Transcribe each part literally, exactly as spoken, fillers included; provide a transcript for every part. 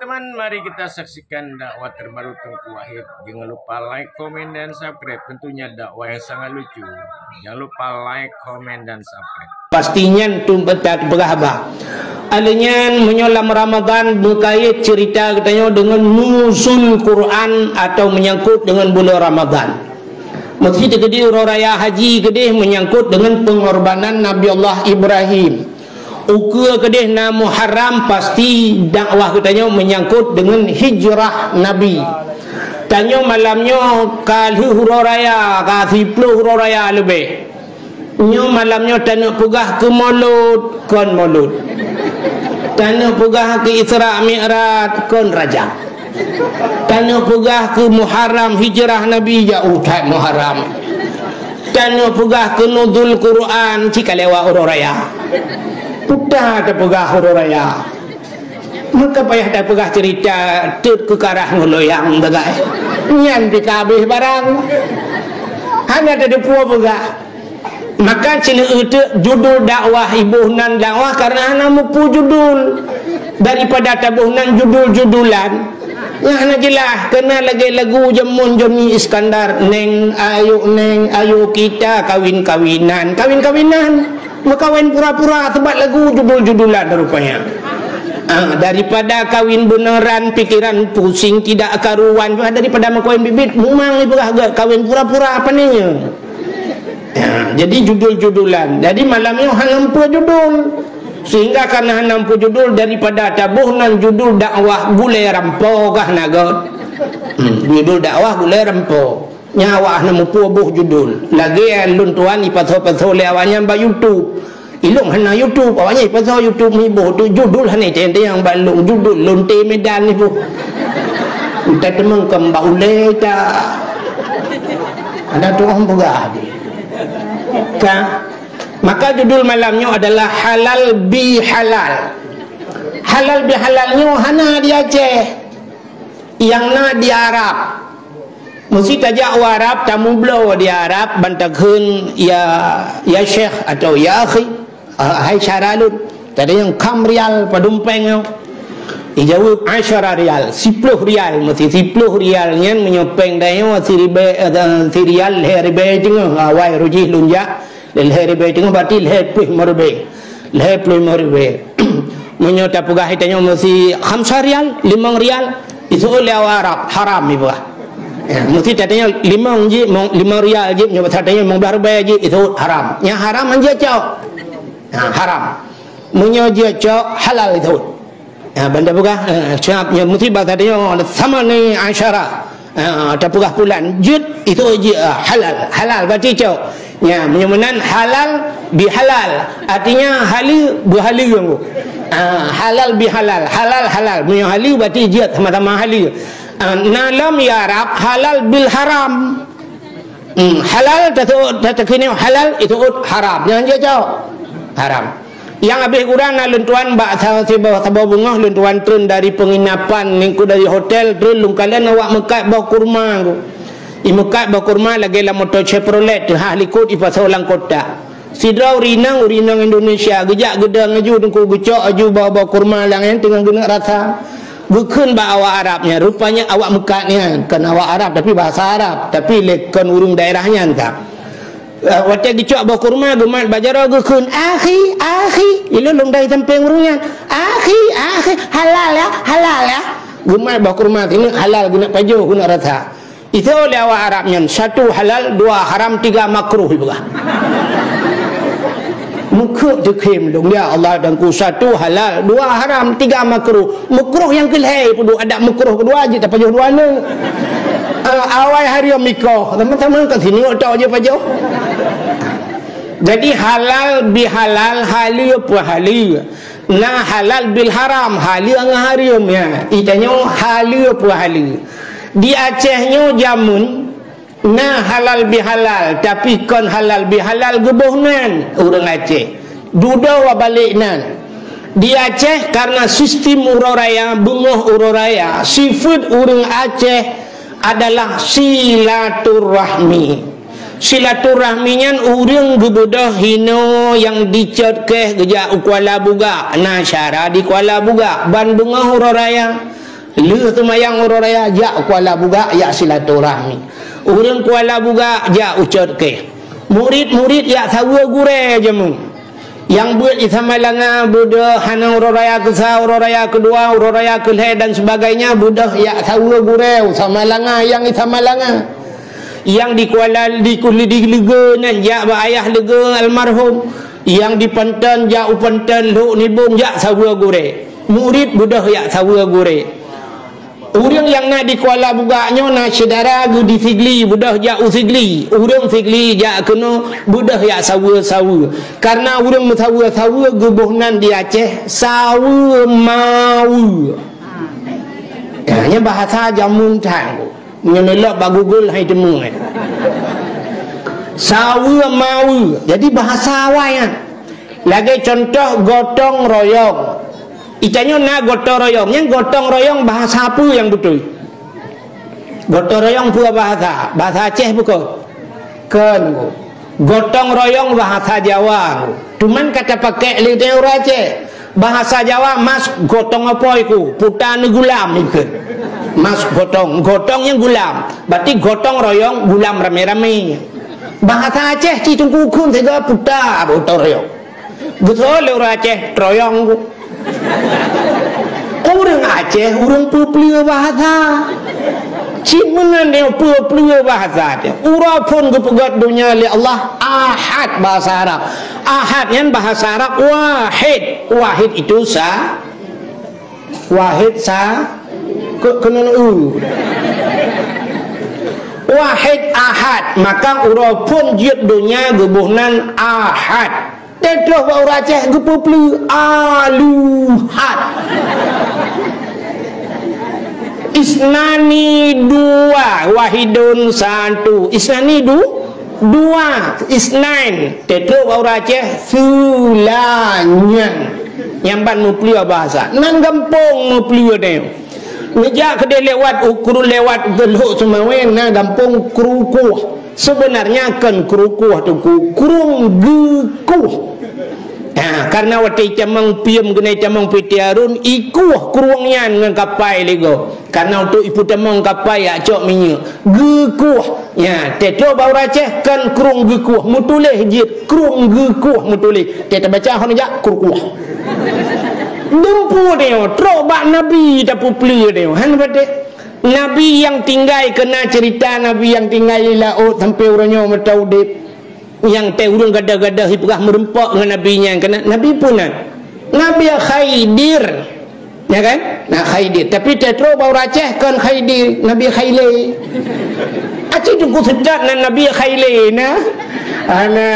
Teman, mari kita saksikan dakwah terbaru Teungku Wahid. Jangan lupa like, komen, dan subscribe. Tentunya dakwah yang sangat lucu. Jangan lupa like, komen, dan subscribe. Pasti nyan tu beta peugah haba. Aleuh nyan, meunyoe lam Ramadan, meukait cerita geutanyoe deungon nuzul Quran atau menyangkut deungon buleuen Ramadan. Meusti teukeudi uroe raya haji keudeh menyangkut deungon pengorbanan Nabi Allah Ibrahim. Ukeue keudeh na Muharram, pasti dakwah geutanyoe menyangkot deungon hijrah Nabi. Tanyoe malam nyoe ka lheueh uroe raya, ka siplôh uroe raya leubeh. Nyoe malam nyoe taneuk peugah keu Maulud, kon Maulud. Taneuk peugah keu Isra Mi'raj, kon Rajab. Taneuk peugah keu Muharram hijrah Nabi, jak utat Muharram. Taneuk peugah keu nuzul Quran, cit ka lewat uroe raya. Peue tapeugah uroe raya. Meuka payah tapeugah cerita teuk keukarah ngon loyang sagai. Nyan pih ka habéh barang. Hana tateupeue peugah. Maka sineuk teuk judul dakwah iboh nan dakwah karena hana mupeue judul. Daripada taboh nan judul-judulan, nyang hana jeulaih, keunan lagée lagu jameun Joni Iskandar, "Neng, ayo Neng, ayo kita kawin-kawinan." Kawin-kawinan, meukawen pura-pura, sebat lagu judul-judulan rupanya. Ah, daripada kawin beuneran, pikiran pusing tidak karuan, daripada meukawen bit-bit, mumang ipeugah gét kawin pura-pura, apa ni? Ya, jadi judul-judulan. Jadi malam nyoe hana mupeue judul. Sehingga karena hana mupeue judul, daripada taboh nan judul dakwah gulée rampo kah na gét. Hmm, judul dakwah gulée rampo. Nyan awak hana mupeue boh judul. Lagée lôn tuan ipasoe-pasoe lé awaknyan bak YouTube. Ilôn hana YouTube, awaknyan ipasoe YouTube miboh tu judul hana teuntang bak lôn judul lonte Medan ni boh. Entah teumang keu bak ulée ta. Ada tu orang peugah. Ka Maka judul malam nyoe adalah halal bihalal. Halal bihalal nyoe hana di Aceh, nyang na di Arab. Meusti tajak u Arab, tamubloe di Arab, ban takheun, "Ya, ya Syekh," atau "Ya akhi, ah, hai syara lôn." Tadi nyang, "Kam rial, padum péng nyoe?" Ijaweueb, "Asyara rial, siplôh rial." Meusti siplôh rial nyan meunyoe péng tanyoe siribée, eh, sirial lhée ribée teungoh, awai rujih lôn jak. Lhée ribée teungoh berarti lhée ploh limong ribée. Lhée ploh limong ribée. Meunyoe tapeugah tanyoe meusti khamsa rial, limong rial, iseuôt lé awak Arab, haram ipeugah. Ya, meusti tatanyong limong jih, mong-, limong rial jih, nyoe tatanyong limong blaih ribée jih, iseuôt haram. Nyang haram han jeuet cok. Ha, haram. Meunyoe jeuet cok, halal iseuôt. Ha, ban tapeugah, eh, siap, ya, meusti basa tanyoe, "Thamani asyara." Ha, tapeugah pulan, jeuet, itu jeuet, ah, halal. Halal berarti cok. Ya, meunyoe meunan halal bihalal. Artinya haleue beuhaleue. Ha, halal bihalal. Halal, halal. Meunyoe haleue berarti jeuet sama-sama haleue. Ha, na lam Arab halal bil haram. Hmm, halal, taseuôt, ta-, takheun halal, iseuôt haram. Nyang jeuet cok. Haram. Nyang habéh uroe na lôn tuan bak sa-, siboh saboh beungoh lôn tuan treun dari penginapan, ngon ku dari hotel treun lôn kalon awak meukat boh kurma ku. Imeukat boh kurma lagée lam moto Chevrolet, teuhah likot ipasoe lam kotak. Sidroe ureuëng inong, ureuëng inong Indonesia, geujak geudong laju teungku geucok laju boh-boh kurma lam nyan teungoh geuneuk rasa. Geukheun bak awak Arab nyan, rupanya awak meukat nyan, kon awak Arab tapi bahasa Arab, tapi lé kon ureuëng daerah nyan ka. Eh, watée geucok boh kurma, geumat bak jaroe geukheun, "Akhi, akhi." Ilôn lôn dari sampéng ureuëng nyan, "Akhi, akhi, halal ya, halal ya." Geumat boh kurma sineuk halal, geuneuk pajoh, geuneuk rasa. Iseuôt lé awak Arab nyan, satu halal, dua haram, tiga makruh ipeugah. Meukeuk teukhém lôn, ya Allah dan ku, satu halal, dua haram, tiga makruh. Makruh nyang keulhée peuduek, adak makruh keudua jeuet tapajoh dua neuk. Ah, awai hareuem ikoh, sama-sama ka sineuk tok jeuet pajoh. Jadi halal bihalal, haleue peuhaleue. Na halal bil haram, haleue ngon hareuem, ya. Itanyoe haleue peuhaleue. Di Aceh nyoe jameun na halal bihalal, tapi kon halal bihalal geuboh nan ureuëng Aceh. Dudoe balék nan. Di Aceh karena sistem uroe raya, beungoh uroe raya, sifeuet ureuëng Aceh adalah silaturahmi. Silaturahmi nyan ureuëng geubeudôh hinoe nyang dicot keh geujak u Kuala Bugak, na syara di Kuala Bugak, ban beungoh uroe raya. Lheueh seumayang uroe raya, jak Kuala Bugak, jak silaturahmi. Ureuëng Kuala Bugak jak u Cot Keh. Murit-murit jak saweue gurée jameun. Nyang beuet i Samalanga beudôh, hana uroe raya keusa, uroe raya keudua, uroe raya keulhée dan sebagainya, beudôh jak saweue gurée u Samalanga, nyang i Samalanga. Nyang di Kuala, di Kul-, di Leugeue nan jak bak ayah Leugeue almarhum. Nyang di Panton jak u Panton, Lhok Nibong jak saweue gurée. Murit beudôh jak saweue gurée. Ureuëng nyang na di Kuala Bugak nyoe na syedara geuh di Sigli, beudôh jak u Sigli. Ureuëng Sigli jak keunoe, beudôh jak saweue-saweue. Karena ureuëng meusaweue-saweue geuboh nan di Aceh, saweue maweue. Nah, nyan bahasa jameun that. Nyoe neulok bak Google hai teumé. Saweue maweue. Jadi bahasa awai nyan. Lagée contoh gotong royong. Itanyoe na gotong royong. Nyan gotong royong bahasa peue nyang beutôi? Gotong royong peue bahasa? Bahasa Aceh bukan? Kon. Gotong royong bahasa Jawa. Cuman ka tapakée lé ureuëng Aceh. Bahasa Jawa, mas gotong apoi ku, puta neugulam ikeu. Mas gotong, gotong nyang gulam. Berarti gotong royong, gulam ramé-ramé. Bahasa Aceh cit teungku kheun siga puta gotong royong. Beutôi lé ureuëng Aceh, troyong ku. Ureuëng Aceh, ureuëng peupleue bahasa. Cit meunan dia peupleue bahasa dia. Uroe phon geupeugét donya lé Allah, Ahad bahasa Arab. Ahad nyan bahasa Arab wahid. Wahid itu sa-, wahid sa-, ke-, keunan u. Wahid Ahad, maka uroe phon jeuet donya geuboh nan Ahad. Teutroh bak ureuëng Aceh geupeupleue aluhat. Isnani dua, wahidun satu. Isnani du-, dua, isnain. Teutroh bak ureuëng Aceh seulanyang. Nyang ban meupleue bahasa. Nan gampông meupleue deh. Neujak keudeh lewat u Kru-, lewat u Lhok Seumawé na gampông Krukoh. Sebenarnya kon Krukoh teungku, Krueng Geukoh. Ha, karena watée itamong piem keunan itamong P T Harun, ikueh krueng nyan ngon kapai lego. Karena untuk ipeutamong kapai jak cok minyeuk. Geukoh. Ya, teutroh bak ureuëng Aceh kon Krueng Geukoh, meutuléh jeuet Krueng Geukoh meutuléh. Teuh tabaca hana jak Krukoh. Dumpu nyoe, trok bak Nabi tapeupleue nyoe. Han patéh. Nabi nyang tinggai, keunan cerita Nabi nyang tinggai di laôt sampai uroe nyoe meuta udeb. Nyang teuh ureuëng gadoh-gadoh ipeugah meureumpok ngon Nabi nyan keunan. Nabi peue nan? Nabi Khidir. Ya kan? Nah, Khidir. Tapi teutroh bak ureuëng Aceh kon Khidir, Nabi Khaile. Aci teungku seudap nan Nabi Khaile na. Ana.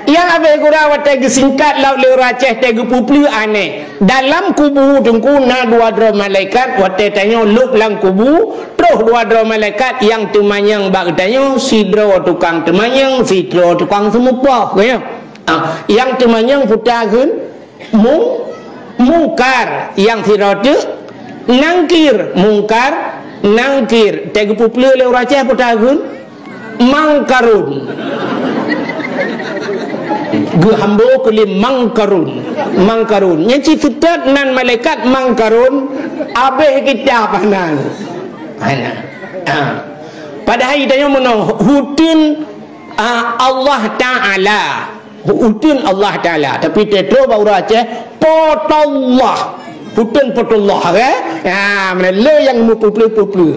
Nyang abéh gura watée geusingkat laôt lé ureuëng Aceh teuh geupeupleue aneh. Dalam kubu teungku na dua droe malaikat, watée tanyoe lôb lam kubu, troh dua droe malaikat nyang teumanyong bak geutanyoe, sidroe tukang teumanyong, sidroe tukang seumupoh, ya. Ah, nyang teumanyong puta kheun Mu-, Mungkar, nyang sidroe teuk Nangkir, Mungkar, Nangkir. Teuh geupeupleue lé ureuëng Aceh puta kheun Mangkarun. Geuhambo keu lé Mangkarun. Mangkarun. Nyang cit seutôt nan malaikat Mangkarun abéh kitab hana. Hana. Ha. Padahai tanyoe meunoe huteun, ah, Allah Taala. Huteun Allah Taala. Tapi teutroh bak ureuëng Aceh, Potollah. Huteun Potollah, kan? Ha, meunan le nyang meupeupleue-peupleue.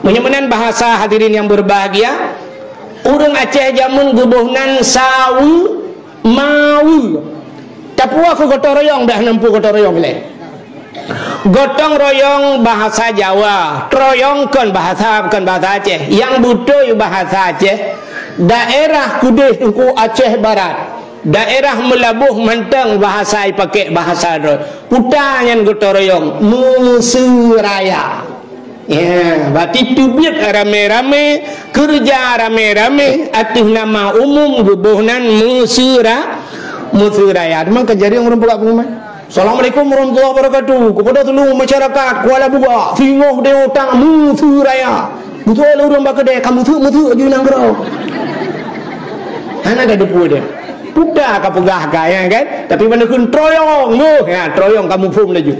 Meunyoe meunan bahasa hadirin yang berbahagia, ureuëng Aceh jameun geuboh nan saweue, maweue. Tapuwoe keu gotong royong, dah nampu gotong royong lé. Gotong royong bahasa Jawa, troyong kon bahasa, kon bahasa Aceh. Nyang beutôi bahasa Aceh, daerah keudeh teungku Aceh Barat. Daerah Meulaboh mantong bahasa ipaké bahasa droe. Puta nyan gotong royong, meuseuraya. Ya, berarti teubiet ramé-ramé, keureuja ramé-ramé, ateueh nama umum geuboh nan meuseura-, meuseuraya. Teuma ka jadi ureuëng peugah pengumuman. Assalamualaikum warahmatullahi wabarakatuh. Kepada seluruh masyarakat Kuala Bugak, singoh deh utang meuseuraya. Beutôi lé ureuëng bak keudè ka meuseuk-meuseuk ju nanggroe. Hana ka deupue deh. Puta ka peugah ka, ya kan? Tapi ban kheun troyong, beuh, ya, troyong ka muphom laju.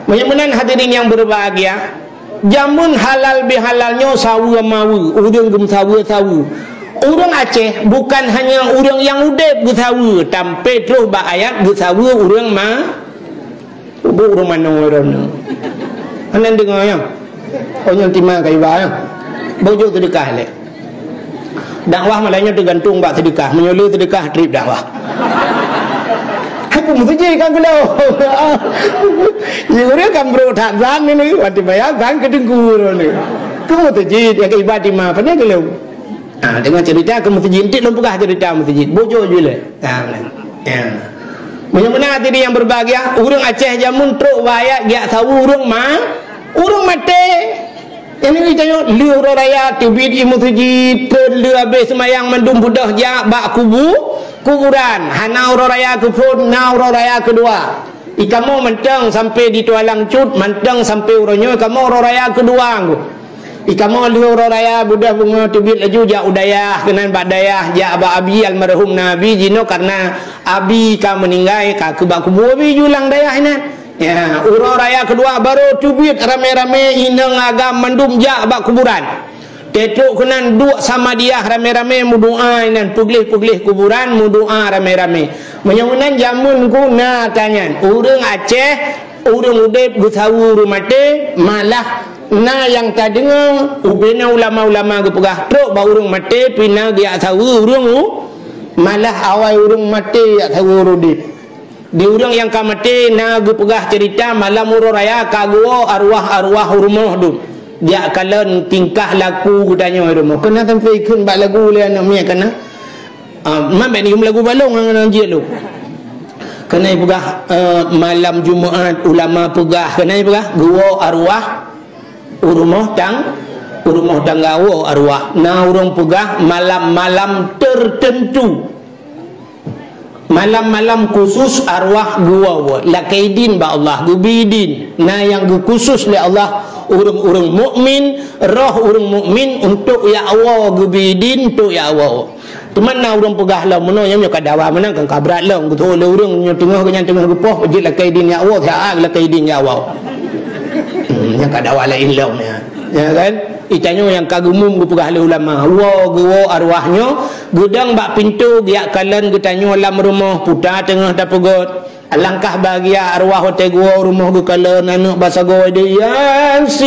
Meunyoe meunan hadirin nyang berbahagia, jameun halal bihalal nyoe saweue maweue, ureuëng geumeusaweue saweue. Ureuëng Aceh bukan hanya ureuëng nyang udeb geusaweue, tampé troh bak ayat geusaweue ureuëng ma-, ureuëng manoe droeneuh. Hana deungoe nyan. Oh, nyan tima ka iba, ya. Bojok seudeukah lé. Dakwah malam nyoe teugantung bak seudeukah. Meunyoe le seudeukah, trip dakwah. Aku meuseujid kan kula. Ya, ureuëng kan bro that zan ni, ni. Wanti bayar zan ke dengku ni. Aku meuseujid, ya, ke iba tima. Pandai ke lom? Ha, deungon cerita ke meuseujid. Entik lom peugah cerita meuseujid. Bojok je lé. Ha, ya. Meunyoe meunan hadirin nyang berbahagia, ureuëng Aceh jameun trok bak ayat giak saweue ureuëng ma-, ureuëng maté. Nyang nyoe tanyoe, lheueh uroe raya teubiet i meuseujid, phon lheueh habéh seumayang mandum beudôh jak bak kubu-, kuburan. Hana uroe raya keuphon, na uroe raya keudua. I kamoe mantong sampai di Tualang Cut, mantong sampai uroe nyoe kamoe uroe raya keudua ngku. I kamoe lheueh uroe raya beudôh beungoh teubiet laju jak u dayah, keunan bak dayah, jak bak abi almarhum na abi jinoe karena abi ka meuninggai, ka keu bak kubu abi ju lam dayah inan. Ya, uroe raya keudua barô teubiet ramé-ramé inong agam mandum jak bak kuburan. Tetrok keunan duek samadiyah ramé-ramé meudoá inan, peugleh-peugleh kuburan meudoá ramé-ramé. Meunyoe meunan jameun ku na tanyan, ureuëng Aceh, ureuëng udeb geusaweue ureuëng maté, malah na nyang tadeungoe ubena ulama-ulama geupeugah trok bak ureuëng maté pih na giak saweue ureuëng u-, malah awai ureuëng maté giak saweue ureuëng udeb. Di ureuëng nyang ka maté na geupeugah cerita malam uroe raya ka geuwoe arwah-arwah u rumoh dum. Jak kalon tingkah laku geutanyoe i rumoh. Keunan sampai ikheun bak lagu lé aneuk miet kana. Ah, man bèk neuyue lagu balong ngon jiet lôn. Keunan peugah, eh, malam Jumaat ulama peugah, keunan peugah geuwoe arwah u rumoh tang-, u rumoh tangga woe arwah. Na ureuëng peugah malam-malam tertentu. Malam-malam khusus arwah geuwoe-woe, lakée idin bak Allah, geubri idin. Na nyang geukhusus lé Allah ureuëng-ureuëng mukmin, roh ureuëng mukmin untuk jak woe, geubri idin untuk jak woe. Teuma na ureuëng peugah lom meunoe, nyoe ka dawa meunan kan ka brat lom, geutôh lé ureuëng nyoe teungoh geuhnyan teungoh geupoh, jeuet lakée idin jak woe, siat lakée idin jak woe. Hmm, nyan ka dawa laén lom nyan. Ya kan? Itanyoe nyang ka geumum geupeugah lé ulama, woe geuwoe arwah nyoe, geudong bak pintoe giak kalon geutanyoe lam rumoh, puta teungoh tapeugot. Alangkah bahagia arwah watée geuwoe rumoh geukalon aneuk basagoe di Yasin.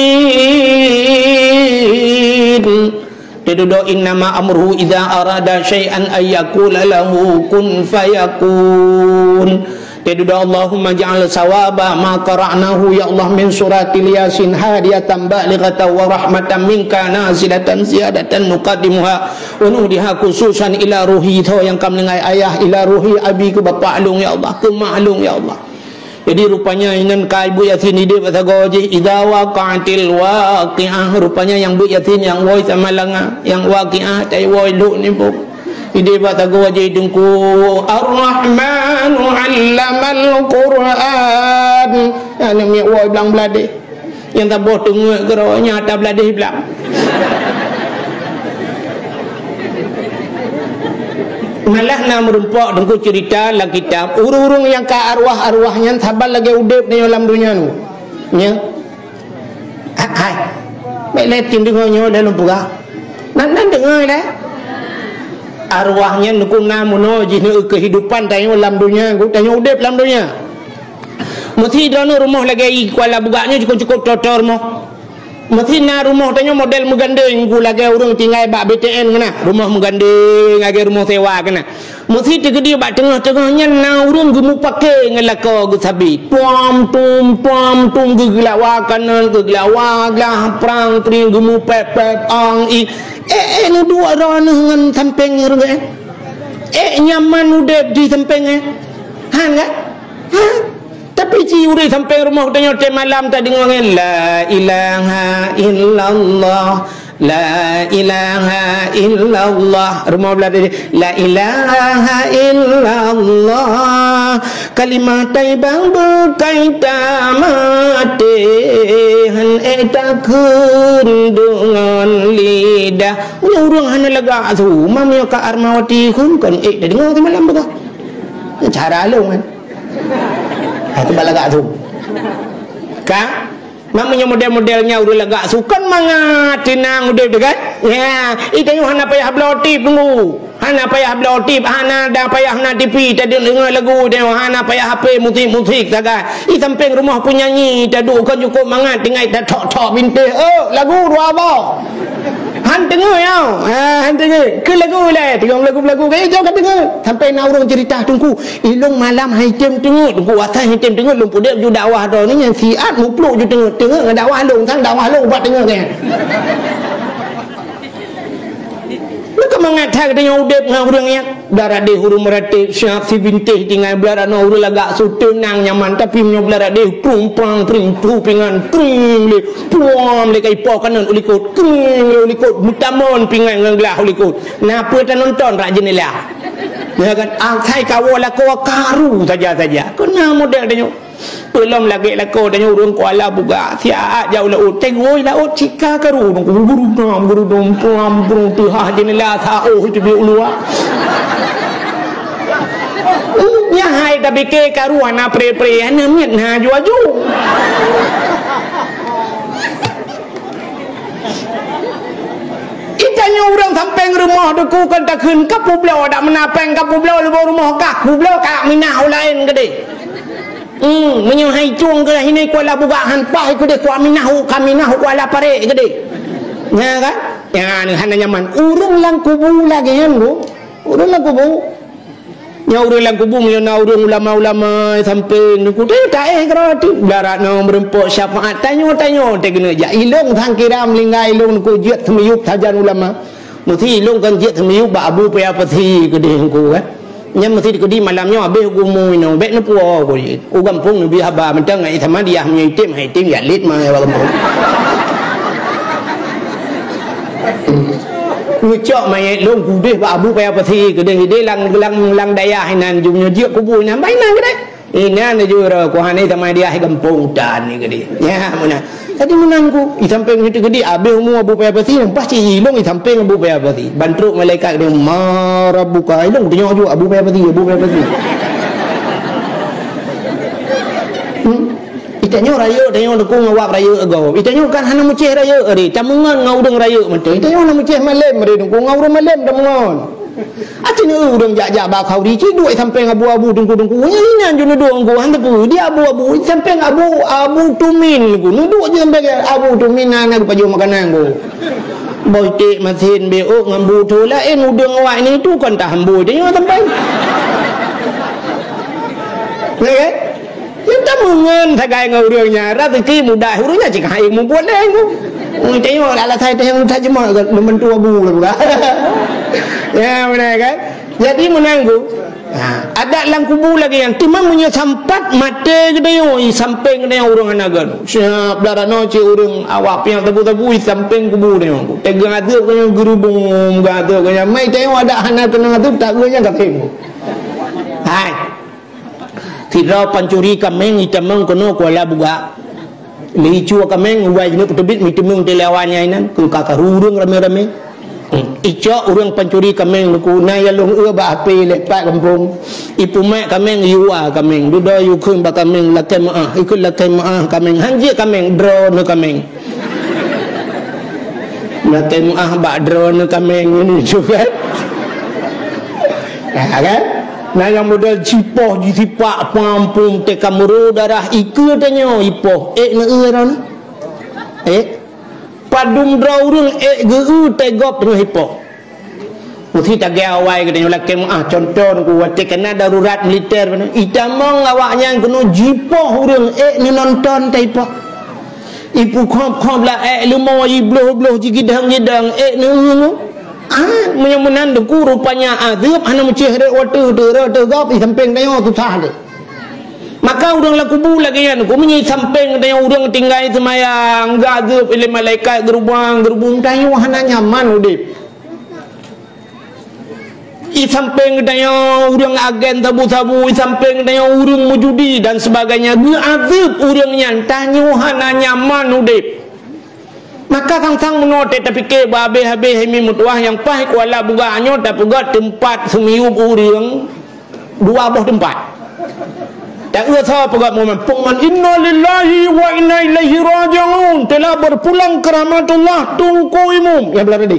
Teududoe innama amruhu idza arada syai'an an yaqula lahu kun fayakun. Teududoe Allahumma ja'al sawaba ma qara'nahu ya Allah min suratil Yasin hadiyatan balighatan wa rahmatan minka nazilatan ziyadatan nuqaddimuha wa nuhdiha khususan ila ruhi tho nyang ka meuninggai ayah ila ruhi abi keu bapak lôn ya Allah keu mak lôn ya Allah. Jadi rupanya inan ka beuet Yasin idéh bak sagoe jih idza waqa'atil waqi'ah. Rupanya nyang beuet Yasin nyang woe sama langa, nyang waqi'ah tai woe lhok nibok. Idéh bak sagoe jih Teungku Ar-Rahmanu 'allamal Qur'an. Aneuk miet woe blang bladeh. Nyang taboh teungeut keudroe nyang ata bladeh blang. Malah na meurumpok Teungku cerita lam kitab, ureuëng-ureuëng nyang ka arwah-arwah nyan saban lagée udeb nyoe lam donya nyoe. Nya. Hai. Bèk lé tin deungoe nyoe dah lôn peugah. Nan, nan deungoe dah. Arwah nyan Teungku na meunoe jih neu keuhidupan tanyoe lam donya, tanyoe udeb lam donya. Meusi droeneuh rumoh lagée i Kuala Bugak nyoe cukup-cukup toe-toe rumoh. Meusi na rumoh tanyoe model meugandeng, ku lagée ureuëng tinggai bak B T N keunan. Rumoh meugandeng lagée rumoh sewa keunan. Meusi teukeudi bak teungoh-teungoh nyan na ureuëng geumupake ngon lakoe geusabe. Tuam tum tuam tum geugeulawa kanan geugeulawa glah prang pring geumupep-pep ang i. Eh, eh, neuduek droeneuh ngon sampéng ureuëng eh. Eh, nyaman udeb di sampéng eh. Han kan? Han? Tapi ci ureuëng sampéng rumoh geutanyoe teumalam tadeungoe ngon la ilaha illallah, la ilaha illallah. Rumoh blah tadi, la ilaha illallah. Kalimah thayyibah beukai tamaté, han ék takheun deungon lidah. Nyoe ureuëng hana lagak su, mam nyoe ka Armawati khun kon ék tadeungoe teumalam beugah. Cara lôn kan. Ha, teuma lagak su. Ka? Meunyoe model-model nyan ureuëng lagak su kon mangat teunang udeb teuh kan? Ya, i tanyoe hana payah bloe tip teungku. Hana payah bloe tip, hana da payah na T V, tadeungoe lagu i tanyoe, hana payah H P musik-musik sagai. I sampéng rumoh peunyanyi taduek kon cukôp mangat, tinggai tathok-thok binteh. Oh, lagu dua boh. Han teungoe ya. Ha, han teungoe. Keu lagu lé, teungoe lagu-lagu kaya jauh ka teungoe. Sampai na ureuëng cerita teungku, ilong malam hai tem teungoe, teungku asai hai tem teungoe lôn pudek ju dakwah droe ni nyang siat mupluk ju teungoe, teungoe ngon dakwah lôn, sang dakwah lôn buat teungoe nyan. Meuka mangat that geutanyoe udeb ngon ureuëng nyan. Blah radeh ureuëng meuratéb, siap sibinteh tinggai blah ranoe ureuëng lagak su teunang nyaman, tapi meunyoe blah radeh prumpang pring pru pingan kring lé, puam lé kai po kanan u likot, kring lé u likot, meutamon pingan ngon glah u likot. Na peue tanonton rak jeundela. Ya kan? Asai kawoe lakoe karu saja-saja. Keu na model tanyoe. Peulom lagée lakoe tanyoe ureuëng Kuala Buga. Siat jak u laôt. Teungoh laôt cika karu. Guru-guru nam, guru dong, pulam, guru teuhah jeundela saôh teubiet u luwa. Nyan hai tapike karu hana pre-pre, hana miet na aju-aju. Itanyoe ureuëng sampéng rumoh teungku kon takheun ka peubloe dak meunapéng ka peubloe lubong rumoh ka peubloe ka minah u laén keudeh. Hmm, meunyoe hai tueng keu hinoe Kuala Buga han paih keudeh ku minah u ka minah u Kuala Parek keudeh. Nya kan? Ya, hana nyaman. Ureuëng lam kubu lagée nyan, Bu. Ureuëng lam kubu. Nyoe ureuëng lam kubu meunyoe na ureuëng ulama-ulama sampéng teungku, teuh taéh keudroe teuk darat nyoe meureumpok syafaat tanyoe-tanyoe teuh keuneuk jak ilong sangkira meulinggai ilong teungku jeuet seumiyueb sajan ulama. Meusi ilong kan jeuet seumiyueb bak Abu Paya Pasi keudeh teungku kan. Nyan meusi keudi malam nyoe habéh gumu inoe bék neupuwoe ku jeuet. U gampông neubi haba mantong ngon Isa Madiah meunyoe item hai item ya lét ma bak gampông. Neucok manyét lôn gudeh bak Abu Paya Pasi keudeh ideh lam, lam, lam dayah inan jum nyoe jeuet kubu inan bai inan keudeh. Inan jeuet ro ku hana sama dia gampông utan ni keudeh. Ya meunan. Jadi meunan ku i sampéng nyoe keudeh abéh umu Abu Paya Pasi nyang pas cit ilong i sampéng Abu Paya Pasi. Ban trok malaikat keudeh ma rabbuka ilong tanyong ju Abu Paya Pasi, Abu Paya Pasi. Hmm? Itanyoe rayeuk, tanyoe teungku ngon wab rayeuk agoe. Itanyoe kan hana meucéh rayeuk ari, tameungon ngon ureuëng rayeuk mantong. Itanyoe hana meucéh malém ari teungku ngon ureuëng malém tameungon. Aci neu ureuëng jak-jak bak khauri ci duek sampéng abu-abu teungku-teungku. Nyan inan ju neuduek teungku han teupeu. Di abu-abu sampéng abu, abu tumin teungku. Neuduek je sampéng abu tumin na, na geupajoh makanan teungku. Boh iték masin beok ngon bu tho laén udeueng awak ni tu kon tahambo je nyoe sampéng. Ya kan? Nyang tameungon sagai ngon ureuëng nyan, raseuki mudah ureuëng nyan cit ka hai mubuet lé ngon. Ngon tengok alasan teuh nyang tajeumak lôn bantu abu lôn buka. Ya, beuna kan? Jadi meunan ku. Ha, adat lam kubu lagée nyan. Teuma meunyoe sampat maté geutanyoe, i sampéng geutanyoe ureuëng hana geutanyoe. Siap darah nyoe cit ureuëng awak piang tabu-tabu i sampéng kubu geutanyoe. Teungoh azeub geutanyoe geurubong, geuazeub geutanyoe. Mai tanyoe adat hana keunong azeub, tak geutanyoe nyan ka tem. Hai. Sidroe pancuri kaméng itamong keunoe Kuala Buga. Lé icue kaméng, uwai jineuk peuteubiet meuteumong di lawan nyang inan, keu ka karu ureuëng ramé-ramé. Hmm. Icok ureuëng pancuri kaméng teungku, na nyang lôn eu bak H P lé pat gampông. Ipeumat kaméng, iyue kaméng. Dudoe iyue kheun bak kaméng, lakée meuáh. Ikheun lakée meuáh kaméng. Han jeuet kaméng, droeneuh kaméng. Lakée meuáh bak droeneuh kaméng nyoe kan. Ya kan? Na nyang model jipoh jisipak pampung teuka meuro darah ikeue tanyoe ipoh. Ék neueu droeneuh? Ék? Padum droe ureuëng ék geu-eu teugob teungoh ipoh. Meusi tagée awai geutanyoe lakée meuáh contoh teungku watée kana darurat militer itamong awaknyan keunoe jipoh ureuëng ék neunonton taipoh. Ipeukhop-khop la ék leumo jibloh-bloh jigidang-gidang ék neueu. Ah, meunyoe meunan teungku rupanya azeub hana meucéh rot watée teuh rot teuh gob i sampéng tanyoe susah lé. Maka ureuëng lam kubu lagée nyan teungku meunyoe i sampéng tanyoe ureuëng tinggai seumayang geuazeub lé malaikat geurubang-geurubong tanyoe hana nyaman udeb. I sampéng geutanyoe ureuëng agen sabu-sabu, i sampéng geutanyoe ureuëng meujudi dan sebagainya geuazeub ureuëng nyan tanyoe hana nyaman udeb. Maka sang-sang meunoe teuh tapike beuhabéh-habéh hai mi meutuwah nyang paih Kuala Buga nyoe tapeugét teumpat seumiyueb ureuëng dua boh teumpat. Tak eu soe peugah momen, peungon, "Innalillahi wa inna ilaihi raji'un." Telah berpulang ke rahmatullah Teungku Imum. Ya, belah tadi.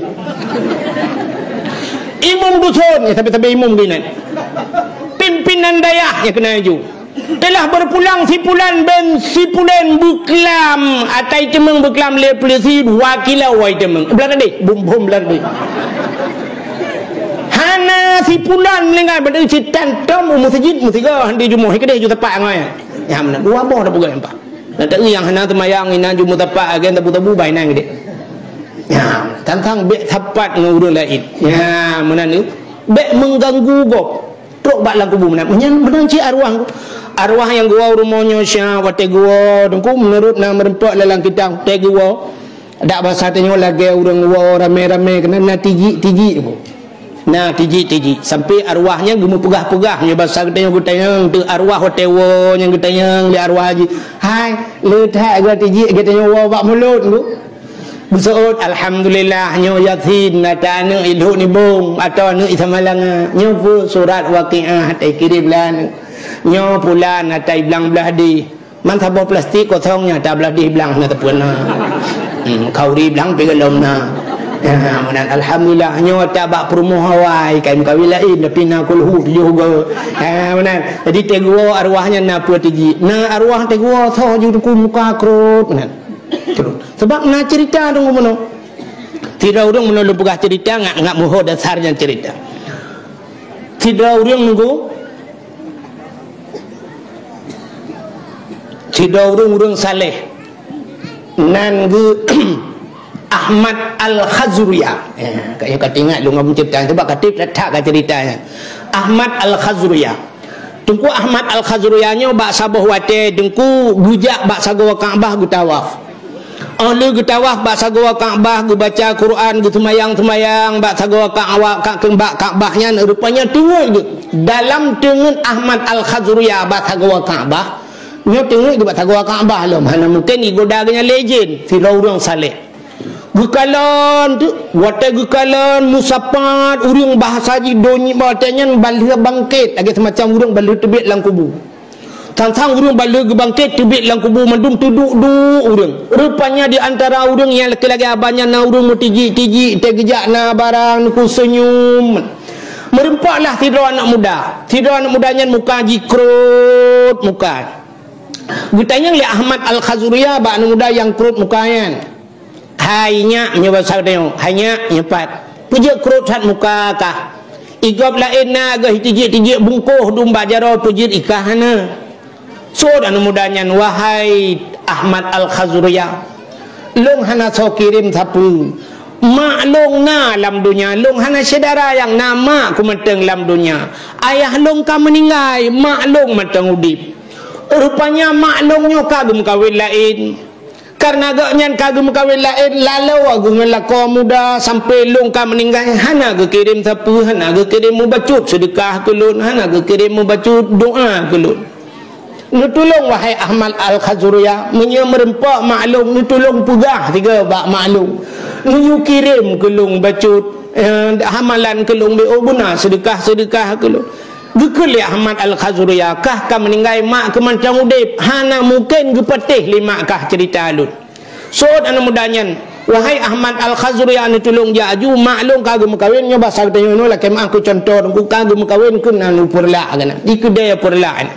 Imum dusun, ya, tapi-tapi imum keunan. Pimpinan dayah, ya, keunan ju. Telah berpulang si pulan bin si pulan beuklam, atai teumeung beuklam lé polisi dua kilo wai teumeung. Belah tadi, bum-bum belah tadi. Hana si pulan meuninggai, berarti si tan tom u meuseujid meusigoe handi jumoh, keudeh ju tepak ngon. Ya, meunan dua boh dah peugah empat. Nah, tapi nyang hana teumayang, inan ju meutepak, agen tabu-tabu, bai nan keudeh. Ya, tantang bek tepat ngon ureueng laén. Ya, meunan ni. Bek mengganggu gob. Trok bak lam kubu meunan. Nyan meunan cit arwah. Arwah nyang geuwoe u rumoh nyoe sya watée geuwoe, Teungku, meunurot na meureumpok lam kitab, watée geuwoe. Dak basa tanyoe lagée ureueng woe ramé-ramé keunan na tijik-tijik, Teungku. Na tijik-tijik. Sampai arwah nyan geumeupeugah-peugah, nyoe basa geutanyoe geutanyong teuh arwah watée woe nyang geutanyong lé arwah jih. Hai, le that geuh tijik geutanyoe woe bak mulod, Teungku. Beuseuôt, "Alhamdulillah, nyoe Yasin, ata aneuk ilhok nibong, atau aneuk isamalanga. Nyoe peue surat Waqiah ata ikirém lé aneuk. Nyoe pulan ata iblang blah dih. Man saboh plastik kosong nyoe ata blah dih iblang na teupeu na." Hmm, khauri iblang pi golom na. Ha, meunan, "Alhamdulillah, nyoe ata bak peurumoh awai, kai meukawen laén, tapi na kulhu tujoh go." Ha, meunan. Jadi, teguwoe arwah nyan na peue tijik. Na arwah teguwoe soe ju Teungku muka krot, meunan. Krot. Sabab na cerita dong bunoe. Sidroe ureueng meunurot lôn peugah cerita, ngat, ngat muho dasar nyan cerita. Sidroe ureueng nunggu, sidroe ureueng, ureueng saleh. Nan geuh Ahmad Al-Khazruya. Ya, ka, ka teuingat lôn ngon cerita, cuba ka teuingat that ka cerita nyan. Ahmad Al-Khazruya. Teungku Ahmad Al-Khazruya nyoe bak saboh watée Teungku geujak bak sagoe Ka'bah geutawaf. Óh lheueh geutawaf bak sagoe Ka'bah, geubaca Quran, geuseumayang-seumayang bak sagoe Ka'bah, ka-, bak Ka'bah nyan, rupanya teungeut geuh. Dalam teungeut Ahmad Al-Khazruya bak sagoe Ka'bah, nyoe teungeut geuh bak sagoe Ka'bah lom. Hana mungken igoda geuh nyan lé jén, sidroe ureueng saleh. Geukalon tu, watée geukalon meusapat ureueng bahasa jih donya watée nyan ban lheueh bangkét, lagée seumacam ureueng ban lheueh teubiet lam kubu. Sang-sang ureueng ban lheueh geubangkét teubiet lam kubu mandum teuduek-duek ureueng. Rupanya di antara ureueng nyang lagée-lagée abah nyan na ureueng meutijik-tijik, teugeujak na barang neukeu seunyum. Meureumpoklah sidroe aneuk muda. Sidroe aneuk muda nyan muka jih krot muka. Geutanyong lé Ahmad Al-Khazruya bak aneuk muda nyang krot muka nyan. "Hai nyak," meunyoe basa geutanyoe, "Hai nyak, nyoe pat. Peue jeuet krot that muka kah? Igob laén na geuh tijik-tijik bungkôh dum bak jaroe, peue jeuet i kah hana?" Seuôt aneuk muda nyan, "Wahai Ahmad Al-Khazruya, lôn hana soe kirém sapeue. Mak lôn na lam donya, lôn hana syedara nyang na mak kumantong lam donya. Ayah lôn ka meuninggai, mak lôn mantong udeb. Rupanya mak lôn nyoe ka geumeukawen laén. Kareuna gobnyan ka geumeukawen laén, laloe geuh ngon lakoe muda sampoe lôn ka meuninggai, hana geukirém sapeue, hana geukirém meubacut seudeukah keu lôn, hana geukirém meubacut doá keu lôn. Neutulông, wahai Ahmad Al-Khazruya, meunyoe meureumpok mak lôn, neutulông peugah sigoe bak mak lôn, neuyue kirém keu lôn bacut, eh, hamalan keu lôn, beu beuna seudeukah-seudeukah keu lôn." Geukheun lé Ahmad Al-Khazruya, "Kah ka meuninggai, mak keu mantong udeb, hana mungken geupatéh lé mak kah ceurita lôn." Seuôt aneuk muda nyan, "Wahai Ahmad Al-Khazruya, neutulông jak aju, mak lôn ka geumeukawen, nyoe basa geutanyoe nyoe lakée meuáh keu cuntoh, ka geumeukawen keu nan u Peureulak keunan, di keudée Peureulak nyan.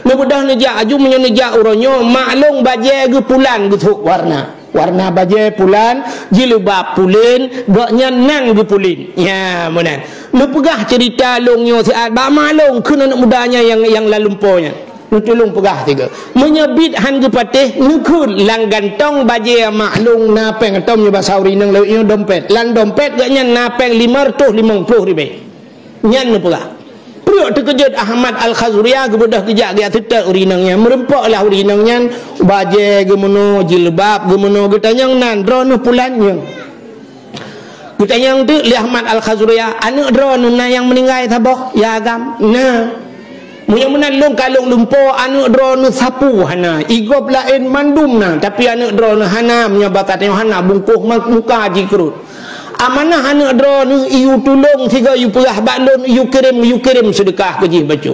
Neubeudôh neujak aju, meunyoe neujak uroe nyoe, mak lôn bajée geuh pulan geusôk warna." Warna bajée pulan, jilbab pulan, gobnyan nan geupulan. Ya, meunan. Neupeugah ceurita lôn nyoe siat bak mak lôn, kheun aneuk muda nyan nyang, nyang lam lumpoe nyan. Neutulông peugah sigoe. Meunyoe biet han geupatéh, neukheun lam gantong bajée mak lôn na péng, atau meunyoe basa ureueng inong lawét nyoe dompet. Lam dompet gobnyan na péng lima reutôh limong ploh ribée. Nyan neupeugah. Pruet teukeujot Ahmad Al-Khazruya geubeudôh geujak geujak seutôt ureueng inong nyan. Meureumpok lah ureueng inong nyan, bajée geumeunoe, jilbab geumeunoe, geutanyong nan, "Droeneuh pulan nyoe?" Geutanyong teuk lé Ahmad Al-Khazruya, "Aneuk droeneuh na nyang meuninggai saboh, ya agam?" "Na." "Meunyoe meunan lôn kalon lumpoe, aneuk droeneuh sapeue hana, igob laén mandum na, tapi aneuk droeneuh hana, meunyoe basa tanyoe hana, bungkôh ma-, muka jih krot. Amanah aneuk droeneuh iyue tulông sigoe, iyue peugah bak lôn, iyue kirém, iyue kirém seudeukah keu jih bacut."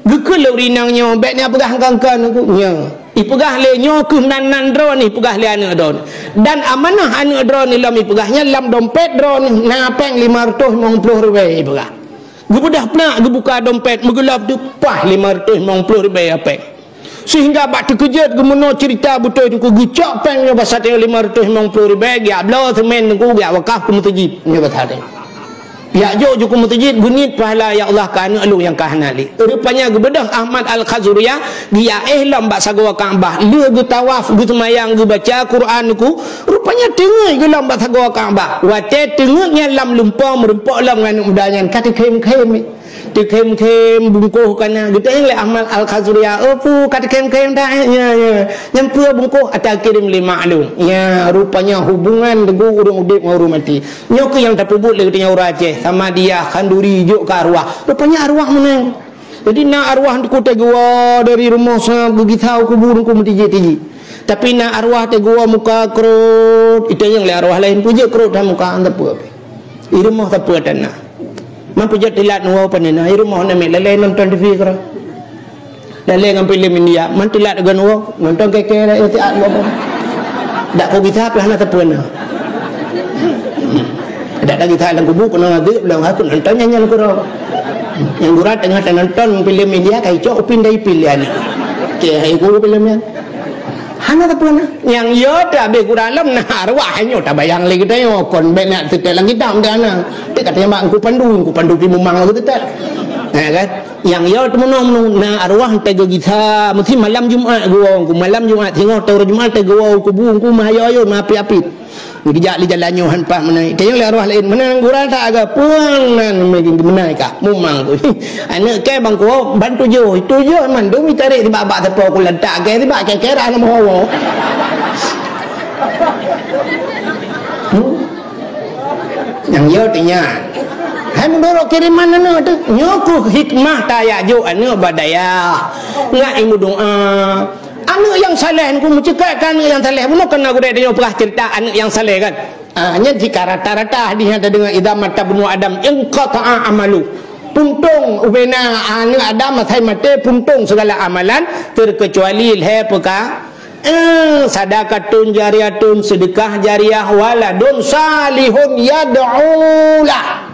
Geukheun lé ureueng inong nyoe, "Bèk neupeugah ngon-ngon Teungku." Nyoe. Ipeugah lé nyoe keuh nan-nan droeneuh, ipeugah lé aneuk droeneuh. Dan amanah aneuk droeneuh lom ipeugah nyan lam dompet droeneuh na péng lima reutôh limong ploh ribèe ipeugah. Geubeudôh peunak geubuka dompet meugeulop deuh paih lima reutôh limong ploh ribèe péng. Seuhingga bak teukeujot geumeunoe ceurita beutôi Teungku geucok péng nyoe basa tanyoe lima reutôh limong ploh ribèe geujak bloe seumén Teungku geujak wakaf keu meuseujid nyoe basa tanyoe. Jak jok ju keu meuseujid, geuniet pahala, "Ya Allah, keu aneuk lôn nyang ka hana lé." Rupanya geubeudôh Ahmad Al-Khazuria, geujak éh lom bak sagoe Ka'bah, lheueh geutawaf, geuseumayang, geubaca Quran Teungku, rupanya teungeut geulom bak sagoe Ka'bah. Watèe teungeut nyan lam lumpoe meureumpok lom ngon aneuk muda nyan, ka teukhém-khém. Teukhém-khém bungkôh ka na. Geutanyong lé Ahmad Al-Khazuria, "Oh, peue ka teukhém-khém dak?" "Ya, ya." "Nyan peue bungkôh?" "Ata kirém lé mak lôn." Ya, rupanya hubungan Teungku ureueng udép ngon ureueng maté. Nyoe keuh nyang tapeubuet lé geutanyoe ureueng Aceh, samadiyah, khanduri, jok keu arwah. Rupanya arwah meunan. Jadi na arwah Teungku teuh geuwoe dari rumoh sa geugisa u kubu Teungku meutijik-tijik. Tapi na arwah teuh geuwoe muka krot, itanyong lé arwah laén, "Peue jeuet krot that muka, hana peue-peue?" I rumoh sapeue tan na. Man peue jeuet teulat neuwoe pane na, i rumoh na mé lalée nonton T V keudroe. Lalée ngon filem India, man teulat lagée neuwoe, nonton keke rakyat siat bobo. Dak ku gisa pih hana sapeue na. Dak lagi sa lam kubu keunoe azeuk, belom aku nonton nyan, nyan keudroe. Nyang gura teungoh tanonton filem India, kai cok upin dai pil nyan. Ke hai guru filem nyan. Hana sapeue na. Nyang yo teuh abéh gura lom na arwah nyoe tabayang lé geutanyoe kon bèk na teutek lam kitab dah na. Tek katanya mak Teungku Pandu, Teungku Pandu pi mumang lagée teutek. Ya kan? Nyang yo teuh meunoe-meunoe na arwah teuh geugisa meusi malam Jumat geuwoe, malam Jumat singoh teuh uroe Jumat teuh geuwoe kubu Teungku meuhayo-hayo meuapit-apit. Geujak lé jalan nyoe han paih meunan. Tanyong lé arwah laén, "Meunan gura that aga puang nan meunan ka mumang tu." Aneuk kèe bang kuwoe ban tujoh, tujoh mandum itarek sibak bak teupeu ku lantak kèe sibak kèe-kèe rah lam hawa. Hmm? Nyang yo teuh nyan. Hai meunurot kiriman aneuk teuh, nyoe keuh hikmah tajak jok aneuk bak dayah. Ngat imeudoa. Aneuk nyang saleh Teungku meuceukat keu aneuk nyang saleh. Bunoe kan na gurée tanyoe peugah ceurita aneuk nyang saleh kan? Ah, nyan jika rata-rata hadis nyang tadeungoe, "Idza mata ibnu Adam inqata'a amalu." Puntông ubena aneuk Adam asai maté, puntông segala amalan terkecuali lhée peuka-, eh, sadaqatun jariyatun, seudeukah jariyah, waladun salihun yad'u lah.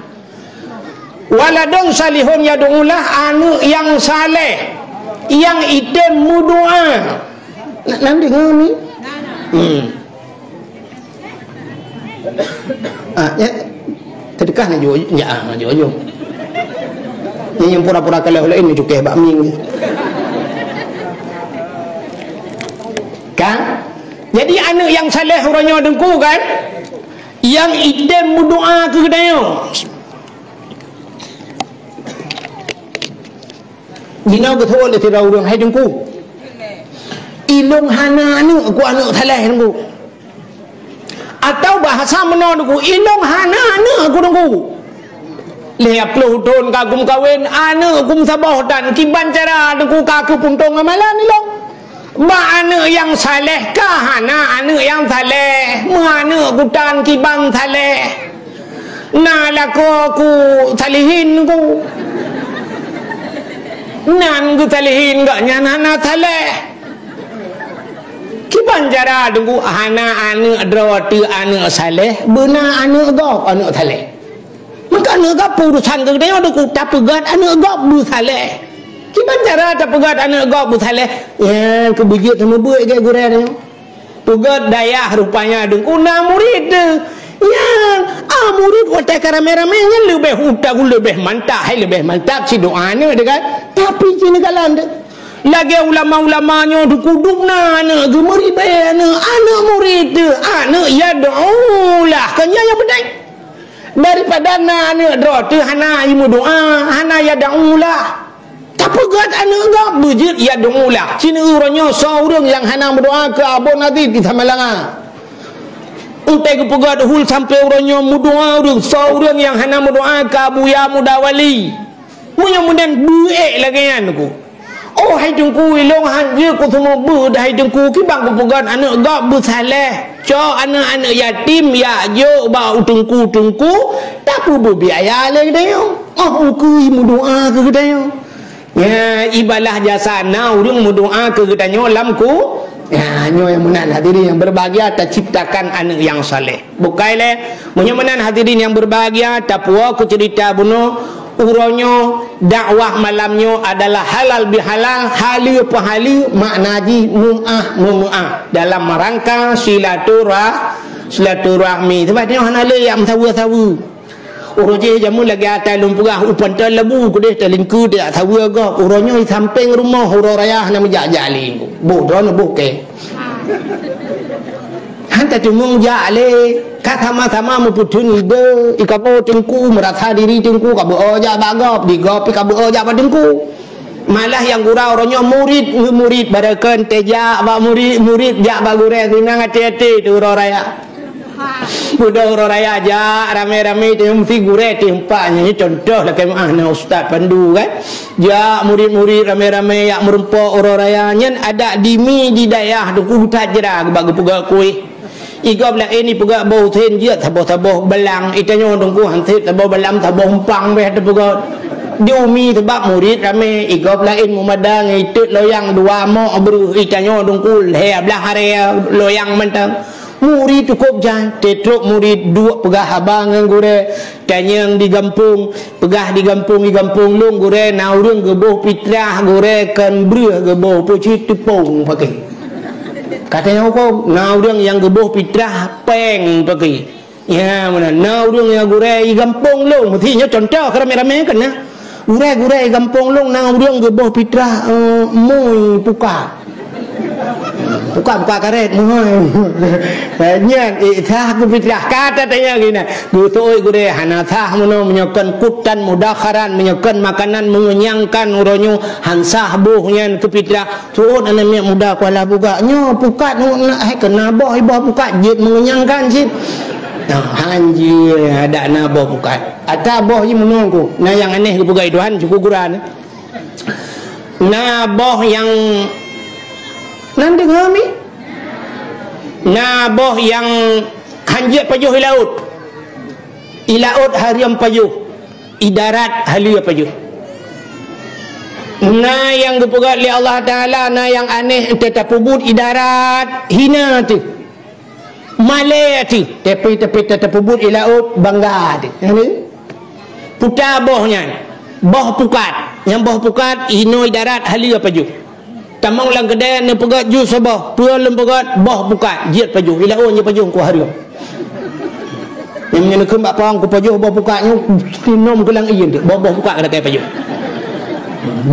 Waladun salihun yad'u lah, aneuk nyang saleh, nyang item meudoa. Nak nan deungoe ni? Hmm. Ah, ya. Teudeukah ni jujur, ya, ah, jujur. Ni nyang pura-pura kalah laén ni cukeh bak ming. Kan? Jadi aneuk nyang saleh uroe nyoe Teungku kan? Nyang item meudoa keu geutanyoe. Jinoe geuteupeue lé sidroe ureuëng, "Hai Teungku, ilông hana aneuk, ku aneuk saleh Teungku." Atau bahasa meunoe Teungku, "Ilông hana aneuk, ku Teungku. Lhée ploh thon ka ku meukawen, aneuk ku meusaboh tan, kiban cara Teungku ka keu puntông amalan ilông." Bak aneuk nyang saleh ka hana aneuk nyang saleh, meuaneuk kutan kiban saleh. Na lakoe ku salihin ku. Nan geusalihin gobnyan hana saleh. Kiban cara Teungku hana aneuk droe teuh aneuk saleh, beuna aneuk gob aneuk saleh. Maka aneuk gob peue urusan keu geutanyoe Teungku, tapeugét aneuk gob beusaleh. Kiban cara tapeugét aneuk gob beusaleh? Nyan keuh beujeuet seumeubeuet lagée gurée nyoe. Peugét dayah rupanya Teungku na murit teuh. Nyan, ah, murit watée ka ramé-ramé nyan leubeh utak, leubeh mantap, hai leubeh mantap si doa aneuk teuh kan. Tapi si neukalon teuh. Lagée ulama-ulama nyoe Teungku dum na aneuk, geumeuribée aneuk, aneuk murit teuh, aneuk yad'u lah. Kon nyan nyang penting. Daripada na aneuk droe teuh hana jimeudoa, hana yad'u lah. Tapeugét aneuk gob beujeuet yad'u lah. Sineuk uroe nyoe soe ureuëng nyang hana meudoa keu Abon Aziz di Samalanga. Utai geupeugét hul sampoe uroe nyoe meudoa ureuëng soe ureuëng nyang hana meudoa keu Abuya Muda Wali. Meunyoe meunan beuék lagée nyan ku. Oh, hai Teungku, ilông han jeuet ku seumeubeuet, hai Teungku, kiban kupeugét aneuk gob beusaleh. Cok aneuk-aneuk yatim, jak jok bak teungku-teungku, tapeubeuet biaya lé geutanyoe. Oh, ukeue meudoa keu geutanyoe. Ya, ibalah jasa na ureuëng meudoa keu geutanyoe lam ku. Ya, nyoe nyang meunan hadirin yang berbahagia, taciptakan aneuk nyang saleh. Bukai lé, meunyoe meunan hadirin yang berbahagia, tapuwoe keu ceurita bunoe, uroe nyoe dakwah malam nyoe adalah halal bihalal, haleue peuhaleue, makna jih meuah meumeuah dalam rangka silaturah-, silaturahmi. Sebab nyoe hana lé yak meusaweue-saweue. Uroe jih jameun lagée ata lôn peugah, u pantai Labu keudeh talingkeue dak saweue gob. Uroe nyoe sampéng rumoh uroe raya hana meujak-jak lé. Boh droeneuh boh kée. Han tateumeung jak lé, ka sama-sama meupeutheun ide, i kamoe teungku meurasa diri teungku ka beuo jak bak gob, di gob pi ka beuo jak bak teungku. Malah nyang gura uroe nyoe murit ngon murit, barokon tejak bak murit, murit jak bak gurée, sinan até-até teuh uroe raya. Beudôh uroe raya jak ramé-ramé teuh meusti gurée teuh empat nyoe, contoh lakée meuah na ustaz Pandu kan. Jak murit-murit ramé-ramé jak meurumpok uroe raya nyan adat di mi di dayah teungku that jra bak geupeugah kueh. I gob laén ipeugah boh Husen jeuet saboh-saboh balang, i tanyoe teungku han sép saboh balang saboh umpang beh teupeugah. Di umi sabab murit ramé, i gob laén meumada ngon itot loyang dua mok breuh, i tanyoe teungku lhée blaih arée loyang mantong. Murit cukôp jai, teutrok murit duek peugah haba ngon gurée, tanyong di gampông, peugah di gampông, di gampông lôn gurée na ureuëng geuboh pitrah, gurée kon breuh geuboh, peue cit teupông paké. Ka tanyong hukôm, na ureuëng nyang geuboh pitrah péng paké. Ya, meunan. Na ureuëng nyang gurée i gampông lôn, meusti nyoe contoh keu ramé-ramé kan na. Gurée-gurée i gampông lôn na ureuëng geuboh pitrah, eh, mui pukat. Pukat-pukat karet, mui. Eh, nyan, eh, sah keu pitrah. Ka tatanyong geuh na. Geuseuôt gurée hana sah meunoe meunyoe kon kutan mudakharan, meunyoe kon makanan mengenyangkan uroe nyoe han sah boh nyan keu pitrah. Seuôt aneuk miet muda Kuala Bugak nyoe pukat nyoe na, hai keu na boh, iboh pukat jeuet mengenyangkan cit. Nah, han jeuet adak na boh pukat. Ata boh jih meunoe ku, na nyang aneh geupeugah Tuhan, syukur gura na. Na boh nyang, nan deungoe mi? Na boh nyang han jeuet pajoh i laôt. I laôt hareuem pajoh. I darat haleue pajoh. Na nyang geupeugah lé Allah Taala, na nyang aneh teuh tapeubuet i darat hina teuh. Malée teuh, tapi, tapi teuh tapeubuet i laôt bangga teuh. Nyan teuh. Puta boh nyan, boh pukat. Nyang boh pukat hinoe i darat haleue pajoh. Tamong lam keudè neupeugöt ju saboh, peue lôn peugöt, boh pukat, jeuet pajoh. I laôt jeuet pajoh ku hareuem. Nyang meunyoe neukheun bak pawang kupajoh boh pukat nyoe, sinom keu lam ié, boh, boh pukat ka lakèe pajoh.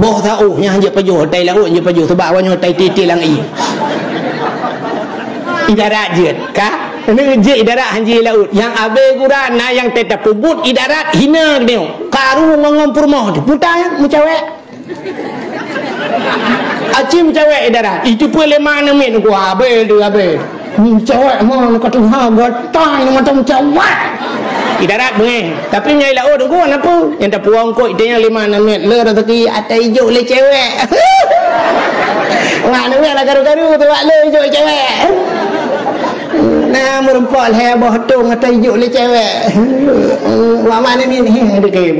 Boh saôh nyang jeuet pajoh, tai laôt jeuet pajoh, sabab awaknyoe tai tiek-tiek lam ié. I darat jeuet, ka? Neuh jeuet i darat han jeuet i laôt. Nyang abée gura na nyang teuh tapeubuet i darat hina geutanyoe. Karu ngon, ngon peurumoh teuh. Puta nyan meucawèk. Aci meucawèk i darat. Itu pun lé ma aneuk miet ku abée tu abée. Meucawèk mon ka tuha gatai mantong meucawèk. I darat beungéh. Tapi nyang i laôt ku na peue? Nyang tapuwoe eungkôt i teungoh lé ma aneuk miet. Le raseuki ata ijok lé cewek. Wah, aneuk miet lah karu-karu tu wak le ijok cewek. Na meurumpok lhèe boh tong ata ijok lé cewek. Wak ma aneuk miet he deukem.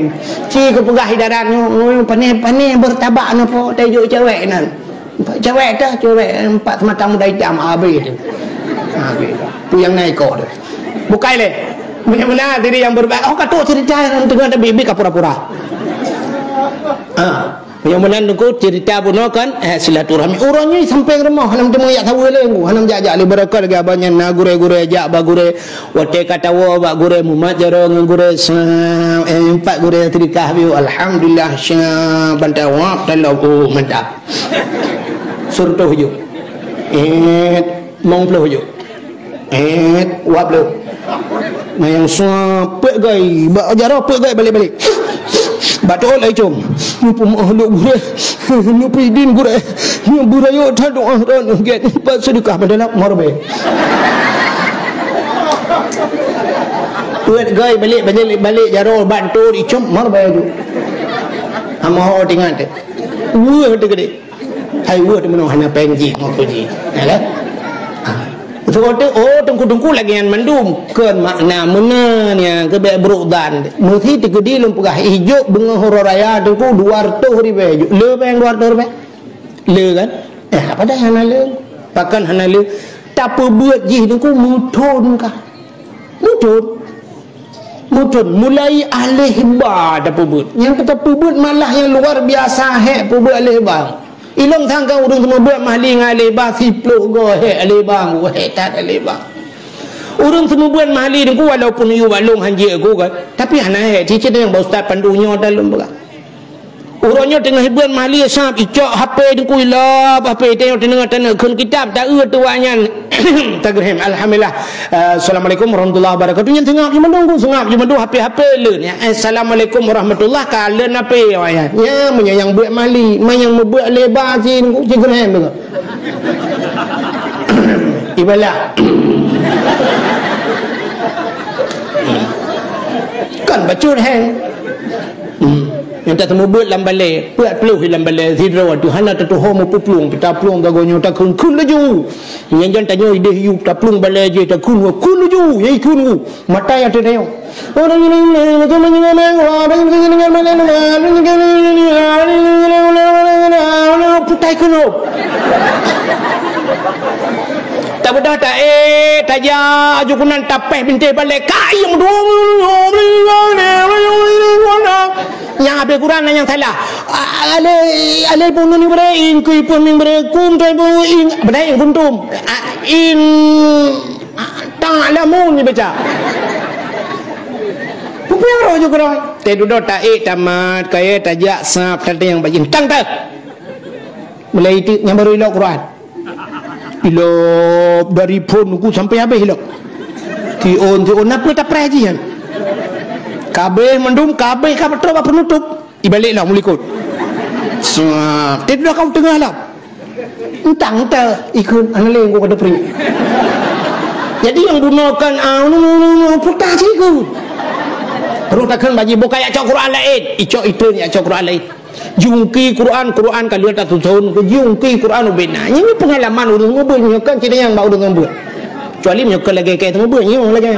Ci geupeugah i darat nyoe, nyoe pané-pané beureutabak nyoe po, teuh jok cewek nan. Cewek teuh, cewek empat sematang muda itam, abéh teuh. Abéh teuh. Tu nyang na iko teuh. Bukai lé. Meunyoe meunan diri nyang beureubat, oh, ka trok ceurita nyang teungoh tabi-bi ka pura-pura. Ha. Meunyoe meunan teungku ceurita bunoe kan, eh, silaturahmi. Uroe nyoe sampéng rumoh, hana meuteumé jak saweue lé, hana jak-jak lé, barokon lagèe abang nyan na gurèe-gurèe jak bak gurèe. Watèe ka tawoe bak gurèe mumat jaroe ngon gurèe sa-, eh, empat gurèe teudeukah biu. Alhamdulillah, sya, ban tawoe, talop, oh, mantap. Seureutôh jok. Eh, limong ploh jok. Eh, dua ploh. Nah, nyang sua peuet gai, bak jaroe peuet gai balek-balek. Bak teuôt lai com. Nyoe peumoh lôn gurèe. Nyoe peuidin gurèe. Nyoe beurayeuk that doa droeneuh gèt. Nyoe pat seudeukah ban talop, meurbèe. Peuet gai balek, balek, balek jaroe ban teuôt icom, meurbèe ju. Hana ho teuingat teuh. Weueh teuh geude. Hai weueh teuh meunoe hana péng jih, ngon peue jih. Ya kan? Ha. Teungku, oh, teungku-teungku lagèe nyan mandum. Kon makna meunan nyan, keu bèk brok dan. Meusi teukeudi lôn peugah, ijok beungoh uroe raya teungku dua ratus ribèe jok. Le bèe dua ratus ribèe? Le kan? Eh, padahai hana le. Pakon hana le? Tapeubeuet jih teungku meuthon kah? Meuthon. Meuthon, mulai aléh ba tapeubeuet. Nyang ka tapeubeuet malah nyang luar biasa hék peubeuet aléh ba. Ilôn sangka ureueng seumeubeuet mahli ngon aléh ba siplôh goe hék aléh ba, hék that aléh ba. Ureueng seumeubeuet mahli teungku walaupun yue bak lôn hanjeuet ku kan, tapi hana hék, cicit nyang bak ustaz pandu nyoe dan lôn peugah. Uroe nyoe teungoh beuet mahli sab, icok H P teungku ilop, H P teungoh teungoh taneuk kheun kitab, taeu tuwak nyan. Tageurhem, alhamdulillah. Eh, assalamualaikum warahmatullahi wabarakatuh. Nyan seungab jimandum ku, seungab jimandum H P, H P leun. Ya, assalamualaikum warahmatullah, ka leun H P awak nyan. Ya, meunyoe nyang beuet mahli, meunyoe nyang meubeuet lé ba cit, ku cit geurhem tu. Ibalah. Kan bacut hai. Hmm. Nyang tateumeubuet lam balè, peuet ploh lam balè sidroe tu hana tatuho meupuplueng, taplueng gagoe nyoe takheun-kheun laju. Nyan jan tanyoe ideh yu taplueng balè jih takheun, kheun laju, ya ikheun ku. Mata ya teudayo. Putai keunoe. Tabeudôh taék, tajak aju keunan tapéh bintéh balè, kayém dua. Nyang habéh Quran nyang salah. A-, alai, alai pun ni beurai, in kui pun ming beurai, kum tai pun in, beurai in kuntum. A, in, a, ta'lamun dibaca. Peue nyang roh ju keuroi? Teududoe taék tamat, kayée tajak sab, tadeng bajin. Tang teuh. Mulai itu nyang baru ilok Quran. Ilop dari phon ku sampai habéh ilop. Tiôn, tiôn, na peue tapreh jih nyan. Kabéh mandum, kabéh ka beutôi bak penutup. Ibalek lah meulikot. Sat, teudoh kau teungoh lah. Entang teu ikheun analé ku ka deupri. Jadi nyang bunoe kan, ah, nu, nu, nu, nu, puta siku. Roh takheun bak jih, buka jak cok Quran laén. Icok itreun jak cok Quran laén. Jiungki Quran, Quran ka lheueh tatuthon, jiungki Quran ubena. Nyoe peungalaman ureueng ngeubeuet, nyoe kan cit nyang bak ureueng ngeubeuet. Kecuali nyoe kan lagèe kèe teungeubeuet, nyoe lagèe.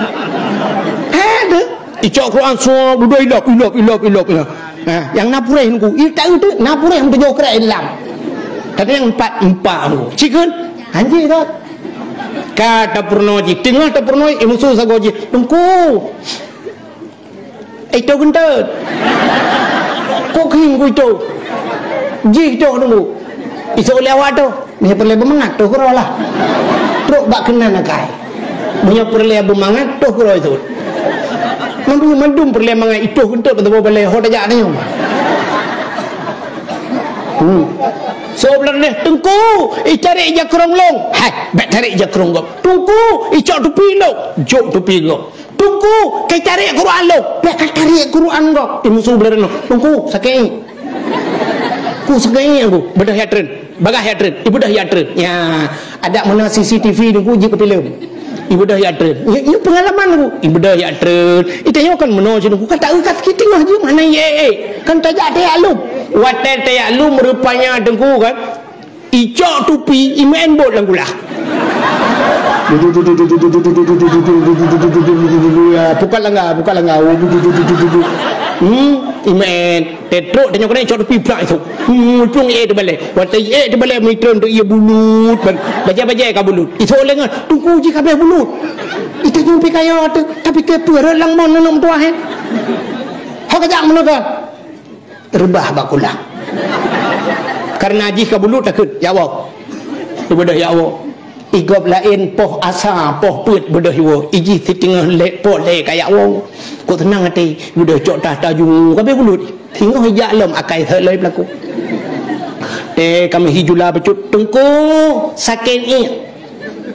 Ada. Icok Quran semua, dudoe ilop, ilop, ilop, ilop, ilop. Ha, nyang na puréh nungku, ita itu na puréh meutujoh krek ilang. Tapi nyang empat, empat nungku. Cikheun, anjing dah. Ka tapeurunoe jih, teungoh tapeurunoe, imusu sagoe jih. Nungku. Ito geunteut. Kok keueng ku ito? Jih ito nunggu. Isok lé awak tu. Meunyoe peureulée beumangat, toh keudroe lah. Trok bak keunan akai. Meunyoe peureulée beumangat, toh keudroe ito. Mandum, mandum peureulée mangat, itoh geunteut, atawa balée, ho tajak nyoe. Hmm. Soe beularang deh, "Teungku, itarek jakrong lôn." Hai, bèk tarek jakrong gob. "Teungku, icok tupi lôn." Jok tupi gob. "Teungku, kai tarek Quran lôn." Bèk ka tarek Quran gob. Imusu beularang nyoe. "Teungku, sakét iék." "Ku sakét iék aku." Beudôh jak treun. Bagah jak treun. Ibeudôh jak treun. Ya, adak meunan C C T V nungku jih keu filem. Ibeudôh jak treun. Nyoe, nyoe peungalaman nungku. Ibeudôh jak treun. Itanyoe kan meunoe cit nungku. Kan taeu ka sakét teungoh jeuem hana iék-ék. Kan tajak tajak lom. Watèe tajak lom rupanya teungku kan. Icok tupi, imeu'en bot lam kulah. Pukat langga, pukat langga. Hmm, imeu'en. Tetrok tanyoe keunan icok tupi plak itu. Hmm, plueng iék teubalée. Watèe iék teubalée, mitreun tu ié bulut. Ban-, bajai-bajai ka bulut. Isok lé ngon, "Teungku jih kabéh bulut." Itu jumpi kaya tu, tapi ke peureulang mon neunok meutuah, eh. Ho kajak meunoe kan. Reubah bak kulah. Kareuna jih ka bulut takheun, "Ya Allah." Ibeudôh, "Ya Allah." Igob laén poh asa, poh peuet beudôh iwoe. Ijih siteungoh lé, poh lé ka, "Ya Allah." Kok seunang até, ibeudôh cok tah taju, kabéh bulut. Singoh ijak lom akai seuet lom peulaku. Eh, kami hijula bacut, "Teungku, sakét iék."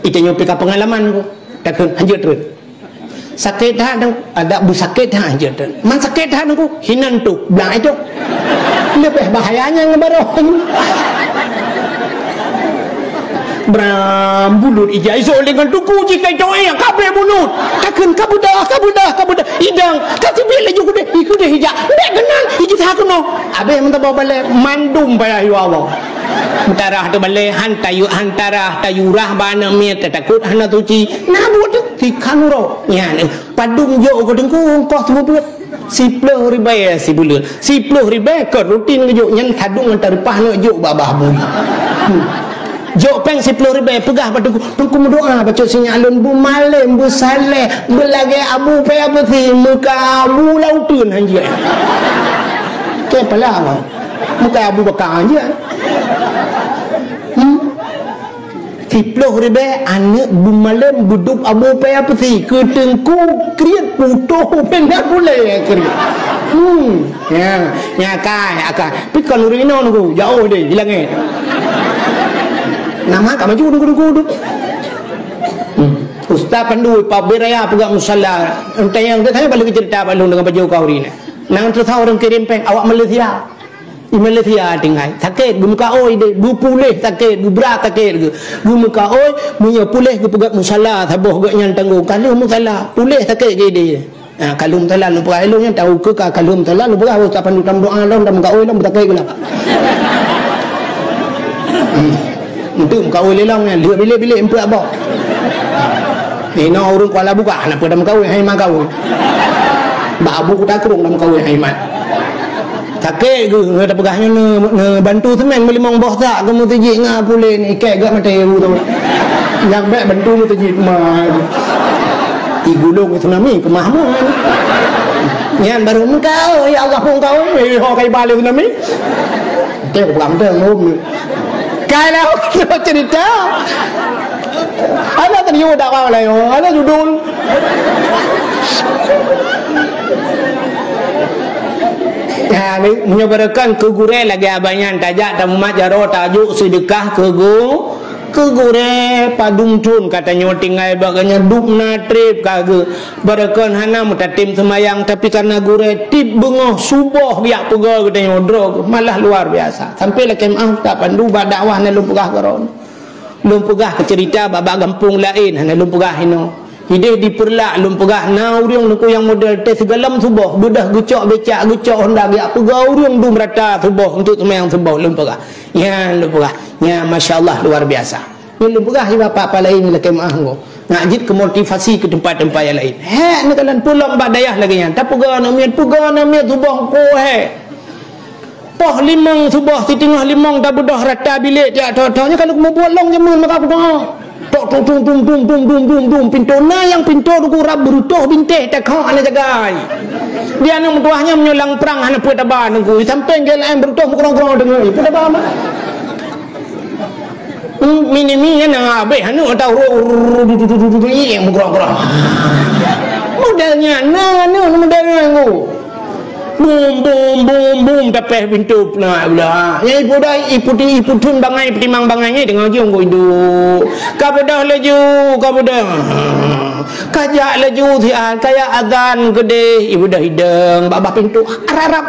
Itanyoe pih ka peungalaman ku. Takheun, "Hanjeuet treun." Sakét that nyoe, adak beusakét that jeuet. Man sakét that nyoe, hinan tu, blang itu. Leubeh bahaya nyan ngon baroe. Bram bulut ijai, isok lé ngon teungku jih kai cowok, kabeh bulut. Takheun ka beudôh, ka beudôh, ka beudôh. Idong, ka teubiet laju keudeh, i keudeh ijak. Bèk keunan, ijitha keunoe. Abéh meutabah balèe, mandum payah yue Allah. Meutarah teubalèe, han tayue, han tarah, tayue rah bak aneuk miet, tatakot hana suci. Na buet teuh, tikhan uroe. Nyan, padum jok keu teungku, ongkoh seumeubeuet. Siplôh ribèe sibuleuen. Siplôh ribèe kon rutin geujok, nyan sadong ngon tareupah neuk jok bak babah bui. Hmm. Jok pèng siplôh ribèe, peugah bak teungku, "Teungku meudoa bacut sinyak lôn, beumalém, beusaléh, beulagèe Abu Paya Peusi, meuka Abu Lauteun hanjeuet." Keu pala, meuka Abu Bakar hanjeuet. Hmm. Siplôh ribèe aneuk beumalém beudôb Abu Paya Peusi keu teungku kriet putôh benda gulèe kriet. Hmm. Nya, nya kai, akai. Pi kon ureueng inoe nunggu, jauh deh, di langèt. Nama ka maju nunggu-nunggu tu. Hmm. Ustaz Pandu, Pak Biraya peugah musala. Entah nyang tanya balik cerita Pak Long dengan baju kau hari ni. Nang tu tahu orang kirim pèng awak Malaysia. Di Malaysia tinggai. Sakét, geumeukaôi deh, geupuléh sakét, geubrat sakét geuh. Geumeukaôi, meunyoe puléh geupeugöt musala, saboh gobnyan tanggong. Ka lheueh musala, puléh sakét geuh deh. Ha, ka lheueh musala, lôn peugah ilôn nyan, tahu keu ka, ka lheueh musala, lôn peugah, "Wah, ka pandum tam doa lom, tam meukaôi lom, beusakét geuh lom." Hmm. Untuk meukaôi lé lom nyan, lheueh bilék-bilék, eumpeuk abah. Inoe ureueng Kuala Bugah, hana peue tam meukaôi, hai mak kaôi. Bak Abu Kuta Krueng tam meukaôi, hai mak. Sakét geuh, nyoe tapeugah nyoe neu-, neubantu seumén meulimong boh sak keu meuseujid ngon puléh ni, kèe gak maté u tu. Nyang bèk bantu meuseujid ma. Di gulong tsunami keumah mu. Nyan baru engkau, ya Allah, pun kau, eh, ho kai balik tsunami. Teu pulang teu ngum. Kai lah, cerita. Ada tadi udah kau lah, yo. Ada judul. Ya, ni, meunyoe beureukon keu gurèe lagèe abah nyan, tajak tamumat jaroe, tajok seudeukah keu gu-, keu gurèe, padum thôn ka tanyoe tinggai bak gobnyan, dub na trép ka geuh. Beureukon hana meutatem seumayang, tapi kareuna gurèe tiep beungoh suboh geujak peugah geutanyoe droe geuh, malah luar biasa. Sampai lakèe meu'ah Ustaz Pandu bak dakwah na lôn peugah keu droeneuh. Lôn peugah keu cerita bak-bak gampông laén, hana lôn peugah inoe. Idéh di Peureulak lôn peugah, na ureueng nungku nyang model teuh sigohlom suboh, beudôh geucok becak, geucok honda, geujak peugah ureueng dum rata suboh, untuk seumayang suboh lôn peugah. Nyan lôn peugah. Nyan, masya Allah, luar biasa. Nyan lôn peugah, ié bapak-bapak laén lakèe meu'ah nyoe. Nak jeuet keu motivasi keu teumpat-teumpat nyang laén. Hèk neukalon peue lom bak dayah lagèe nyan. Tapeugah aneuk miet, peugah aneuk miet suboh ko hèk. Poh limong suboh, siteungoh limong tabeudôh rata bilék jak tho-tho. Nyoe ka lheueh meubuet lôn jameun maka kudoa. Tok, tok, tung, tung, tung, tung, tung, tung, tung. Pintoe na nyang pintoe duku rab beureutoh bintéh takheun hana jagai. Di aneuk meutuwah nyan meunyoe lam prang hana peue taba nunggu. Sampéng G L M beureutoh meukeurong-keurong deungoe. Peue taba mah? Hmm, mini-mini nyan na habéh aneuk atau ru-, ru-, ru-, ru-, ru-, ru-, ru-, ru-, meukeurong-keurong. Model nyan na aneuk model nyan nunggu. Bum, bum, bum, bum, tapéh pintoe na ulah. Nyang ipu dai, ipu ti, ipu thon bangai, peutimang bangai nyan teungoh jeuem geuh iduek. Ka beudôh laju, ka beudôh. Ka jak laju siat, ka jak azan keudeh, ibeudôh idong bak bah pintoe. Arab-arab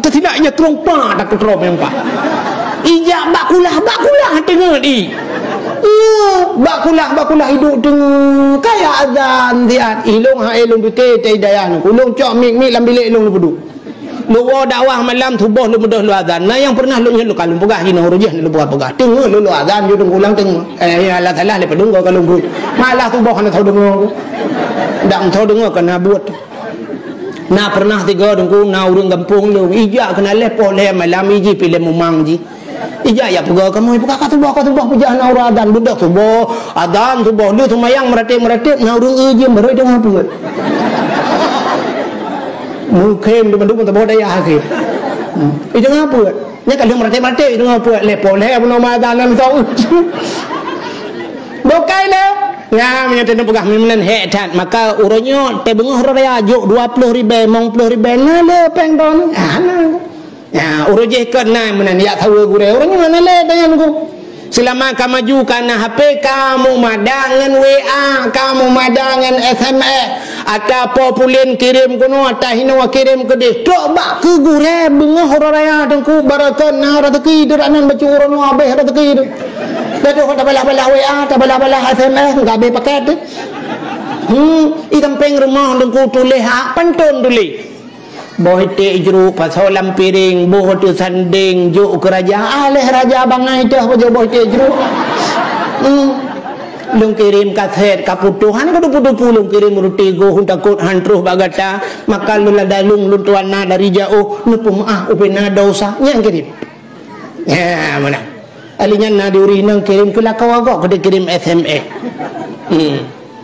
teusilak ija trong pa, takeutrôm nyang pa. Ijak bak kulah, bak kulah teungeut i. Iya, bak kulah, bak kulah iduek teungeut. Ka jak azan siat, ilong hai lôn pike cai dayah nyoe. Ulôn cok mik-mik lam bilék lôn lôn peuduek. Lôn woe dakwah malam suboh lôn beudôh lôn azan. Na nyang pernah lôn nyoe lôn ka lôn peugah jinoe uroe jih lôn peugah-peugah. Teungeut lôn, lôn azan jeuet lôn ulang teungeut. Eh, ya Allah Taala lé padum ka lôn buet. Malah suboh hana tho deungoe. Dak tho deungoe ka na buet. Na pernah tiga teungku na ureueng gampông lôn ijak keunan lhèe poh lhèe malam iji pi lé mumang jih. Ijak jak peugah kamoe, peugah ka suboh, ka suboh, peugah na ureueng azan, beudôh suboh, azan suboh, lheueh seumayang meuratéb-meuratéb, na ureueng eu jeuem baru deungoe peuet. Mungken teuma-teuma saboh dayah akhé. Hmm. Ih, deungoe peuet. Nyan ka lheueh meuratéb-meuratéb, deungoe peuet. Lhèe poh lhèe bunoe ma azan nan tau. Bukai lé. Nyan meunyoe teuneuk peugah meunan hék that, maka uroe nyoe teubeungoh uroe raya jok dua ploh ribèe, limong ploh ribèe, na lé péng droeneuh. Ah, na. Ya, uroe jih kon na meunan jak saweue gurèe. Uroe nyoe hana lé tanyan ku. Seulama ka maju ka na H P, ka mumadah ngon W A, ka mumadah ngon S M S. Ata po pulen kirém keunoe, ata hinoe kirém keudeh. Trok bak keu gurèe beungoh uroe raya teungku, barokon na raseuki teuh dak nan bacut uroe nyoe habéh raseuki teuh. Dah tu tabalah-balah W A, tabalah-balah S M S, ka habéh pakét teuh. Hmm, i sampéng rumoh Teungku tuléh, hak pantôn tuléh. Boh iték jruk pasoe lam piréng, boh teusandéng jok keu raja. Aléh raja bangai teuh pajoh boh iték jruk. Hmm. Lôn kirém kasét ka putôh, hana kutupu-tupu lôn kirém ruti goh, takot han troh bak gata. Maka lôn ladalông lôn tuan na dari jaoh, neupeumeu'ah ubé na desya. Nyan kirém. Ya, meunan. Ali nyan na di ureueng inong kirém keu lakoe gob, keu kirém S M S. Hmm.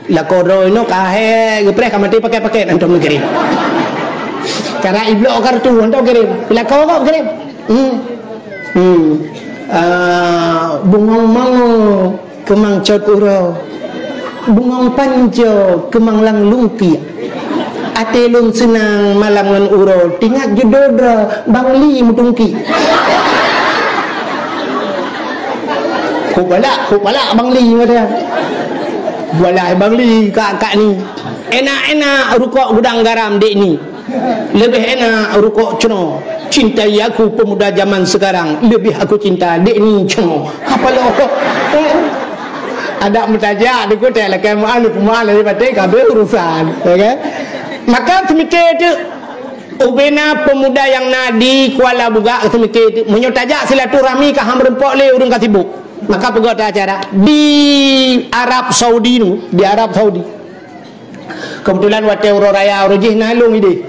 Lakoe droe inoe ka hék geupreh ka maté pakét-pakét hantom kirém. Cara iblok kartu hantom kirém. Keu lakoe gob kirém. Hmm. Hmm. Ah, bungong mango keumang cot uroe. Bungong panco keumang lam lungkiek. Até lôn seunang malam ngon uroe, teuingat judô droe Bang Li meutungki. Kok balak, kok balak Bang Li, kata. Balak Bang Li, kak, kak ni. Enak-enak rukok gudang garam dek ni. Leubeh enak rukok cno. Cintai aku pemuda zaman sekarang, leubeh aku cinta dek ni cno. Apa lo? Adak meutajak di kutée lakée meu'ah, leupeumeu'ah lé baté kabeh urusan, ya kan? Maka seumiké teuk, ubé na pemuda nyang na di Kuala Bugak seumiké teuk, meunyoe tajak silaturahmi ka han meureumpok lé ureueng ka sibuk. Maka peugah acara di Arab Saudi nu, di Arab Saudi. Keubeutulan watée uroe raya uroe jih na lôn idéh.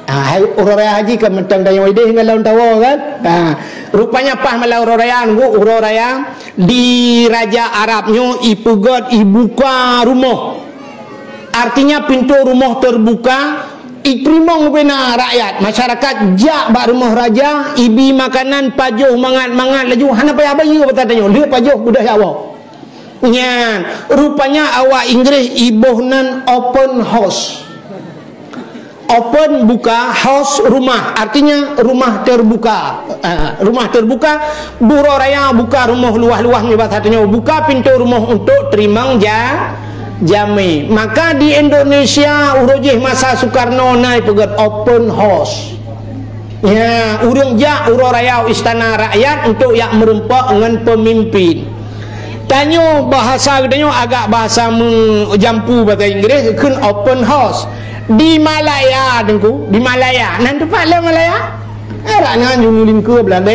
Ah, hai, uroe raya haji kan mantong tanyoe idéh ngon lôn tawoe kan. Ah, rupanya paih malam uroe raya nunggu uroe raya di raja Arab nyoe ipeugét ibuka rumoh. Artinya pintu rumoh terbuka, iteurimong ubé na rakyat, masyarakat jak bak rumoh raja, ibi makanan pajoh mangat-mangat laju hana payah bayeue bak tanyoe, lheueh pajoh beudôh jak woe. Nyan, rupanya awak Inggréh iboh nan open house. Open buka, house rumah, artinya rumah terbuka. Ah, rumah terbuka, uroe raya buka rumoh luwah-luwah nibak satanyoe, buka pintu rumoh untuk teurimong ja-, jamé. Maka di Indonesia uroe jih masa Soekarno na ipeugét open house. Ya, ureueng jak uroe raya u istana rakyat untuk jak meureumpok ngon peumimpin. Tanyoe bahasa geutanyoe agak bahasa meujampu bahasa Inggréh, kheun open house. Di Malaya, Teungku, di Malaya. Nan teumpat lé Malaya? Eh, rak nan junu lingkeu Beulanda.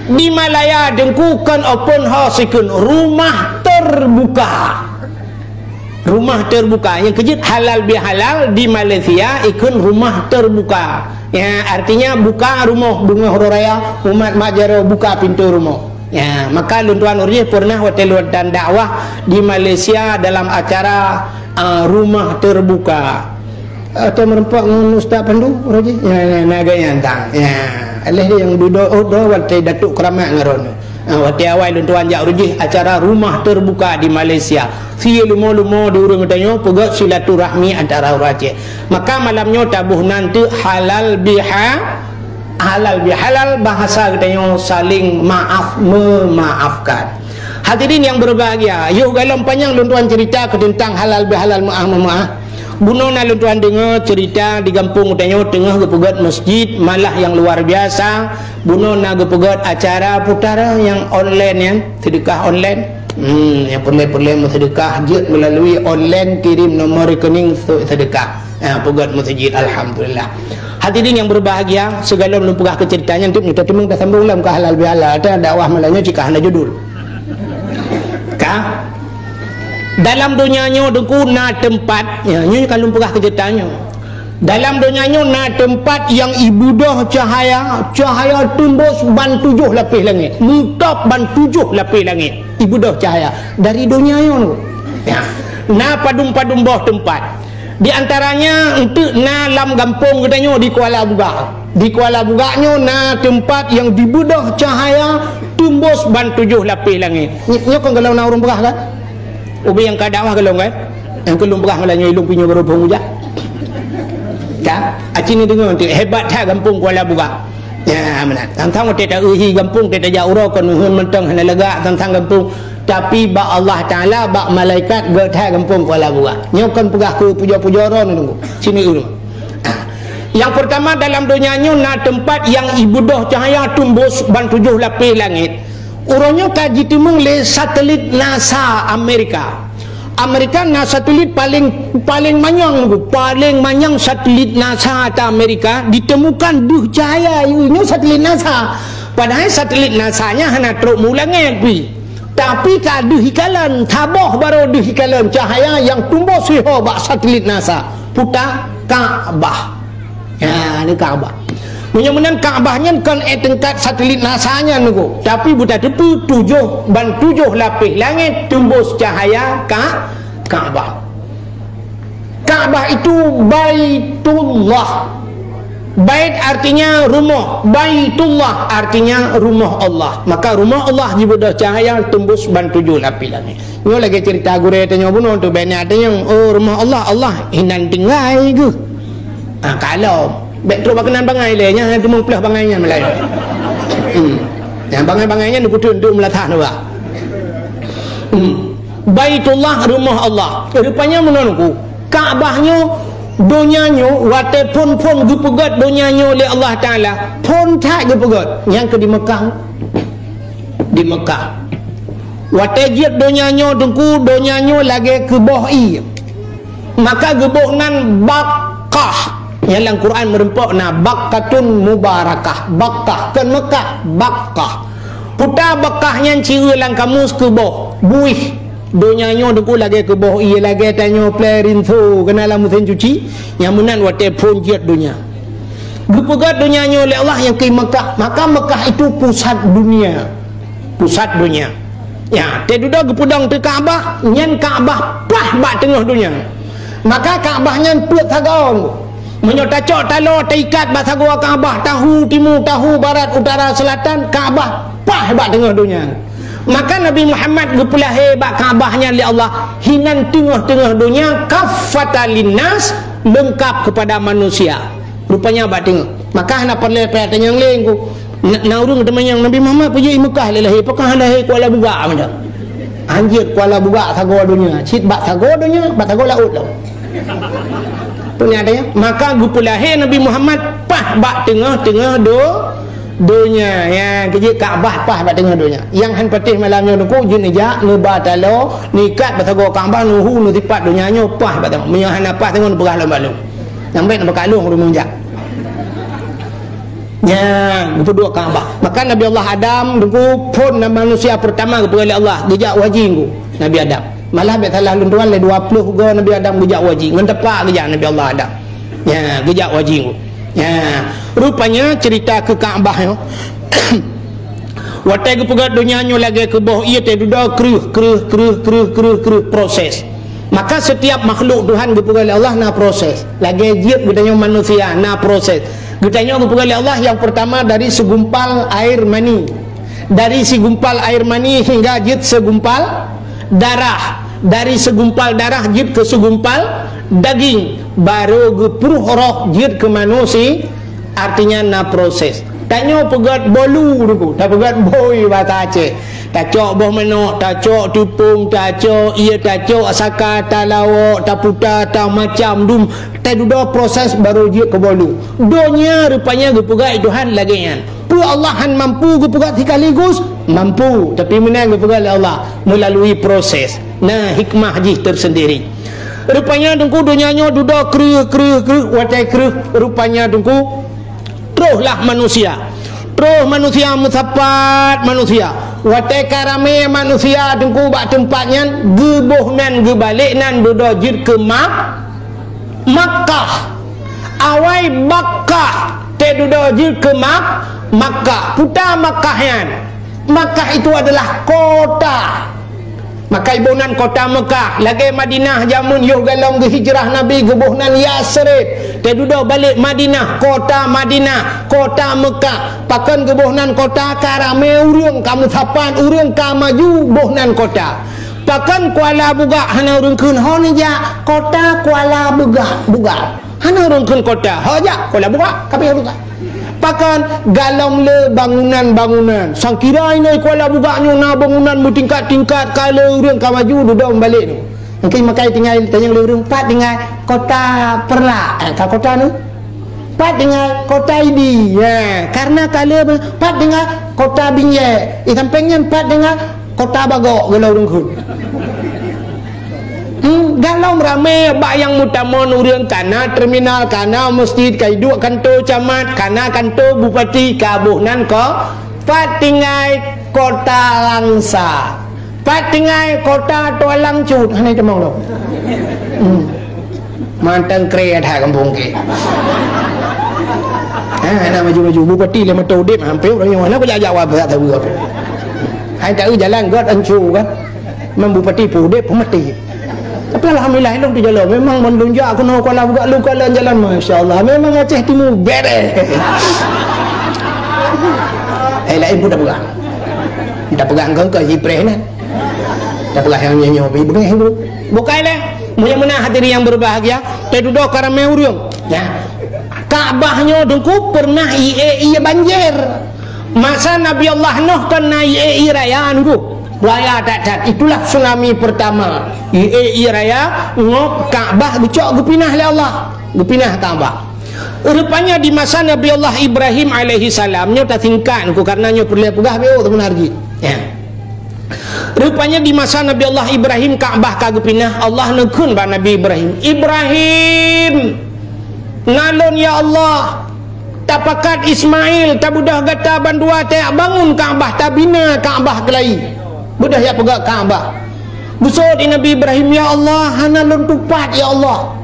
Di Malaya, Teungku, kon open house, kheun rumah terbuka. Rumah terbuka. Nyang keujeuet halal bihalal di Malaysia ikheun rumah terbuka. Ya, artinya buka rumoh beungoh uroe raya, umat mak jaroe buka pintu rumoh. Ya, maka lôn tuan ureueng pernah watée lôn dan dakwah di Malaysia dalam acara, ah, rumah terbuka. Atau meureumpok ngon Ustaz Pandu, uroe jih? Ya, ya, na gaya tang. Ya, aléh dia nyang dudoe, oh, do watée Datuk Keramat ngon droeneuh. Ah, watée awai lôn tuan jak uroe jih acara rumah terbuka di Malaysia. Sié leumo-leumo di ureueng tanyoe peugét silaturahmi antara ureueng Aceh. Maka malam nyoe taboh nan teuk halal biha-, halal bihalal, bahasa geutanyoe saling maaf memaafkan. Hadirin yang berbahagia, yoh galom panyang lôn tuan cerita ke tentang halal bihalal, maaf memaaf. Bunoe na lôn tuan deungoe cerita di gampông geutanyoe teungoh geupeugét masjid, malah yang luar biasa. Bunoe na geupeugét acara putaran nyang online nyan, seudeukah online. Hmm, nyang peureulée-peureulée meuseudeukah jeuet meulalu online, kirim nomor rekening seudeukah. Ha, peugét masjid, alhamdulillah. Hadirin yang berbahagia, sigohlom lôn peugah keu cerita nyan, teuk nyoe tateumeung tasambong lom keu halal bihalal, ata dakwah malam nyoe cit ka hana judul. Ka? Dalam donya nyoe Teungku na teumpat, ya, nyoe ka lôn peugah keu cerita nyoe. Dalam donya nyoe na teumpat nyang ibeudôh cahaya, cahaya teumbôs ban tujoh lapéh langét, meutôb ban tujoh lapéh langét, ibeudôh cahaya dari donya nyoe. Ya. Na padum-padum boh teumpat. Di antaranya eunteuk na lam gampông geutanyoe di Kuala Bugak. Di Kuala Bugak nyoe na teumpat nyang dibeudôh cahaya teumbôs ban tujoh lapéh langét. Ny-, nyoe kon golom na ureueng peugah kan? Ubé nyang ka dakwah golom kan? Nyang kon lôn peugah malam nyoe ilôn pinyueng baru phôn ujak. Ka? Aci ni deungoe tu hebat that gampông Kuala Bugak. Ya, meunan. Tang-tang watée ta-eu hi gampông, watée tajak uroe kon uheun mantong hana lagak tang-tang gampông. Tapi bak Allah Taala, bak malaikat, gét that gampông Kuala Bugak. Nyoe kon peugah keu pujoe-pujoe droe nunggu. Sini ureueng. Ah. Yang pertama, dalam donya nyoe na teumpat nyang ibeudôh cahaya teumbôs ban tujoh lapéh langét. Uroe nyoe ka jiteumeung lé satelit NASA Amerika. Amerika na satelit paling, paling manyang, paling manyang satelit NASA ata Amerika ditemukan deuh cahaya, nyoe satelit NASA. Padahai satelit NASA nyan hana trok mu langét pi. Tapi ka deuh ikalon, saboh barô deuh ikalon cahaya nyang tumbôs siho bak satelit NASA. Peue tan? Ka'bah. Ha, ni Ka'bah. Meunyoe meunan Ka'bah nyan kon ék teungkat satelit NASA nyan, Teungku. Tapi beutateupeue tujoh ban tujoh lapéh langét tumbôs cahaya Ka-, Ka'bah. Ka'bah itu Baitullah. Bait artinya rumoh, Baitullah artinya rumoh Allah. Maka rumoh Allah jibeudôh cahaya tumbôs ban tujoh lapéh langét. Nyoe lagèe cerita gurèe tanyoe bunoe tu, bèk na tanyong, "Oh, rumoh Allah, Allah hinan tinggai keuh?" Ah, kalon. Bèk trok bak keunan bangai lé, nyan teumeupeuleuh bangai nyan meulayeue. Hmm. Nyan bangai-bangai nyan dikutun tu meulatah nyoe. Hmm. Baitullah, rumoh Allah. Rupanya meunan Teungku. Ka'bah nyoe, donya nyoe, watèe phôn-phôn geupeugöt donya nyoe lé Allah Taala, phôn that geupeugöt. Nyang keu di Mekah. Di Mekah. Watèe jeuet donya nyoe Teungku, donya nyoe lagèe keu boh ié. Maka geuboh nan Bakkah. Nyang lam Quran meureumpok na Bakkatun Mubarakah. Bakkah, kon Mekah, Bakkah. Peue tan Bakkah nyan, ci eu lam kamus keu boh, buih. Donya nyoe Teungku lagèe keu boh ié, lagèe tanyoe plè rinso keunan lam meusén cuci, nyang meunan watèe phôn jeuet donya. Geupeugöt donya nyoe lé Allah nyang keu Mekah, maka Mekah itu pusat dunia. Pusat donya. Ya, teududoe geupeudong teu Ka'bah, nyan Ka'bah paih bak teungoh donya. Maka Ka'bah nyan peuet sagoe. Meunyoe tacok taloe taikat bak sagoe Ka'bah, tahu timu, tahu barat, utara, selatan, Ka'bah paih bak teungoh donya. Maka Nabi Muhammad geupeulahé bak Ka'bah nyan lé Allah, hinan teungoh-teungoh donya, kaffatan linnas, leungkap keupada manusia. Rupanya bak teungoh. Maka hana peureulèe payah tanyong lé Teungku. Na, na ureueng teumanyong, "Nabi Muhammad peue jeuet i Mekah lé lahé, pakon hana lahé Kuala Bugak?" Meunan. Hanjeuet Kuala Bugak sagoe donya, cit bak sagoe donya, bak sagoe laôt lom. Peue nyan tanyong? Maka geupeulahé Nabi Muhammad paih bak teungoh-teungoh do-, donya. Ya, keu jeuet Ka'bah paih bak teungoh donya. Nyang han patéh malam nyoe Teungku, jeuet neujak, neuba taloe, neuikat bak sagoe Ka'bah, neuhu, neusipat donya nyoe paih bak teungoh. Meunyoe hana paih teungoh, neupeugah lom bak lôn. Nyang bèk neupeugah lôn ureueng meunjak. Nyan, geupeudong Ka'bah. Maka Nabi Allah Adam Teungku phôn nan manusia peurtama geupeugah lé Allah, geujak u haji Teungku, Nabi Adam. Malah bèk salah lôn tuan, lé dua ploh goe Nabi Adam geujak u haji. Ngon teumpat geujak Nabi Allah Adam. Nyan, geujak u haji Teungku. Nyan, rupanya cerita keu Ka'bah nyoe. Watèe geupeugöt donya nyoe lagèe keu boh ié, teududoe kreueh, kreueh, kreueh, kreueh, kreueh, kreueh, proses. Maka setiap makhluk Tuhan geupeugöt lé Allah na proses. Lagèe jeuet geutanyoe manusia na proses. Geutanyoe geupeugöt lé Allah nyang peurtama dari segumpal air mani. Dari segumpal air mani hingga jeuet segumpal darah. Dari segumpal darah jeuet keu segumpal daging. Barô geupruh roh jeuet keu manusia. Artinya na proses. Tanyoe peugöt bolu Teungku, tapeugöt bôi basa Aceh. Tacok boh manok, tacok teupông, tacok ié, tacok saka, talawok, taputa, tamacam dum. Teududoe proses barô jeuet keu bolu. Donya rupanya geupeugöt Tuhan lagèe nyan. Peue Allah han mampu geupeugöt sikaligus? Mampu, tapi meunan geupeugöt lé Allah melalui proses. Na hikmah jih tersendiri. Rupanya Teungku donya nyoe dudoe kreueh, kreueh, kreueh, watèe kreueh, rupanya Teungku troh lah manusia. Troh manusia meusapat manusia. Watèe ka ramé manusia Teungku bak teumpat nyan, geuboh nan geubalek nan dudoe jeuet keu Mak-, Makkah. Awai Bakkah, teududoe jeuet keu Mak-, Makkah. Peue tan Makkah nyan? Makkah itu adalah kota. Maka iboh nan kota Mekah, lagèe Madinah jameun yoh galom geuhijrah Nabi geuboh nan Yasrib. Teududoe balek Madinah, kota Madinah, kota Mekah. Pakon geuboh nan kota? Ka ramé ureueng, ka meusapat ureueng, ka maju boh nan kota. Pakon Kuala Bugak hana ureueng kheun, ho neujak kota Kuala Bugak, Bugak. Hana ureueng kheun kota, ho jak Kuala Bugak, ka pih Bugak. Pakon galom le bangunan-bangunan. Sangkira inoe Kuala Bugak nyoe na bangunan meutingkat-tingkat, ka le ureueng ka maju dudoe meubalek nyoe. Mungkin makai tinggai tanyong le ureueng, pat tinggai kota Peureulak, eh, ka kota nyoe. Pat tinggai kota Idi, ya, karena ka le pat tinggai kota Binjai. Di sampéng nyan pat tinggai kota Bagok, geula ureueng kheun. Galom ramé bak nyang meutamong ureuëng, kana terminal, kana meuseujid, ka iduek kanto camat, kana kanto bupati, ka boh nan ko, pat tinggai kota Langsa. Pat tinggai kota Tualang Cut, hana itamong lom. Hmm. Mantong kre that gampông ke. Ha, na maju-maju bupati lé mata udép hampir ureuëng nyoe. Hana kujak jawab, tak tahu apa. Hai tahu jalan got ancu kan. Memang bupati pun udép pun mati. Tapi alhamdulillah ilong tu jalan. Memang mandum jak kena kuala buka luka lan jalan, masya Allah. Memang Aceh Timur bereh. Eh, lain pun dah pegang. Dah pegang kengkeng jipreh nah. Dah pegang yang nyoe-nyoe, beri bengeh tu. Bukai leh. Meunyoe meunan hadirin yang berbahagia, teududoe ka ramé ureuëng. Ya. Ka'bah nyoe dengku pernah ie-ie banjir. Masa Nabi Allah Nuh kan na ie-ie raya nunggu. Raya that-that. Itulah tsunami pertama. Ie-ie raya ngop Ka'bah geucok geupinah lé Allah. Geupinah Ka'bah. Rupanya di masa Nabi Allah Ibrahim alaihi salam, nyoe tasingkat ku karena nyoe peureulée peugah beu teumeunar jih. Ya. Rupanya di masa Nabi Allah Ibrahim Ka'bah ka geupinah, Allah neukheun bak Nabi Ibrahim, "Ibrahim, na lôn ya Allah, tapakat Ismail, tabeudôh gata bandua tajak bangun Ka'bah, tabina Ka'bah keulayi." Beudôh jak peugah Ka'bah. Beusoe di Nabi Ibrahim, "Ya Allah, hana lôn tupat ya Allah.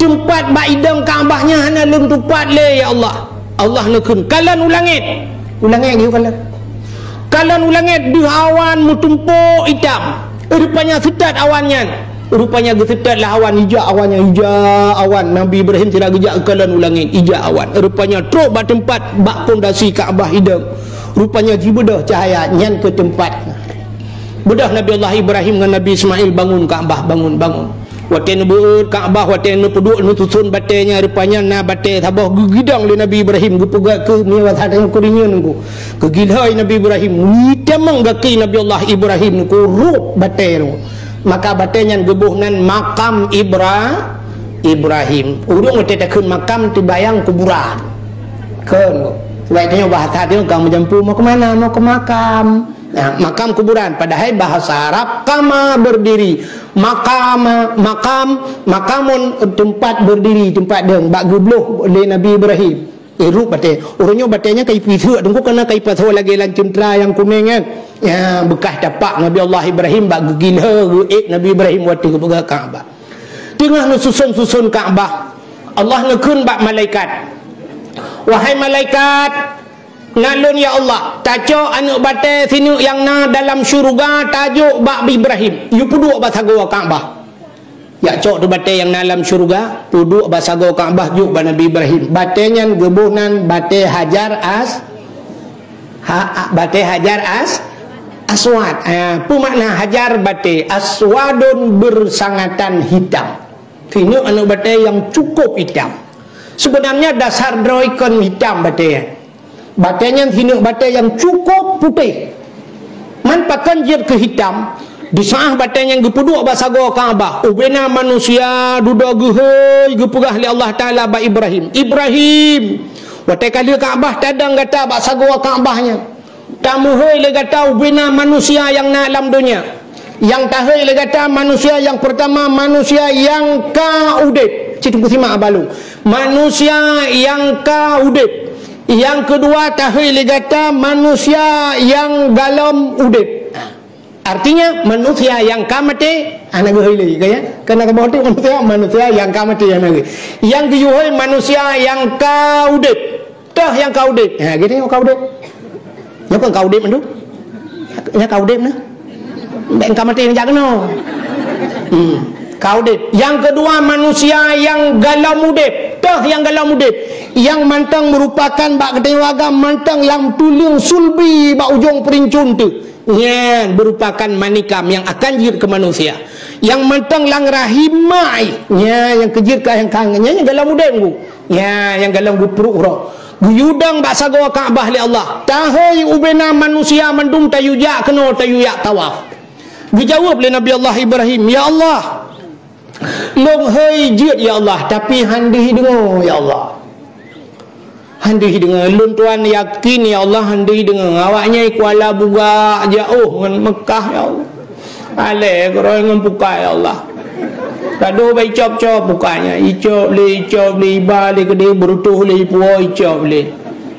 Teumpat bak idong Ka'bah nyan hana lôn tupat lé ya Allah." Allah neukheun, "Kalon u langét." U langét geuyue kalon. Kalon u langét deuh awan meutumpôk itam. Rupanya seutôt awan nyan. Rupanya geuseutôt lah awan, ijak awan nyan, ijak awan. Nabi Ibrahim sira geujak kalon u langét, ijak awan. Rupanya trok bak teumpat, bak pondasi Ka'bah idong. Rupanya jibeudôh cahya nyan keu teumpat. Beudôh Nabi Allah Ibrahim ngon Nabi Ismail bangun Ka'bah, bangun, bangun. Watée neubeuet Ka'bah, watée neupeuduek neususon batée nyan, rupanya na batée saboh geugidong lé Nabi Ibrahim, geupeugah keu miwasat nyang keurinyeun nunggu. Geugilhôi Nabi Ibrahim, itamong gaki Nabi Allah Ibrahim nunggu rôb batée nyoe. Maka batée nyan geuboh nan makam Ibra-, Ibrahim. Ureuëng watée takheun makam teubayang kuburan. Kheun. Sebab itu bahasa dia ka meujampu mau ke mana, mau ke makam. Nah, makam kuburan, padahai bahasa Arab kama berdiri. Makam, makam, makamun tempat berdiri, tempat dong, bak geubloh lé Nabi Ibrahim. Eh, rôb batée. Ureuëng nyoe batée nyan ka ipiseuk teungku keunan ka ipasoe lagée lam ceuntra nyang kunéng nyan. Ya, beukah tapak Nabi Allah Ibrahim bak geugilhôi geuék Nabi Ibrahim watée geupeugah Ka'bah. Teungoh neususon-suson Ka'bah, Allah neukheun bak malaikat, "Wahai malaikat, na lôn ya Allah, tacok aneuëk batée sineuk nyang na dalam syeuruga tajok bak Ibrahim, yue peuduek bak sagoe Ka'bah." Jak cok tu batée nyang na lam syeuruga, peuduek bak sagoe Ka'bah jok bak Nabi Ibrahim. Batée nyan geuboh nan batée Hajar As-, ha, ha, batée Hajar As-, Aswad. Ha, peue makna Hajar batée? Aswadun bersangatan hitam. Sineuk aneuëk batée nyang cukup hitam. Sebenarnya dasar droe kon hitam batée. Batée nyan sineuk batée nyang cukup putéh. Man pakon jeuet keu hitam, di saat batée nyan geupeuduek bak sagoe Ka'bah, ubena manusia dudoe geuhôi geupeugah lé Allah Taala bak Ibrahim, "Ibrahim, watée ka lheueh Ka'bah tadong gata bak sagoe Ka'bah nyan." Tameuhôi lé gata ubena manusia nyang na lam donya. Nyang tahôi lé gata manusia nyang peurtama, manusia nyang ka udeb. Cit teungku simak haba lôn. Manusia nyang ka udeb. Nyang keudua tahôi lé gata manusia nyang galom udeb. Artinya manusia nyang ka maté, hana geuhôi lé, ka ya? Karena ka maté manusia, manusia nyang ka maté hana geuhôi. Nyang geuyue hôi manusia nyang ka udeb. Toh nyang ka udeb. Ha, geutanyoe ka udeb. Nyoe kon ka udeb mandum. Nyang ka udeb na. Bèk ka maté jak keunoe. Hmm. Ka udeb. Nyang keudua manusia nyang galom udeb. Toh nyang galom udeb. Nyang mantong meurupakan bak geutanyoe agam mantong lam tuleueng sulbi bak ujong peurincun teuh. Nyan meurupakan manikam nyang akan jeuet keu manusia. Nyang mantong lam rahim mak, nyan nyang keujeuet ka nyang kang, nyan nyang galom udeb ngu. Nyan nyang galom geupruek uroe. Geuyue dong bak sagoe Ka'bah lé Allah. Tahôi ubena manusia mandum tayue jak keunoe tayue jak tawaf. Geujaweueb lé Nabi Allah Ibrahim, "Ya Allah, lôn hôi jeuet ya Allah, tapi han deuh deungoe ya Allah. Han deuh deungoe. Lôn tuan yakin ya Allah han deuh deungoe. Awaknyan kuala buga jaoh ngon Meukah ya Allah. Alèh keudroe ngon pukai ya Allah." Gadoh bak icop-cop bukanya, icop lé, icop lé, iba lé keudéh, beurutoh lé, ipuwoe, icop lé.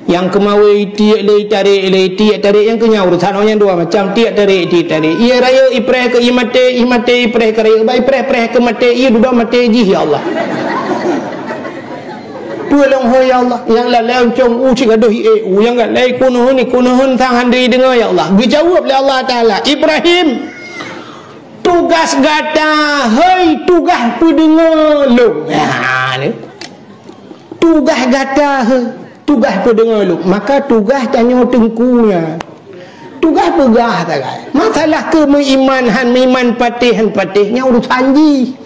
Nyang keumawe itiek lé, itarek lé, itiek tarek, nyang keu nyan urusan awak nyan dua macam, tiek tarek, tiek tarek. Ié rayeuk ipreh keu ié maté, ié maté ipreh keu rayeuk, bak ipreh-preh keu maté, ié dudoe maté jih, ya Allah. Peue lôn ho, ya Allah? Nyang lalée uncong u cit gadoh ié u, nyang galai kunohon, kunohon sang hana deungoe, ya Allah. Geujaweueb lé Allah Taala, "Ibrahim, tugaih gata, hei tugaih peudeungoe lôn." Ha, ni. Tugaih gata, hei tugaih peudeungoe lôn. Maka tugaih tanyoe teungku nyan. Tugaih peugah sagai. Masalah keu meuiman han meuiman, patéh han patéh, nyan urusan jih.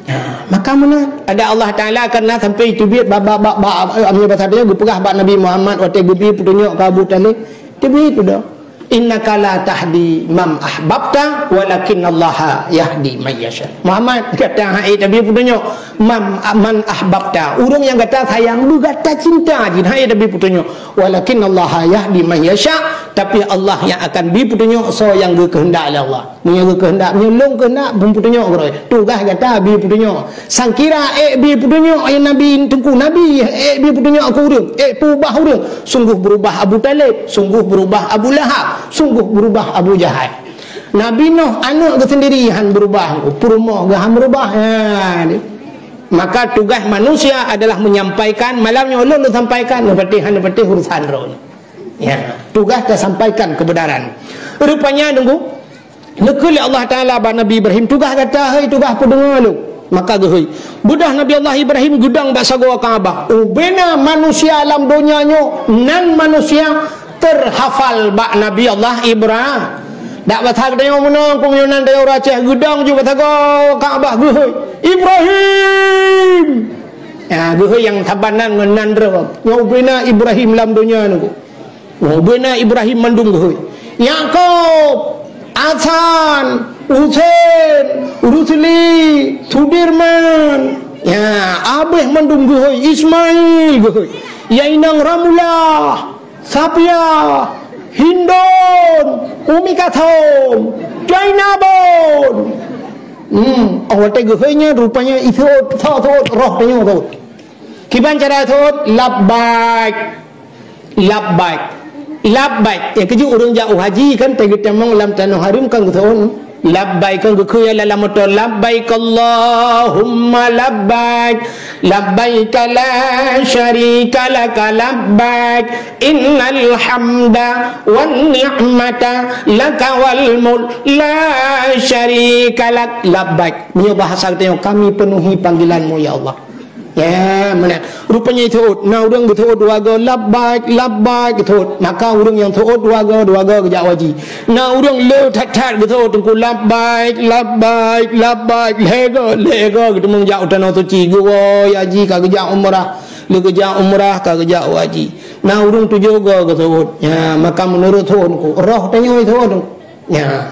Ha, maka meunan, ada Allah Taala karena sampai teubiet ba, ba, ba, ba, meunyoe basa tanyoe geupeugah bak Nabi Muhammad watée geubri peutunyok keu Abu Thalib, teubiet tu dah. "Innaka la tahdi man ahbabta, walakinnallaha yahdi man yasha." Muhammad, gata han ék tabri peutunyok man, man ahbabta. Ureuëng nyang gata sayang, beu gata cinta jih, han ék tabri peutunyok. "Walakinnallaha yahdi man yasha," tapi Allah nyang akan bri peutunyok soe nyang geukeuheundak lé Allah. Meunyoe geukeuheundak, meunyoe lôn keuheundak, bri peutunyok keudroe. Tugaih gata bri peutunyok. Sangkira ék bri peutunyok, eh, Nabi, teungku Nabi, ék bri peutunyok keu ureuëng, ék peurubah ureuëng. Sungguh beurubah Abu Thalib, sungguh beurubah Abu Lahab, sungguh beurubah Abu Jahal. Nabi Nuh, aneuëk geuh sendiri han beurubah, peurumoh geuh han beurubah. Ha, ni. Maka tugaih manusia adalah menyampaikan, malam nyoe ulôn lôn sampaikan, neupatéh han neupatéh urusan droeneuh. Ya, tugaih tasampaikan kebenaran. Rupanya, teungku, neukheun lé Allah Taala bak Nabi Ibrahim, "Tugaih gata, hei tugaih peudeungoe lôn." Maka geuhôi. Beudôh Nabi Allah Ibrahim geudong bak sagoe Ka'bah. Ubena manusia lam donya nyoe, nan manusia terhafal bak Nabi Allah Ibrahim. Dak basa geutanyoe meunoe, keu meunyoe nan dayah Aceh geudong ju bak sagoe Ka'bah geuhôi, "Ibrahim!" Ya, geuhôi nyang saban nan ngon nan droe. Nyoe ubena Ibrahim lam donya nyoe. Nyoe ubena Ibrahim mandum geuhôi. Yakub, Hasan, Husein, Rusli, Sudirman. Ya, abeh mandum geuhôi. Ismail geuhôi. Ya inong Ramulah, Safia, Hindon, Umi Kasom, Jainabon. Hmm, oh, watée geuhôi nyan rupanya iseuôt, soe seuôt, roh tanyoe seuôt. Kiban cara seuôt, "Labbaik, labbaik, labbaik." Nyang keujeuet ureuëng jak u haji kan, teugeutamong lam tanoh hareuem kan geuseuôt, "Labbaik," kan geukheun lam moto, "Labbaik Allahumma labbaik, labbaik la syarika laka labbaik, innal hamda wan ni'mata laka wal mulk la syarika lak." Labbaik. Meunyoe bahasa geutanyoe, "Kami penuhi panggilan-Mu, ya Allah." Ya, meunan. Rupanya seuôt. Na ureuëng geuseuôt dua goe, "Labbaik, labbaik," geuseuôt. Maka ureuëng nyang seuôt dua goe, dua goe geujak u haji. Na ureuëng le that-that geuseuôt teungku, "Labbaik, labbaik, labbaik," lhée goe, lhée goe geuteumong jak u Tanoh Suci. Geuwoe haji ka geujak umrah, le geujak umrah ka geujak u haji. Na ureuëng tujoh goe geuseuôt. Ya, maka meunurot seuôt teungku. Roh tanyoe seuôt teungku. Ya.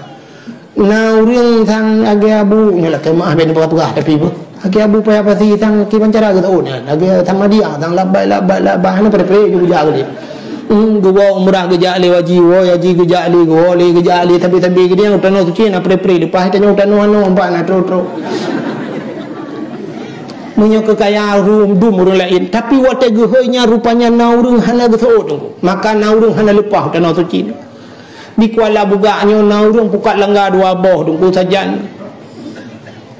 Na ureuëng sang lagée Abu, nyoe lakée meuah ben peugah-peugah tapi beuh. Lagée Abu Paya Pasi sang kiban cara geuseuôt nyan. Lagée sang Madia, sang labbaik, labbaik, labbaik, hana pre-pre ju geujak lé. Hmm, geuwoe umrah geujak lé, haji, woe haji geujak lé, geuwoe lé geujak lé, sabe-sabe geudiang u Tanoh Suci na pre-pre, leupah tanyoe u tanoh anoe empat na trok-trok. Meunyoe keu kaya rum dum ureuëng laén, tapi watée geuhôi nyan rupanya na ureuëng hana geuseuôt teungku. Maka na ureuëng hana leupah u Tanoh Suci. Di Kuala Bugak nyoe na ureuëng pukat langga dua boh teungku sajan.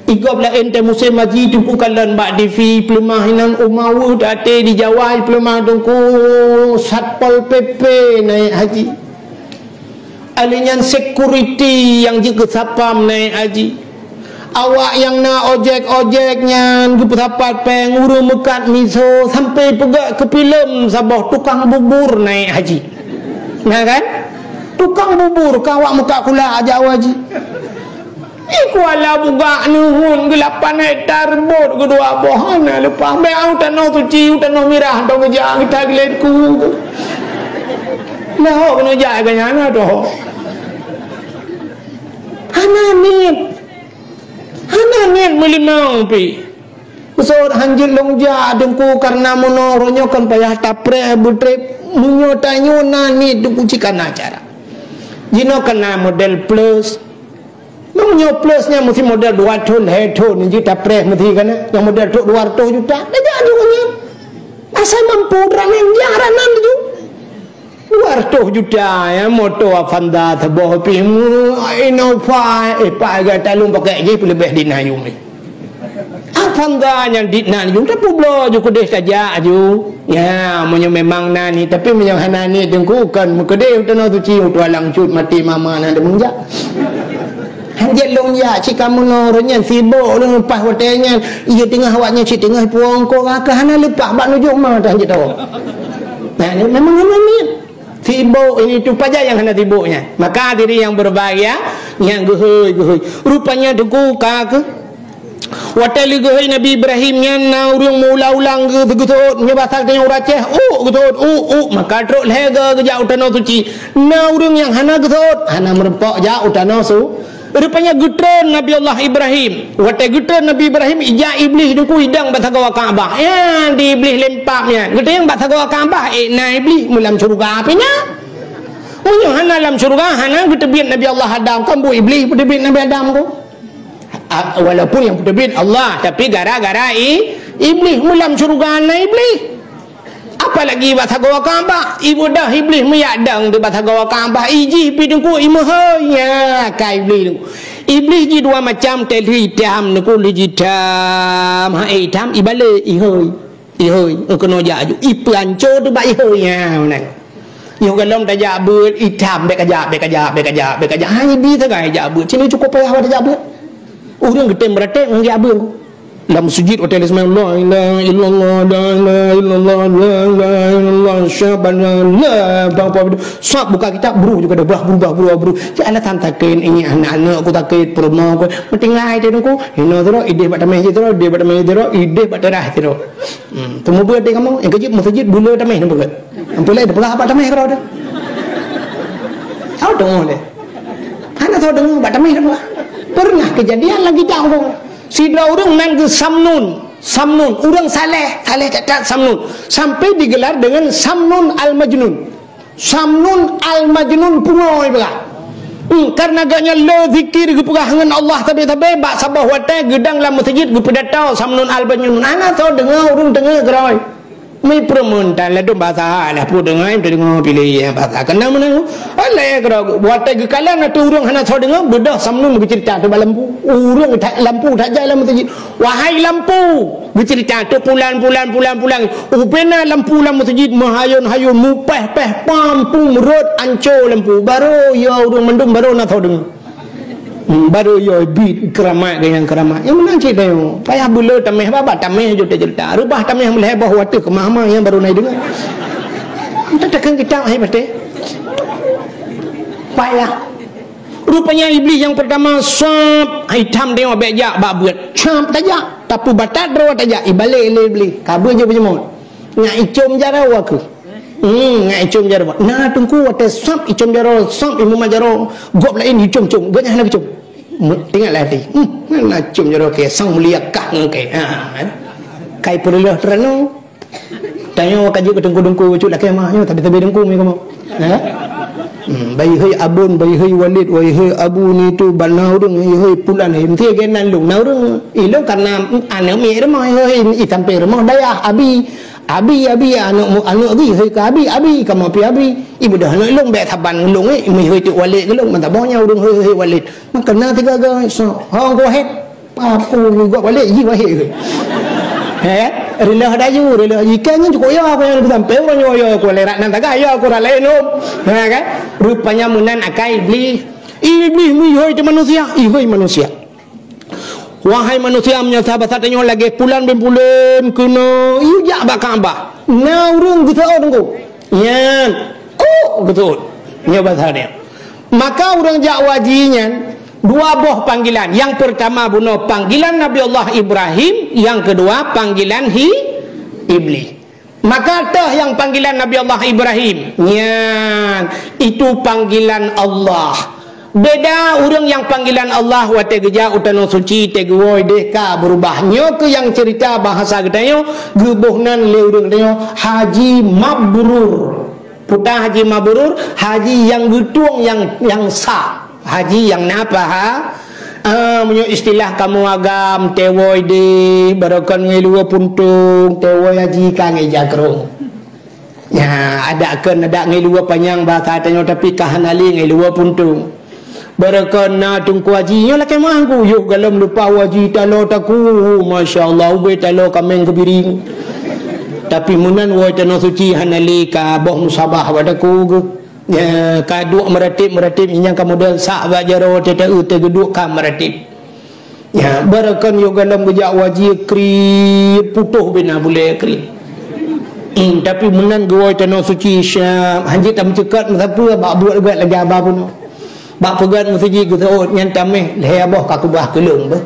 Igob laén teuh musém haji teungku kalon bak T V peuleumah inan umawu teuaté di Jawa peuleumah teungku Satpol P P naék haji. Alé nyan sekuriti nyang jeuet keu sapam naék haji. Awak nyang na ojek-ojek nyan geupeusapat péng ureuëng meukat miseue sampoe peugét keu filem saboh tukang bubur naék haji. Na kan? Tukang bubur ka awak meukat kulak jak u haji. Di Kuala Bugak neuhon geulapan hektar bot keudua boh hana leupah. Bék u Tanoh Suci, u Tanoh Mirah dong geujak geuta geulet ku. Nah, hok keuneuk jak geuh nyan na doh. Hana niet. Hana niet meulimong pih. Beusôt hanjeuet lôn jak teungku kareuna meunoe uroe nyoe kon payah tapreh beutreb. Meunyoe tanyoe na niet teungku cit kana cara. Jinoe kana model plus. Na Nyoe plus nyan meusi model dua thon, lhèe thon, jeuet tapreh meusi kana. Nyang model trok dua ratus juta. Dah jak juga nyan. Asai mampu ranan, jak ranan tu. Dua ratus juta, ya, moto Avanza saboh pih, Innova, eh, pagai talong pakai jih peuleubeh di na yum. Avanza nyang di na yum, tapi bloe ju keudeh tajak aju. Ya, meunyoe memang na ni, tapi meunyoe hana ni, Teungku, kon meukeudeh u Tanoh Suci, u Tualang Cut, mati mama na deungon jak. Hanjeuet lôn jak, cit kamoe nyoe, ureueng nyan sibok lôn leupah watèe nyan, iya teungoh awak nyan cit teungoh pulang ko, ka hana leupah bak nujoh ma dah hanjeuet tawoe. Nah, ni memang hana niat. Sibok ini tu pajan nyang hana sibok nyan. Maka hadirin yang berbahagia, nyang geuhôi-geuhôi. Rupanya Teungku ka keuh. Watèe lé geuhôi Nabi Ibrahim nyan na ureueng meuulang-ulang geu-, geuseuôt, nyoe basa geutanyoe ureueng Aceh, uk geuseuôt, uk, uk, maka trok lhèe goe geujak u Tanoh Suci. Na ureueng nyang hana geuseuôt, hana meurumpok jak u Tanoh Su-, rupanya geutreun Nabi Allah Ibrahim. Watèe geutreun Nabi Ibrahim, ijak Iblih Teungku idong bak sagoe Ka'bah. Nyan di Iblih lempap nyan. Geutanyong bak sagoe Ka'bah, eh, na Iblih meulam syeuruga pih na. Meunyoe hana lam syeuruga, hana geuteubiet Nabi Allah Adam. Kon buet Iblih peuteubiet Nabi Adam tu. A, walaupun nyang peuteubiet Allah, tapi gara-gara i, Iblih meulam syeuruga na Iblih. Apalagi bak sagoe Ka'bah, ibudah Iblih meuyak dong di bak sagoe Ka'bah, ijih pi Teungku imeuhôi. Nya, ka Iblih Teungku. Iblih jih dua macam, teuh lheueh itam, Teungku, lheueh jih itam. Ha, eh, itam, ibalek, ihôi. Ihôi, keunoe jak aju. Ipeuanco teuh bak ihôi, nya, meunan. Yoh gohlom tajak beuet, itam, bèk kajak, bèk kajak, bèk kajak, bèk kajak. Ha, ibi sagai jak beuet. Cit nyoe cukôp payah bak tajak beuet. Ureueng geutem beuratéb ngon jak beuet. Lam sujud watèe lé seumbahyang, "La ilaha illallah, la ilaha illallah, la ilaha illallah, asyhadu an la ilaha illallah." Bang, bang, bang. Sab buka kitab, bru juga dah, bah, bru, bah, bru, bru. Cit alasan sakét, ini aneuk-aneuk ku sakét, peurumoh ku. Meutinggai teuh Teungku. Hino sidroe, idéh bak tamèh jih sidroe, idéh bak tamèh jih sidroe, idéh bak teurah sidroe. Hmm, teumeubeut di kamoe, nyang keujeuet meuseujid bula tamèh na beugét. Nyang peulai teupeugah bak tamèh keudroe teuh. Tahu deungoe lé. Hana tahu deungoe bak tamèh na beugét. Pernah kejadian lagi jauh. Sidroe ureueng nan geuh Samnun. Samnun, ureueng saleh, saleh that-that Samnun. Sampai digelar dengan Samnun Al-Majnun. Samnun Al-Majnun pungo ipeugah. Hmm, karena gobnyan le zikir geupeugah ngon Allah sabe-sabe, bak saboh watèe geudong lam meuseujid geupidato Samnun Al-Majnun. Hana soe deungoe, ureueng deungoe keudroe. Mi peureumeun tan ladôm basa lah peue deungoe, teudeungoe piléh basa. Keunan meunan. Alah keudroe, watèe geukalon ateueh ureueng hana soe deungoe, beudôh Samnun geuceurita ateueh bak lampu. Ureueng that lampu that jai lam meuseujid. Wahai lampu, geuceurita ateueh pulan, pulan, pulan, pulan. Ubena lampu lam meuseujid meuhayôn-hayôn, mupèh-pèh, pam, pum, rhot, anco lampu. Barô, ya, ureueng mandum barô na soe deungoe. Hmm, barô, ya, bit keuramat deungon keuramat. Nyang meunan cit tanyoe. Payah bula tamèh babah, tamèh jeuet ceurita. Reubah tamèh meulhèe boh watèe keumah-mah nyang barô na deungoe. Entah takheun kitab hai patéh. Payah. Rupanya Iblih nyang peurtama, sab, itam deungoe bèk jak bak beuet. Sab tajak, tapeubatat droe tajak, ibalek lé Iblih. Ka beuet jih peunyumat. Nyak icôm jaroe aku. Hmm, nyak icôm jaroe. Na Teungku watèe sab icôm jaroe, sab imumat jaroe, gob laén icôm-com, gobnyan hana geucôm. Teuingat lé até. Hmm, na côm jaroe kèe, sang mulia kah ngon kèe. Ha, kan? Kai peureulèe teureunong. Tanyoe ka jeuet keu teungku-teungku bacut lakèe mah nyoe, tapi-tapi teungku mi kamoe. Ha? Hmm, bai hei abon, bai hei walid, bai hei abu ni tu, bana ureueng, hei pulan, hei meusti geunan lôn. Na ureueng, ilôn karena aneuk miet rumoh, hei, i sampéng rumoh dayah, abi. Abi, abi, aneuk mu-, aneuk abi, hei keu abi, abi, kamoe pi abi. Ibudah aneuk lôn bèk saban ngon lôn, eh, mi hei teuk walid keu lôn, mantap boh nyan ureueng hei, hei walid. Maka na tiga ga so, hong ko hét. Papu ni gok balik ji wahé. Hé, reuloh dayuh, reuloh ikan ni cukup ya, aku yang sampai orang nyoyo aku lerak nan tagah ya, aku rak lain lom. Ha kan? Rupanya meunan akai Iblih. Iblih mihoi teu manusia, ihoi manusia. Wahai manusia, meunyoe sahabat tanyoe lagèe pulan bin pulan keunoe, yue jak bak Ka'bah. Na ureueng geuseuôt teungku. Nyan. Oh, geuseuôt. Nyoe basa dia. Maka ureueng jak u haji nyan dua boh panggilan. Nyang peurtama bunoe panggilan Nabi Allah Ibrahim, nyang keudua panggilan hi Iblih. Maka toh nyang panggilan Nabi Allah Ibrahim. Nyan, itu panggilan Allah. Beda ureueng nyang panggilan Allah watèe geujak u Tanoh Suci, teuh geuwoe deh ka beurubah. Nyoe keuh nyang cerita bahasa geutanyoe, geuboh nan lé ureueng geutanyoe Haji Mabrur. Puta haji mabrur, haji nyang geutueng nyang, nyang sah. Haji nyang na paha-, Ah, meunyoe istilah kamoe agam, teuwoe idéh, barokon ngon i luwa puntông, teuwoe haji ka ngon ija krông. Nyan, adak kheun, adak ngon i luwa panyang bahasa tanyoe, tapi ka hana lé ngon i luwa puntông. Barokon na Teungku Haji, nyoe lakée meu'ah ku, yoh gohlom leupah haji taloe takue, masya Allah, ubé taloe kaméng keubiring. Tapi meunan woe tanoh suci hana lé ka boh musabah bak takue geuh. Ya, ka duek meuratéb-meuratéb, nyang ka model sak bak jaroe, teuteue teugeuduek ka meuratéb. Ya, barokon yoh gohlom geujak haji kriet, putôh bina bulée kriet. Hmm, tapi meunan geuwoe tanoh suci, syab, hanjeuet tameuceukat meusapeue bak buet gét lagée haba bunoe. Bak peugét meuseujid geuseuôt nyan tameh lhée boh ka keubah keu lôn beuh.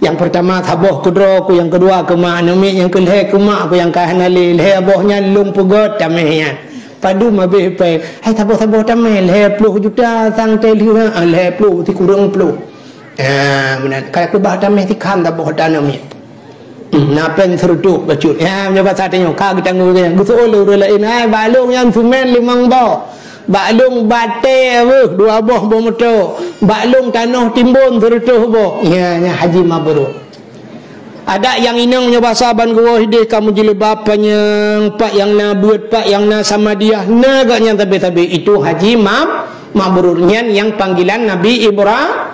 Nyang peurtama saboh keudroe ku, nyang keudua keu mak aneuk miet, nyang keulhée keu mak ku nyang ka hana lé. Lhée boh nyan lôn peugét tameh nyan. Padum habéh péng. Hai saboh-saboh tameh lhée ploh juta sang teuh lheueh, ah, lhée ploh sikureueng ploh. Ah, meunan. Ka keubah tameh sikham saboh ata aneuk miet. Hmm, na péng seureutôh bacut. Ya, meunyoe basa tanyoe, ka geutanggong geuh. Geuseuôt lé ureuëng laén, "Hai, bak lôn nyan seumén limong boh. Bak lôn batée beuh dua boh boh moto. Bak lôn tanoh timbon seureutôh boh." Ya, nyan haji mabrur. Adak nyang inong nyoe basa ban geuwoe idéh ka meujileubab panyang, pat nyang na beuet, pat nyang na samadiah, na geuh nyan sabe-sabe. Itu haji mab-, mabrur. Nyan nyang panggilan Nabi Ibra-,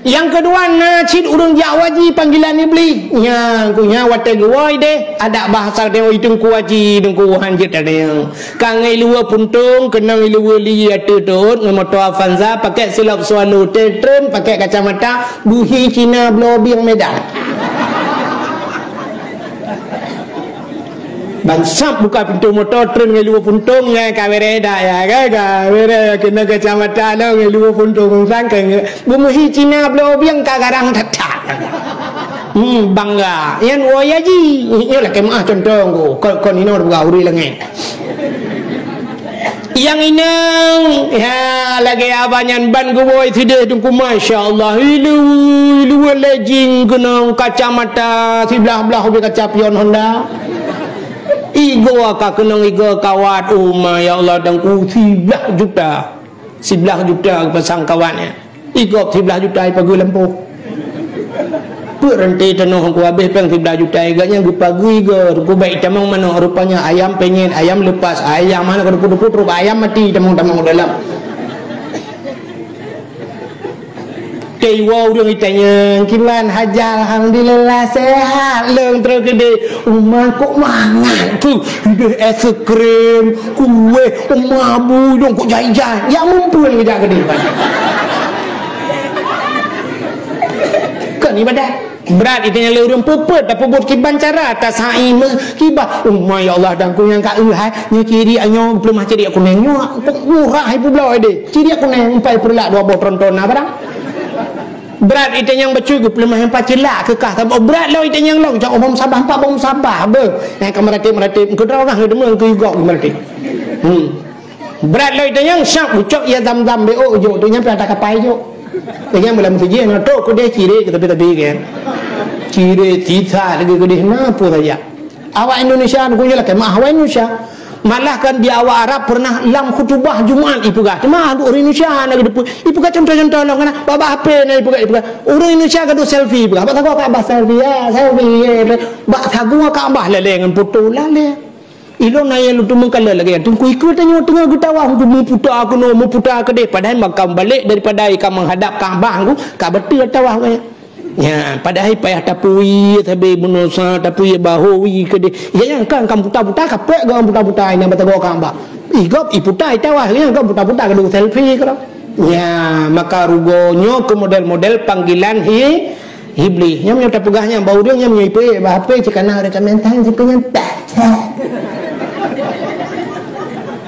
Nyang keudua, na cit ureuëng jak haji panggilan Iblih. Nyan, ku nyan watée geuwoe idéh, adak bahasa tanyoe, "Teungku Haji, Teungku, hanjeuet tanyoe." Ka ngon i luwa puntông, keunong i luwa li ateueh teuôt, ngon moto Avanza, pakai silop Swallow, teutrön, pakai kacamata, beuhi Cina, bloe bieng Medan. Ban sab buka pintoe moto, treun ngon luwa puntông, nyan ka bereh dak ya, ka, ka bereh, keunoe kacamata lom ngon luwa puntông, sang ka nge-, beumeuhi Cina bloe bieng ka garang that-that. Hmm, bangga. Nyan woe haji. Nyoe lakée meu'ah contoh ngku. Kon, kon inoe buka ureuëng langét. Nyang inong, ya, lagée abah nyan ban geuwoe sideh teungku, masya Allah. Ilu, ilu lejing keunong kacamata siblah-blah ubé kaca pion Honda. Igoe ka keunong igoe kawat, oh ma, ya Allah, teungku, siblah juta. Siblah juta geupasang kawatnya. Igob siblah juta ipageue lampôh. Peue ranté tanoh ku habéh péng siblah juta, iga nyan geupageue igoe, ku bèk itamong manok, rupanya ayam penyet, ayam lepas, ayam hana keudeupu-deupu, trok ayam mati tamong-tamong u dalam. Teuiwoe ureueng itanyong, "Kiban haja?" "Alhamdulillah, sehat." Lôn trok keudeh, "Uma, kok mangat keuh? Ideh es krim, kueh, uma, bui dong kok jai-jai." Ya mumpun geujak keudeh. Kon ibadat. Brat itanyong lé ureueng peuet, tapeubuet kiban cara, tasai meukiban. "Uma, ya Allah, dangku nyang ka eu hai, nyoe ciri nyoe, peuleumah ciri kuneng nyoe, kok murah hai peubloe deh. Ciri kuneng, empat peureulak dua boh tronton na barang." Brat itanyong bacut, geupeuleumah empat cilak keukah saboh. Brat lom itanyong lom, jak umum sabah, empat boh sabah, beuh. Nyang ka meuratéb-meuratéb, keudroe ureueng deungoe keu igob meuratéb. Hmm. Brat lom itanyong, syak ucok ya zam-zam B O jok, tu nyang pih ata kapai jok. Itanyong beulam sijih, na trok keudeh ciré keu tepi-tepi kan. Ciré tisa lagèe keudeh na peue saja. Awak Indonesia, aku nyoe lakèe meu'ah awak Indonesia. Malah kan di awak Arab pernah lam khutubah Jumat ipeugah. Cuma ureueng Indonesia na geudepe-, ipeugah contoh-contoh lom kana, bak, bak H P na ipeugah, ipeugah. Ureueng Indonesia gadoh selfie ipeugah. Bak sagoe Ka'bah selfie, ya, selfie, ya. Bak sagoe Ka'bah lalè ngon foto lalè. Ilôn na nyang lôn teumeung kalon lagèe nyan. Teungku ikeu tanyoe teungoh geutawaf, meuputa keunoe, meuputa keudeh. Padahai makam balek daripada ka menghadap Ka'bah, ka beutôi tawaf nyan. Ya, padahai payah tapui sabe bunoe sa, tapui bahu wi keudeh. Ya, nyang kan, kan puta-puta, kapek geuh puta-puta, nyang batagoe Ka'bah. Igob, iputa, itawah, nyang kan puta-puta, kadang selfie keudroe. Ya, maka rugoe nyoe keu model-model panggilan hi-, Iblih. Nyan meunyoe tapeugah nyan, bak ureueng nyan meunyoe ipeuék, bak H P cit kana rekomen tan, cit nyan tah.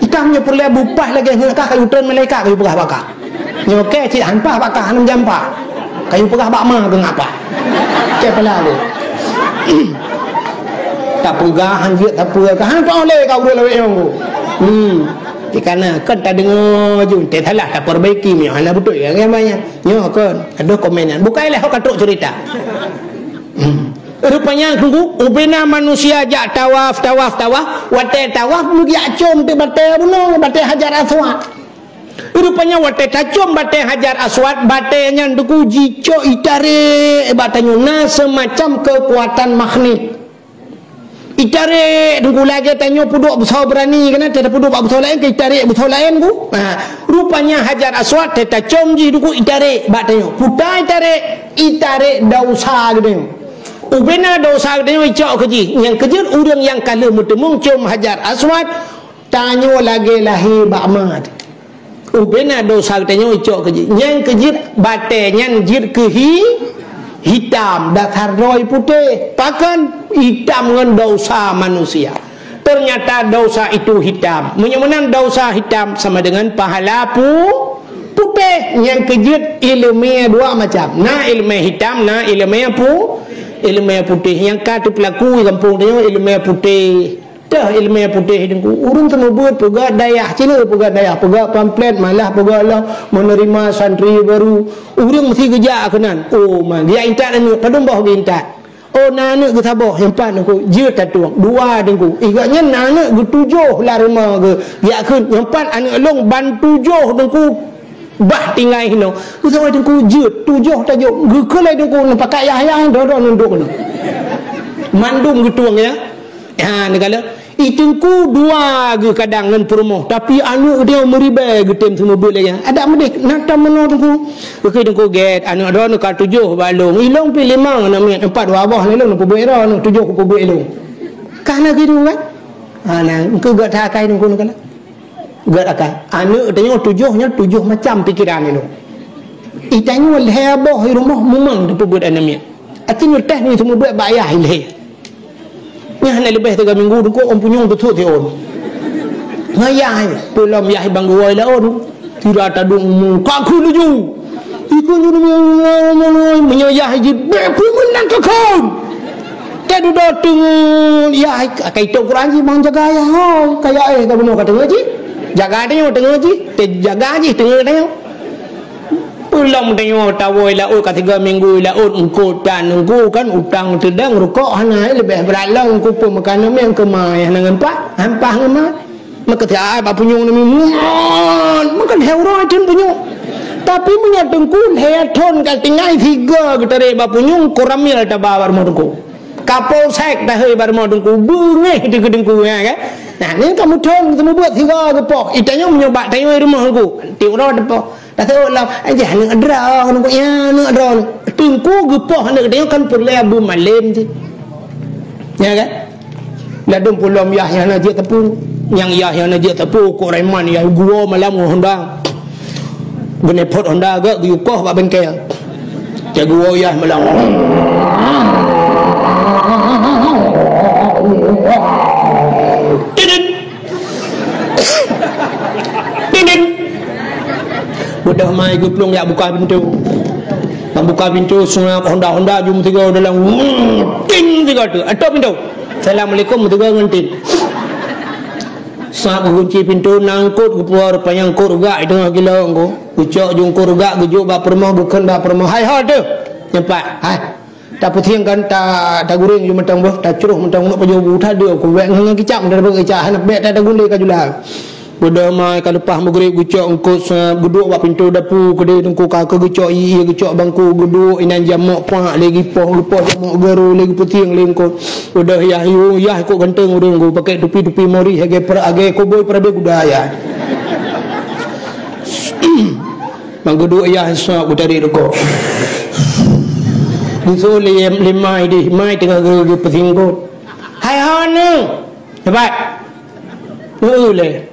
Ikah meunyoe peureulèe bupah lagèe nyoe kah, kayu treun malaikat, kayu peugah baka. Nyoe kèe cit han paih bak kah, hana meujan paih. Kayu peugah bak ma keu ngapa? Kèe pala tu. Tapeugah han jeuet sapeue ka, han paih lé ka ureueng lawét nyang tu. Hmm. Dikana kan tadeungoe ju, teusalah tapeurbaiki, meunyoe hana beutôi, ya, ya, ya. Nyoe kon, adoh komen nyan. Bukai lé ho ka trok cerita. Hmm. Rupanya, tunggu, ubena manusia jak tawaf, tawaf, tawaf. Watèe tawaf, meugiak com teuh batèe bunoe, batèe Hajar Aswad. Rupanya watèe tacom batèe Hajar Aswad, batèe nyan Teungku jicok itarek bak tanyoe, na seumacam keukuatan magnet. Itarek Teungku lagèe tanyoe peuduek beusoe beurani, kan, teuh peuduek bak beusoe laén, keu itarek beusoe laén ku. Ha, rupanya Hajar Aswad teuh tacom jih Teungku itarek bak tanyoe. Peue itarek, itarek desya geutanyoe. Ubena desya geutanyoe icok keu jih. Nyang keujeuet ureueng nyang ka lheueh meuteumeung com Hajar Aswad, tanyoe lagèe lahé bak ma. Ubena desya geutanyoe icok keu jih. Nyang keujeuet batèe nyan jeuet keu hi-, hitam, dasar droe putéh. Pakon? Hitam ngon desya manusia. Ternyata desya itu hitam. Meunyoe meunan desya hitam sama dengan pahala pu-, putéh. Nyang keujeuet ileumèe dua macam. Na ileumèe hitam, na ileumèe pu-, ileumèe putéh. Nyang ka teupeulaku di gampông tanyoe ileumèe putéh. Teuh ileumèe putéh Teungku. Ureueng seumeubeuet peugah dayah Cina, peugah dayah, peugah pamflet, malah peugah lah menerima santri baru. Ureueng meusti geujak keunan. Oh, ma, geujak intat aneuk, padum boh geuintat. Oh, na aneuk geusaboh, nyang pat Teungku, jeuet tatueng. Dua Teungku. Iga nyan na aneuk geutujoh lam rumoh geu-, geujak kheun, nyang pat aneuk lôn ban tujoh Teungku. Bah tinggai hinoe. Geusawai Teungku jeuet, tujoh tajok. Geukheun lé Teungku, neupakat yah-yah, droe-droe nundok nyoe. Mandum geutueng, ya. Ha, neukalon. I Teungku dua geuh kadang ngon peurumoh, tapi aneuk geutanyoe meuribèe geutem seumeubeuet lagèe nyan. Adak meudeh, na tam meunoe Teungku. Geukheun Teungku gèt, aneuk droeneuh ka tujoh bak lôn. I lôn pih limong aneuk miet, empat dua boh lé lôn, peubuet droeneuh, tujoh kupeubuet lôn. Ka na keudu kan? Ha, na, engkau gèt that akai Teungku neukalon. Gèt akai. Aneuk tanyoe tujoh nyan tujoh macam pikeran nyoe. I tanyoe lhèe boh i rumoh mumang teupeubuet aneuk miet. Até nyoe teuh nyoe seumeubeuet bak yah ilèe. Nyan hana leubeh tiga minggu Teungku ôn punyueng teutôt siôn. Ngon yah, peulom yah i bangku wai laôn. Sira tadong mu, ka kheun laju. Ikheun laju, meunyoe yah jeuet, bèk peue meunan ka kheun. Ka dudoe teungeut yah, ka itôb Quran jih, bang jaga yah, hôi. Kaya éh, ka bunoe ka teungeut jih. Jaga tanyoe teungeut jih. Teujaga jih teungeut tanyoe. Peulom tanyoe tawoe laôt ka tiga minggu laôt eungkôt tan Teungku kan utang teudong rukok hana leubeh brat lom Teungku peumakan namiet keumah hana ngon pah, hampah ngon ma. Meukeusai bak punyueng namiet muat, meukeusai uroe thon punyueng. Tapi meunyoe Teungku lhèe thon ka tinggai sigoe geutarek bak punyueng koramil taba bak rumoh Teungku. Kapolsek tahôi bak rumoh Teungku beungéh teuh keu Teungku ya kan. Nah, nyan ka meuthon teumeubuet sigoe geupoh. Itanyoe meunyoe bak tanyoe rumoh Teungku, tiep uroe teupoh. Taseuôt lom, "Eh, jih aneuk droeneuh, ya, aneuk droeneuh." Teungku geupoh aneuk geutanyoe kan peureulèe beumalém cit. Ya kan? Ladôm peulom yah nyang na jeuet teupeu. Nyang yah nyang na jeuet teupeu, kok reman yah geuwoe malam ngon Honda. Geuneupot Honda gèt geuyue koh bak bengkel. Cit geuwoe yah malam. Tidit. Tidit. Beudôh mai geuplueng jak buka pintoe. Ban buka pintoe, seungab Honda-Honda jeuet meusigoe dalam. Ting sigoe teuk. Atôp pintoe. Assalamualaikum, meusigoe ngon tin. Seungab geukunci pintoe, na eungkôt geupuwoe, rupanya eungkôt rugak di teungoh gilo Teungku. Geucok ju eungkôt rugak, geujok bak peurumoh, geukheun bak peurumoh. Hai ho teuh. Nyan pat. Hai. Tapeusieng kan, ta-, tagureng ju mantong boh, tacroh mantong uneuk pajoh bu, tadeue ku wèk ngon kicap, daripada kicap hana bèk ta-, taguleng ka jula. Beudôh mai ka leupah meugrib geucok eungkôt sa, geuduek bak pintoe dapu keudéh Teungku ka keu geucok ié, geucok bangku, geuduek inan jamok pak lé geupoh, geupoh jamok garo lé geupeusieng lé eungkôt. Beudôh yah yu, yah kok ganteng ureueng Teungku, pakai tupi-tupi mori, lagèe pra-, lagèe koboi peurabé kuda yah. Mang geuduek yah sop geutarek rukok. Geuseuôt lé, lé mai deh, mai teungoh geu-, geupeusieng eungkôt. Hai ho neuh. Sabat. Neueu lé.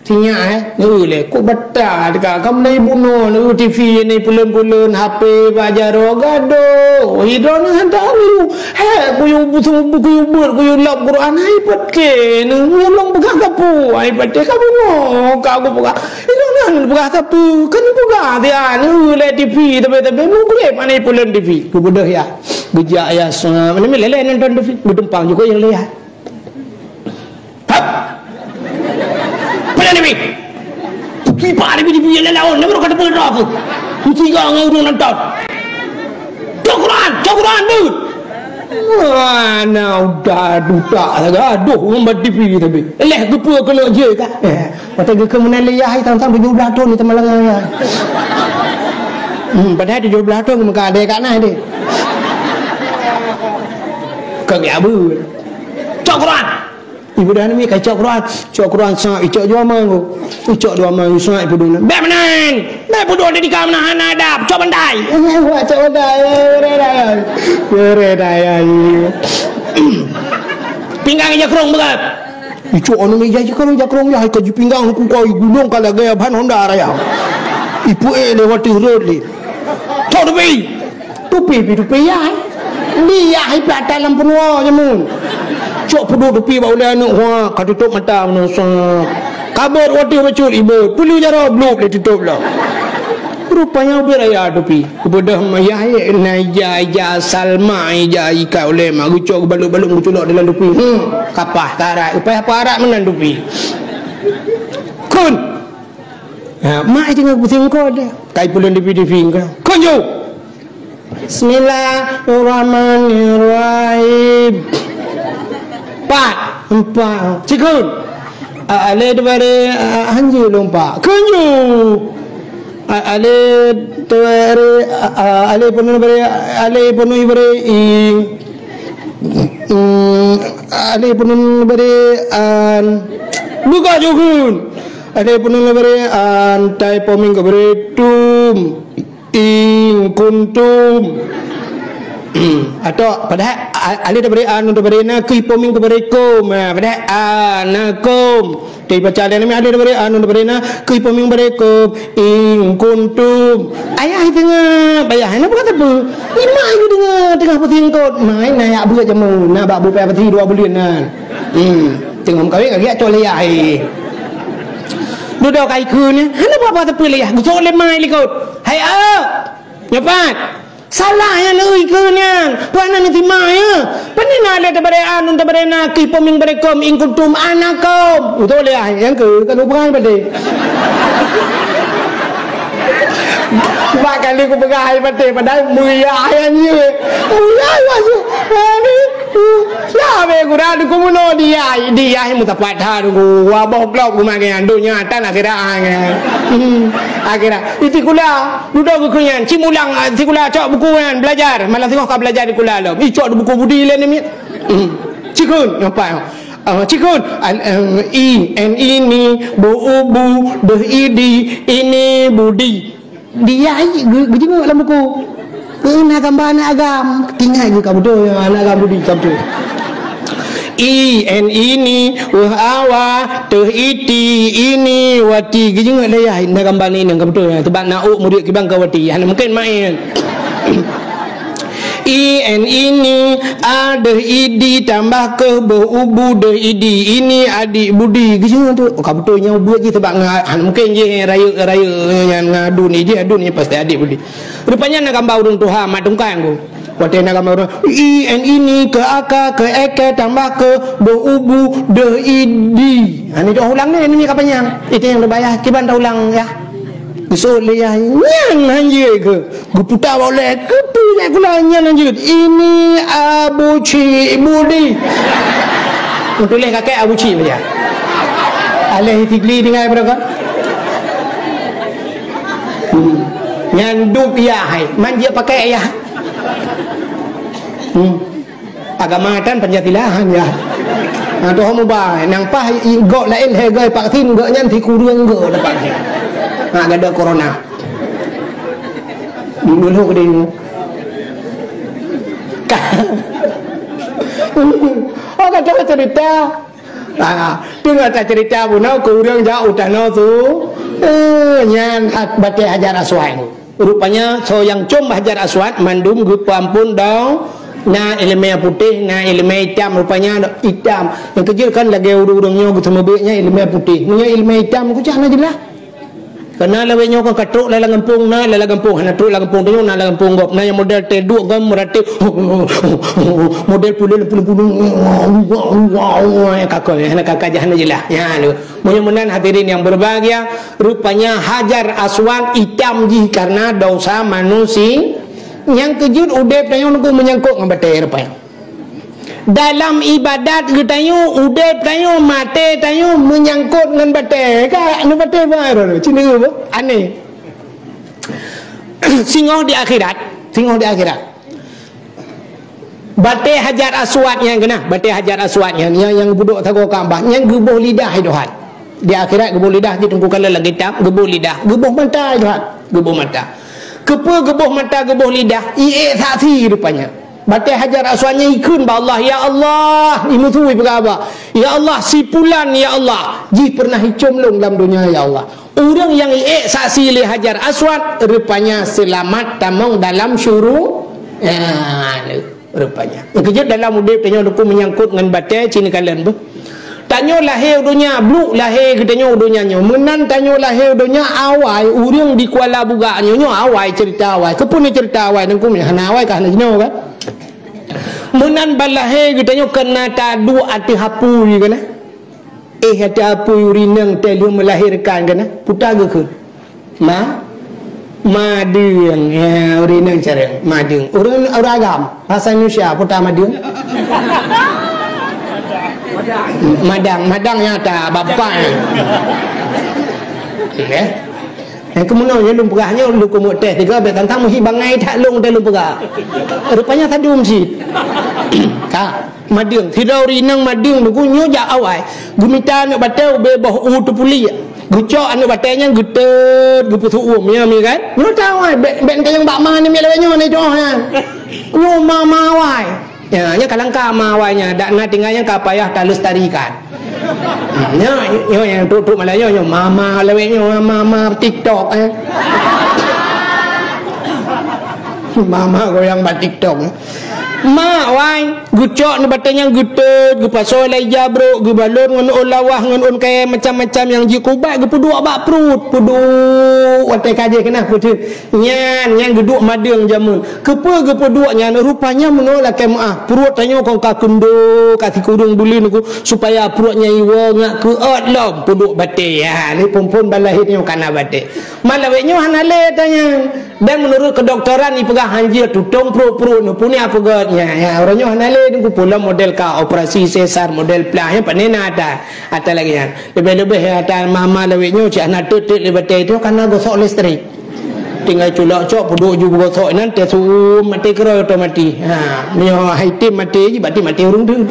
Sinyak, eh? Neueu lé. Kok bata teuka. Kamoe na bunoe, neueu T V, na peulon-peulon, H P, bak jaroe, gadoh. Hidroe neueu hantom neueu. Hé, kuyue bu-, kuyue beuet, kuyue lop Quran, hai patéh neueu. Ulôn peugah sapeue, hai patéh ka bunoe, ka kupeugah. Ilôn hana peugah sapeue, kan peugah siat, neueu lé T V, tapi, tapi meugreb aneuk peulon T V. Geubeudôh yah. Geujak yah sa, mana lé-lé nonton T V, geutumpang jukôi nyang lé yah. Hap! Peulon T V. Kipak T V, T V nyang lé laôn, nama ka teupeu droe aku. Meusigoe ngon ureueng nonton. Cok Quran, cok Quran, beuet. Ana udah dutak sagai, aduh, ngon bak T V tapi. Leh geupeu keuneuk jeuet ka. Eh, watèe geukheun meunan lé yah, sang-sang tujoh blah thôn di Tamalanga. Hmm, padahai tujoh blah thôn meuka adèe ka na deh. Ka geubeuet. Cok Quran. Ibu dah ni ka cok Quran. Cok Quran sa, icok jua ma ngku. Icok dua ma, sa ibu dah. Bèk meunan. Bèk peuduek di ka meunan hana adab. Cok bantai. Eh, wah, cok bantai. Eh, bere dah, ya. Bere dah, ya. Pinggang ija krong beugöt. Icok anu meja ija krong, ija krong ya, hai ka jipinggang ku kau gulong ka lagèe ban Honda raya. Ipu eh lewat rot lé. Cok tepi. Tupi pi tupi yah. Di yah ipat dalam penuh jamun. Cok peuduek tupi bak ulèe aneuk, wah, ka tutup mata meunoe, sap. Kabot watèe bacut ibot, peulu jaroe blub lé tutup lom. Rupanya ubit raya tupi. Geubeudôh mayah, eh, na ija, ija Salma, ija ikat ulèe mak. Geucok geubalot-balot geuculok dalam tupi. Hmm, kapah tarat. Upaya apa arat meunan tupi. Kun. Ha, mak teungoh pusing kot deh. Kai pulang di P D V engkau. Kunju. Bismillahirrahmanirrahim. Empat, empat. Cikun. A-, alif diberi, a-, hanji lompat. Kunju. A-, alif diberi, a-, a-, alif penuh diberi, alif penuh diberi, i. Hmm, alif penuh diberi, an. Buka jukun. Alif penuh diberi, an. Tai poming diberi, tum. In kuntum. Atau padahai a-, alif diberi a, nun diberi na, kui poming diberi kum. Ha, padahai anakum. Tapi baca alif ni alif diberi a, nun diberi na, kui poming diberi kum. In kuntum. Ayah teungoh, ayah ni bukan tebu. Ni mak ni teungoh, teungoh pusing kot. Mai na yak buet jamu, na bak bupai pati dua buleuen nan. Hmm. Teungoh meukawen lagi acok lé yah, hai. Dudoe kai kheun, hana buet apa teupeu lé yah. Geucok lé mai likot. Hai, ah. Nyoe pat. Salah nyan neuikeue nyan. Peue hana neusimak, ya? Peue na lé tabare a, nun tabare na, kih poming bare kom, in kuntum anakum. Beutôi lé, ah. Nyang keu, ka lôn peugah hai patéh. Bak kali kupeugah hai patéh, padahai meuya hai nyan. Meuya hai nyan. Aduh. Ya, be gura duku muno dia, dia meusapat ha duku. Waboh blok rumah ke nyan, dunia tan akhirat ha nyan. Hmm, akhirat. Di sikula, dudoe geuku nyan, cimulang, ah, sikula cok buku nyan belajar. Malam singoh ka belajar di sikula lom. Icok buku budi lé ni mit. Hmm. Cikun, nampak. Ah, cikun. Al, em, i, en, ini, bu, u, bu, deh, idi, ini, budi. Dia geu-, geujingok lam buku. Eh, na gambar aneuk agam. Ingat geuh ka beutôi, aneuk agam budi ka beutôi. I, en, ini, weh, awa, teh, iti, ini, wati. Geujingok lé yah, na gambar ni, na ka beutôi. Sebab na uk murit kibang ka wati. Hana mungkin main. I, en, ini, a, deh, idi, tambah keuh, boh, ubu, deh, idi. Ini adik budi. Geujingok tu. Oh, ka beutôi nyang buet jih sebab nga-, hana mungkin jih rayeuk-rayeuk nyan ngon adun jih, adun jih pasti adik budi. Rupanya na gambar ureueng tuha mat tungkang tu. Watèe na gambar ureueng, i, en, ini, ke, aka, ke, eke, tambah ke, boh, ubu, deh, idi. Ha, ni dah ulang ni, ni ka panyang. Itu nyang teubayah, kiban dah ulang ya. Geuseuôt lé yah nyan hanjeuet keu. Geuputa bak ulèe, keupeue lé gula nyan hanjeuet. Ini Abu Cik Budi. Tuléh kakek Abu Cik baca. Alèh Itigli tinggai pada kau. Hmm. Nyan dup yah hai. Man jeuet pakai yah. Hmm. Agama tan Pancasila han yah. Ha, tu hom ubai. Nang paih i-, gok laén lhèe goe vaksin, gok nyan sikureueng gok dapat. Ha, gada corona. Dulu ke dulu. Ka-, oh, kata cerita. Ah, teungoh taceurita bunoe keu ureueng jak u tanoh su. Eh, nyan hat batèe Hajar Aswad. Rupanya soe nyang com Hajar Aswad mandum geupeuamphon dong. Na ileumèe putéh, na ileumèe itam, rupanya itam. Nyang keujeuet kan lagèe ureueng-ureueng nyoe geuseumeubeuet nyan ileumèe putéh. Meunyoe ileumèe itam, keucah na jeulaih. Karena lawét nyoe kan ka trok lam gampông na, lam gampông hana trok lam gampông tanyoe na lam gampông gob. Na nyang model teuduek gob meuratéb model puléh lampu-lampu kakoi hana kakak jah hana jeulaih. Nyan lé. Meunyoe meunan hadirin yang berbahagia, rupanya Hajar Aswad itam jih karena dosa manusia. Nyang keujeuet udép tanyoe nunggu menyangkut ngon batèe rupanya. Dalam ibadat geutanyoe, udeb tanyoe, maté tanyoe meunyangkot ngon batée. Ka, ngon batée baru. Cina apa? Aneh. Singoh di akhirat, singoh di akhirat. Batée Hajar Aswad nyan keunan, batée Hajar Aswad nyan, nyang, nyang geupeuduek sagoe Ka'bah, nyang geuboh lidah, hai Tuhan. Di akhirat geuboh lidah, di tungku kala lagi tam, geuboh lidah, geuboh mata, hai Tuhan, geuboh mata. Keupeue geuboh mata, geuboh lidah? Iék saksi rupanya. Batée Hajar Aswad nyan ikheun bak Allah, "Ya Allah," imusu ipeugah haba, "Ya Allah, si pulan, ya Allah, jih pernah icom lôn lam donya, ya Allah." Ureuëng nyang iék saksi lé Hajar Aswad, rupanya seulamat tamong dalam syuru-, ya, rupanya. Keujeuet dalam udeb tanyoe Teungku meunyangkot ngon batée, cina kalon beuh. Tanyoe lahé u donya, bluk lahé geutanyoe u donya nyoe. Meunan tanyoe lahé u donya awai, ureuëng di Kuala Bugak nyoe, nyoe awai cerita awai. Keupeue nyoe cerita awai, Teungku, hana awai ka hana jinoe kan? Meunan ban lahé geutanyoe keunan taduek ateueh apui keunan. Eh, ateueh apui ureuëng inong teuh lheueh melahirkan keunan, peue ta geukheun? Ma-, madeueng. Ya, ureuëng inong carông, madeueng. Ureuëng, ureuëng agam, bahasa Indonesia, peue ta madeueng? Madang, madang nyata, bapak. Ya. Nyang keumeunyoe nyoe lôn peugah nyoe, lôn keumeung teh tiga, bèk tantang meuhi bangai that lôn teh lôn peugah. Rupanya sadum cit. Ka, madeueng. Sidroe ureuëng inong madeueng Teungku nyoe jak awai. Geumita aneuk batée ubé boh u teupuliek. Geucok aneuk batée nyan geuteut, geupeuseuuem. Ya, mi kan? Nyoe ta awai, bèk, bèk tanyong bak ma ni, mi lawét nyoe ni doh nyan. Nyoe ma, ma awai. Ya, nyan ka langka ma awai nyan, dak na tinggai nyan ka payah talestarikan. Hmm, nyan, nyan, nyan, trok, trok malam nyan, nyan, mama lawét nyan, mama TikTok, eh. Mama goyang bak TikTok, eh. Ma awai, geucok ni batée nyan geuteut, geupasoe lam ija brok, geubalon ngon ôn lawah, ngon ôn kayée macam-macam nyang jikeubat, geupeuduek bak pruet, peuduek watée ka jih keunan peuteut. Nyan, nyan geuduek madeueng jameun. Keupeue geupeuduek nyan? Rupanya meunoe lakée meuáh. Pruet tanyoe kon ka keundo, ka sikureueng buleuen Teungku, supaya pruet nyan iwoe ngat keuôt lom peuduek batée. Ha, lé phon-phon ban lahé nyoe kana batée. Ma lawét nyoe hana lé tanyan. Dan meunurot keudoktoran ipeugah hanjeuet tutong pruet-pruet nyoe, peue nyan peugöt nyan. Ya, uroe nyoe hana lé Teungku, peue lom model ka operasi sesar model plah nyan, pane na ata, ata lagée nyan. Leubeh-leubeh ata mama lawét nyoe cit hana teut-teut lé batée nyoe kana gosok listrik. Tinggai culok cok peuduek ju beugosok inan teuh suum maté keurôi otomatis. Ha, meunyoe hai tem maté jih, berarti maté ureuëng tu.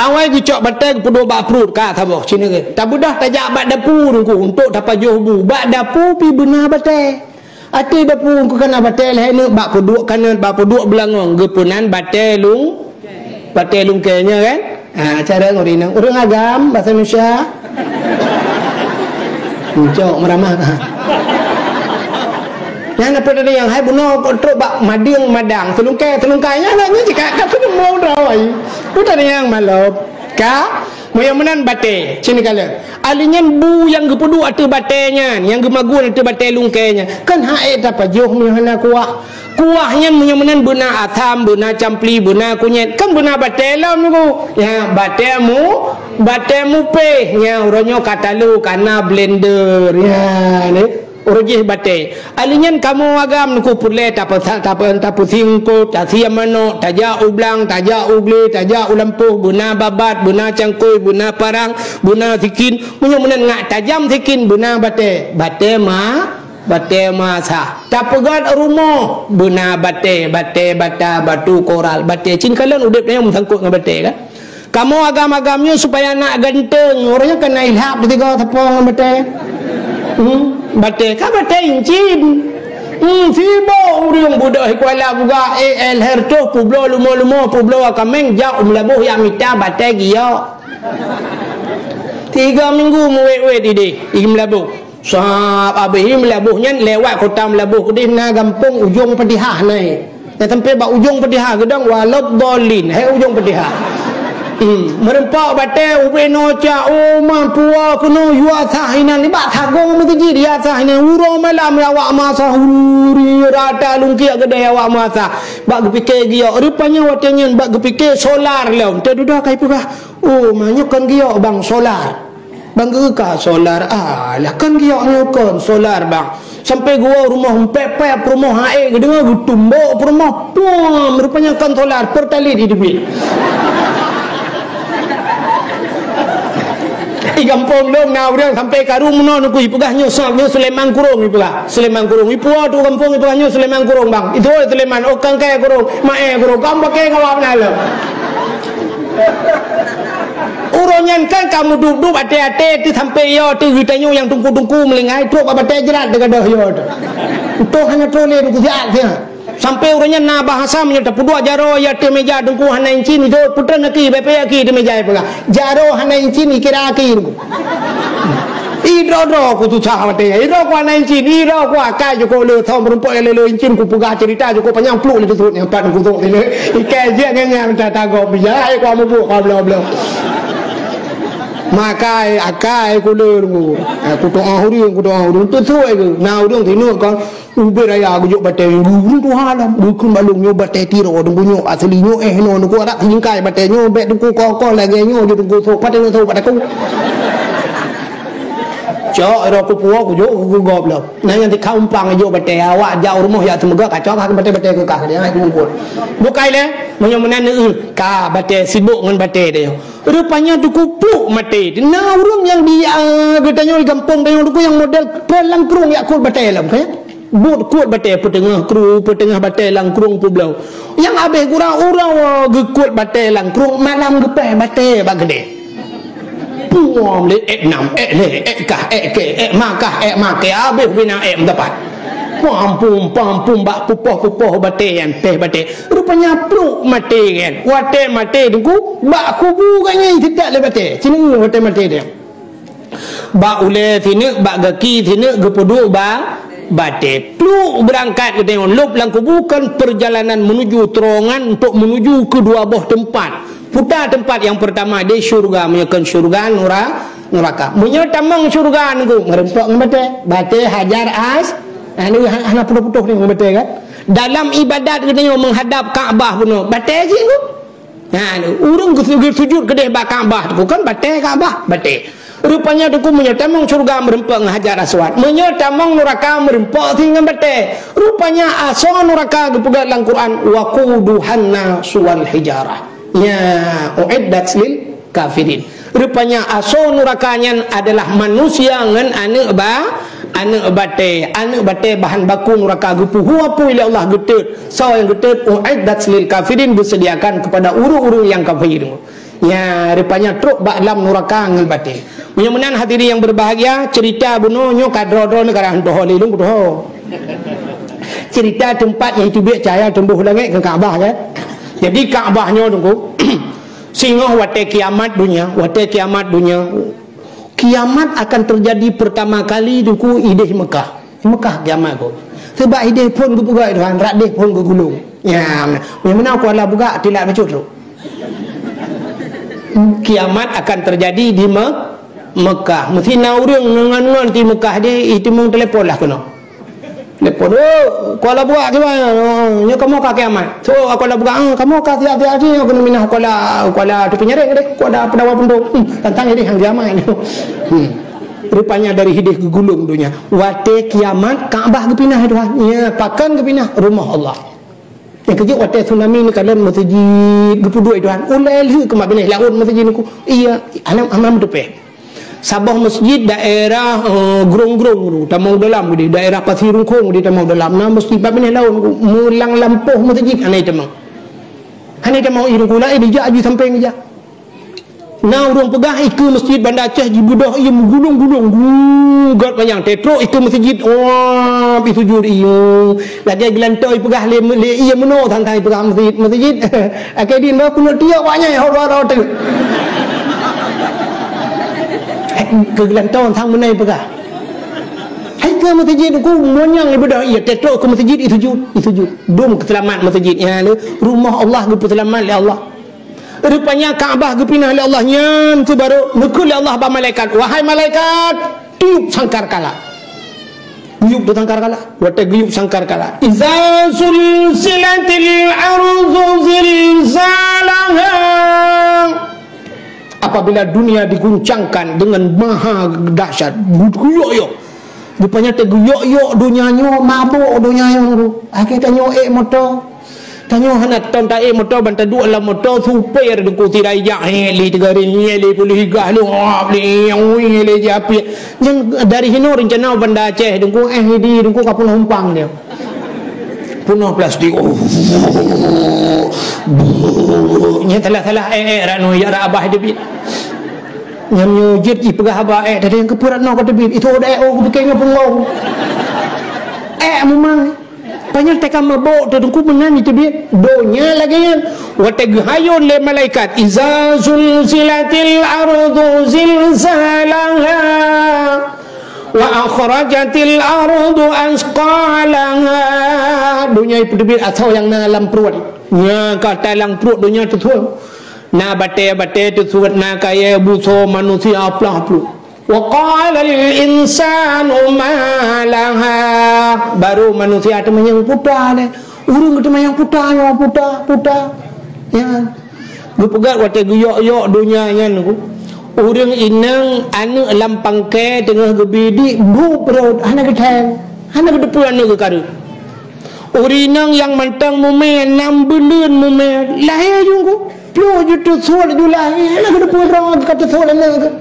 Awai geucok batée geupeuduek bak pruet ka saboh cine. Tabeudôh tajak bak dapu Teungku untuk tapajoh bu. Bak dapu pih beuna batée. Ateueh dapu Teungku kana batée lhée neuk bak peuduek kanot, bak peuduek beulangong geupeunan batée lung Batée lungkée nyoe kan? Ha, cara ureuëng inong. Ureuëng agam, bahasa Indonesia. Cok meuramah ka. Nyan apa tadi nyang hai bunoe trok bak madeueng madang. Seulungkée, seulungkée nyan, nyan cit ka, ka keuneuk droe. Peue tadi nyang malop? Ka, meunyoe meunan batée, cit kalon. Ahli nyan bu nyang geupeuduek ateueh batée nyan, nyang geumagun ateueh batée lungkée nyan. Kan hak ék tapajoh meunyoe hana kuah. Kuah nyan meunyoe meunan beuna asam, beuna campli, beuna kunyét, kan beuna batée lom Teungku. Ya, batée mu, batée mupéh. Ya, uroe nyoe ka talu, kana blender. Ya, ni. Uroe jih batée. Ahli nyan kamoe agam Teungku peureulée tapeusa-, tapeu-, tapeusingkot, tasie manok, tajak u blang, tajak u glé, tajak u lampôh, beuna babat, beuna cangkôi, beuna parang, beuna sikin. Meunyoe meunan ngat tajam sikin, beuna batée. Batée ma, Batée masa. Tapeugöt rumoh, beuna batée, batée bata, batu koral, batée. Cit kalon udeb nyoe meusangkot ngon batée kan? Kamoe agam-agam nyoe supaya nak ganteng, uroe nyoe kan na ilhab teuga sapo ngon batée. Hmm, batée, ka batée incin. Hmm, sibok ureuëng beudôh di Kuala Bugak, A L Hertoh, peubloe lumoe-lumoe, peubloe kaméng, jak u Meulaboh jak mita batée giok. Tiga minggu meuwét-wét idéh, i Meulaboh. Sab abéh i Meulaboh nyan lewat kota Meulaboh keudeh na gampông Ujong Padihah nyan. Nyang sampai bak Ujong Padihah geudong waladhdallin, hai Ujong Padihah. Hmm, meureumpok batée ubé noe cak, oh, ma pua keunoe yue asah inan, nibak sagong meuseujid yue asah inan, uroe malam awak meuasah, huri rata lungkiek keudeh awak meuasah. Bak geupike giok, rupanya watée nyan bak geupike solar lom, teududoe ka ipeugah, oh, ma nyoe kon giok bang, solar. Bang geuka solar, alah, kan giok nyoe kon solar, bang. Sampai geuwoe rumoh, pép-pép rumoh, hai geudeungoe geutumbok rumoh. Pum, rupanya kon solar, Pertalite jiteubiet. Di gampông lôn na ureueng sampai karu meunoe nungku, ipeugah nyoe sa-, nyoe Sulaiman Kurong ipeugah. Sulaiman Kurong. Ipuwoe tu gampông ipeugah nyoe Sulaiman Kurong, bang. Itu Sulaiman, oh, kangkai Kurong, maé Kurong. Kamu pakai ngawak na lom. Uroe nyan kan kamu dup-dup até-até tu sampai yo tu geutanyoe nyang tungku-tungku meulinggai trok bak batée jrat teugadoh yo tu. Utoh hana trok lé tungku siat siat. Sampai uroe nyan na bahasa meunyoe tapeuduek jaroe ya teuh meja tungku hana incin, itu putra naki bepek aki teuh meja peugah. Jaroe hana incin ikira aki tungku. Idro-dro ku susah watée. Idro ku hana incin, idro ku akai jukuk le thom rumpok le le incin ku peugah cerita jukuk panyang pluk le teusut nyang pat ku sok sini. Ikai je ngan nyan ta tagok bija ai ku mubu ku blo-blo. Makai akai ku le ku. Ku doa huri, ku doa huri tu sui ke. Na ureueng sinoe kon ubé raya geujok batée minggu. Ureueng tuha lam bukon balong nyoe batée tiro deungon nyoe asli nyoe eh nyoe ku arak singkai batée nyoe bek deungon kong-kong lagée nyoe je deungon sok patée nyoe sok patée ku. Cok ro ku puo ku jok ku gob lom. Nah nyang tikha umpang jok batée awak jak rumoh ya teumeugah kacok hak batée-batée keu kah dia ai ku bungkot. Bukai le meunyoe meunan neueu ka batée sibok ngon batée dia. Rupanya duku pluk maté. Na ureueng nyang di ah, geutanyoe di gampông tanyoe duku nyang model peulangkrong yak kot batée lom kan. Buet kuet batée peuteungoh kru, peuteungoh batée langkrong peubloe. Nyang abéh gura uroe geukot batée langkrong malam geupéh batée bak keudée. Puom lé ék nam, ék lé, ék kah, ék kée, ék makah, ék makée, abéh bina ék meudapat. Pampum, pampum bak pupoh-pupoh batée nyan péh batée. Rupanya pluk maté nyan. Watée maté teungku bak kubu geuh nyan teudak lé batée. Sineuk watée maté dia. Bak ulée sineuk, bak gaki sineuk geupeuduek ba batée. Pluk beurangkat geutanyoe lôb lam kubu kon peurjalanan meunuju teurongan untuk meunuju keu dua boh teumpat. Puta teumpat nyang peurtama di syeuruga, meunyoe kon syeuruga nura-, nuraka. Meunyoe tamong syeuruga nunggu meureumpok ngon batée. Batée Hajar As-, anu ha-, hana putôh-putôh ni ngon batée kan. Dalam ibadat geutanyoe meuhadab Ka'bah bunoe. Batée jih nunggu. Nah, ureueng geusujud, geusujud keudeh bak Ka'bah tu kan batée Ka'bah, batée. Rupanya teungku meunyoe tamong syeuruga meureumpok ngon Hajar Aswad, meunyoe tamong nuraka meureumpok si ngon batée. Rupanya asoe nuraka geupeugah lam Quran, "Waquduhan nasu wal hijarah." Nya, uiddat lil kafirin. Rupanya asoe nuraka nyan adalah manusia ngon aneuk ba-, aneuk batée. Aneuk batée bahan baku nuraka geupeuhu apui lé Allah geutot. Soe nyang geutot, uiddat lil kafirin, disediakan kepada ureueng-ureueng nyang kafir. Nya, rupanya trok bak lam nuraka ngon batée. Meunyoe meunan hadirin yang berbahagia, cerita bunoe nyoe ka droe-droe neuh ka rhah toho lé lôn kutoho. Cerita teumpat nyang teubiet cahya teumbôh langét ngon Ka'bah kan. Jadi Ka'bah nyoe teungku, singoh watée kiamat dunia, watée kiamat dunia, kiamat akan terjadi pertama kali teungku ideh Mekah. Mekah kiamat ko. Sebab ideh phon geupeugah Tuhan, rak deh phon geugulong. Ya, nyang meunan Kuala Bugak tilak bacut tu. Kiamat akan terjadi di Me-, Mekah. Mesti na ureueng ngon-ngon di Mekah di itimong telepon lah keunoe. Telepon, "Oh, Kuala Bugak kiban? Oh, nyoe kamoe ka kiamat." So, Kuala Bugak, "Ah, kamoe ka siap-siap jih, nyoe keuneuk minah Kuala, Kuala Tepi Nyareng deh, Kuala Pendawa Pundong." Hmm, tantang ideh hang kiamat. Hmm. Rupanya dari ideh geugulong dunia. Watée kiamat, Ka'bah geupinah Tuhan. Ya, pakon geupinah? Rumoh Allah. Nyang keujeuet watée tsunami neukalon meuseujid geupeuduek Tuhan. Ulée lheueh keumat binéh laôt meuseujid nungku. Iya, hana, hana meuteupée. Saboh meuseujid daerah, eh, Grong-Grong tu, tamong dalam geude, daerah Pasi Rungkong geude tamong dalam. Na meuseujid bak binéh laôt nungku, meulang lampôh meuseujid hana itamong. Hana itamong i nungku laén dijak aju sampéng dijak. Na ureueng peugah ikeue meuseujid Banda Aceh jibeudôh ié meugulong-gulong, gu-, gét manyang. Teutrok ikeue meuseujid, wah, pi sujud ié. Lagée geulantoe ipeugah lé, lé ié meunoe than-than ipeugah meuseujid, meuseujid. Akhé din bah kunot tiok wak nyan, ho dua droe teuk. Keu geulantoe than meunoe ipeugah. Hai keu meuseujid ku monyang ibeudôh ié, teutrok keu meuseujid isujud, isujud. Dum keuseulamat meuseujid nyan lé rumoh Allah geupeuseulamat lé Allah. Rupanya Ka'bah geupinah lé Allah nyan keuh barô neukheun lé Allah bak malaikat, "Wahai malaikat, tiup sangkakala." Geuyup tu sangkakala. Watée geuyup sangkakala, "Iza zulzilatil ardu zilzalaha." Apabila dunia diguncangkan dengan maha dahsyat, guyok-yok. Rupanya teuguyok-yok donya nyoe, mabök donya nyoe. Akhé tanyoe ék moto. Tanyoe hana tom taék moto, ban taduek lam moto, supir Teungku sira ijak, hék, lé tiga ring, hék, lé puluh tiga, lé, oh, lé, ui, lé, japi. Nyan dari hinoe rencana Banda Aceh, Teungku, eh, di, Teungku ka peunoh umpang dia. Peunoh plastik. Oh. Nyan salah-salah, eh, eh, rano, ya, ra abah teubiet. Nyan nyoe jeuet jipeugah haba, eh, tadi nyang keupeue rano ka teubiet. Itu udah, eh, oh, kupikir nyoe punggong. Eh, memang. Panyang teuka mabök, Teungku, meunan itu biet. Donya lagèe nyan. Watèe geuhayôn lé malaikat, "Iza zulzilatil ardu zilzalaha, wa akhrajatil ardu asqalaha." Donya ipeuteubiet asoe nyang na lam pruet. Nyang ka talang pruet donya teusuet. Na batèe-batèe teusuet, na kayèe busoe manusia plah pluh. "Wa qalal insanu ma laha." Baru manusia teumanyong puta lé. Ureueng teumanyong puta nyoe, puta, puta. Ya. Geupeugah watèe geuyok-yok donya nyan, ureueng inong aneuk lam pangkai teungoh geubidik, buet rot, hana geuthèe, hana geuteupeue aneuk geukareueng. Ureueng inong nyang mantong mumè, nam buleuen mumè, lahé ju, pluh ju teusuet ju lahé, hana geuteupeue droe ka teusuet aneuk geuh.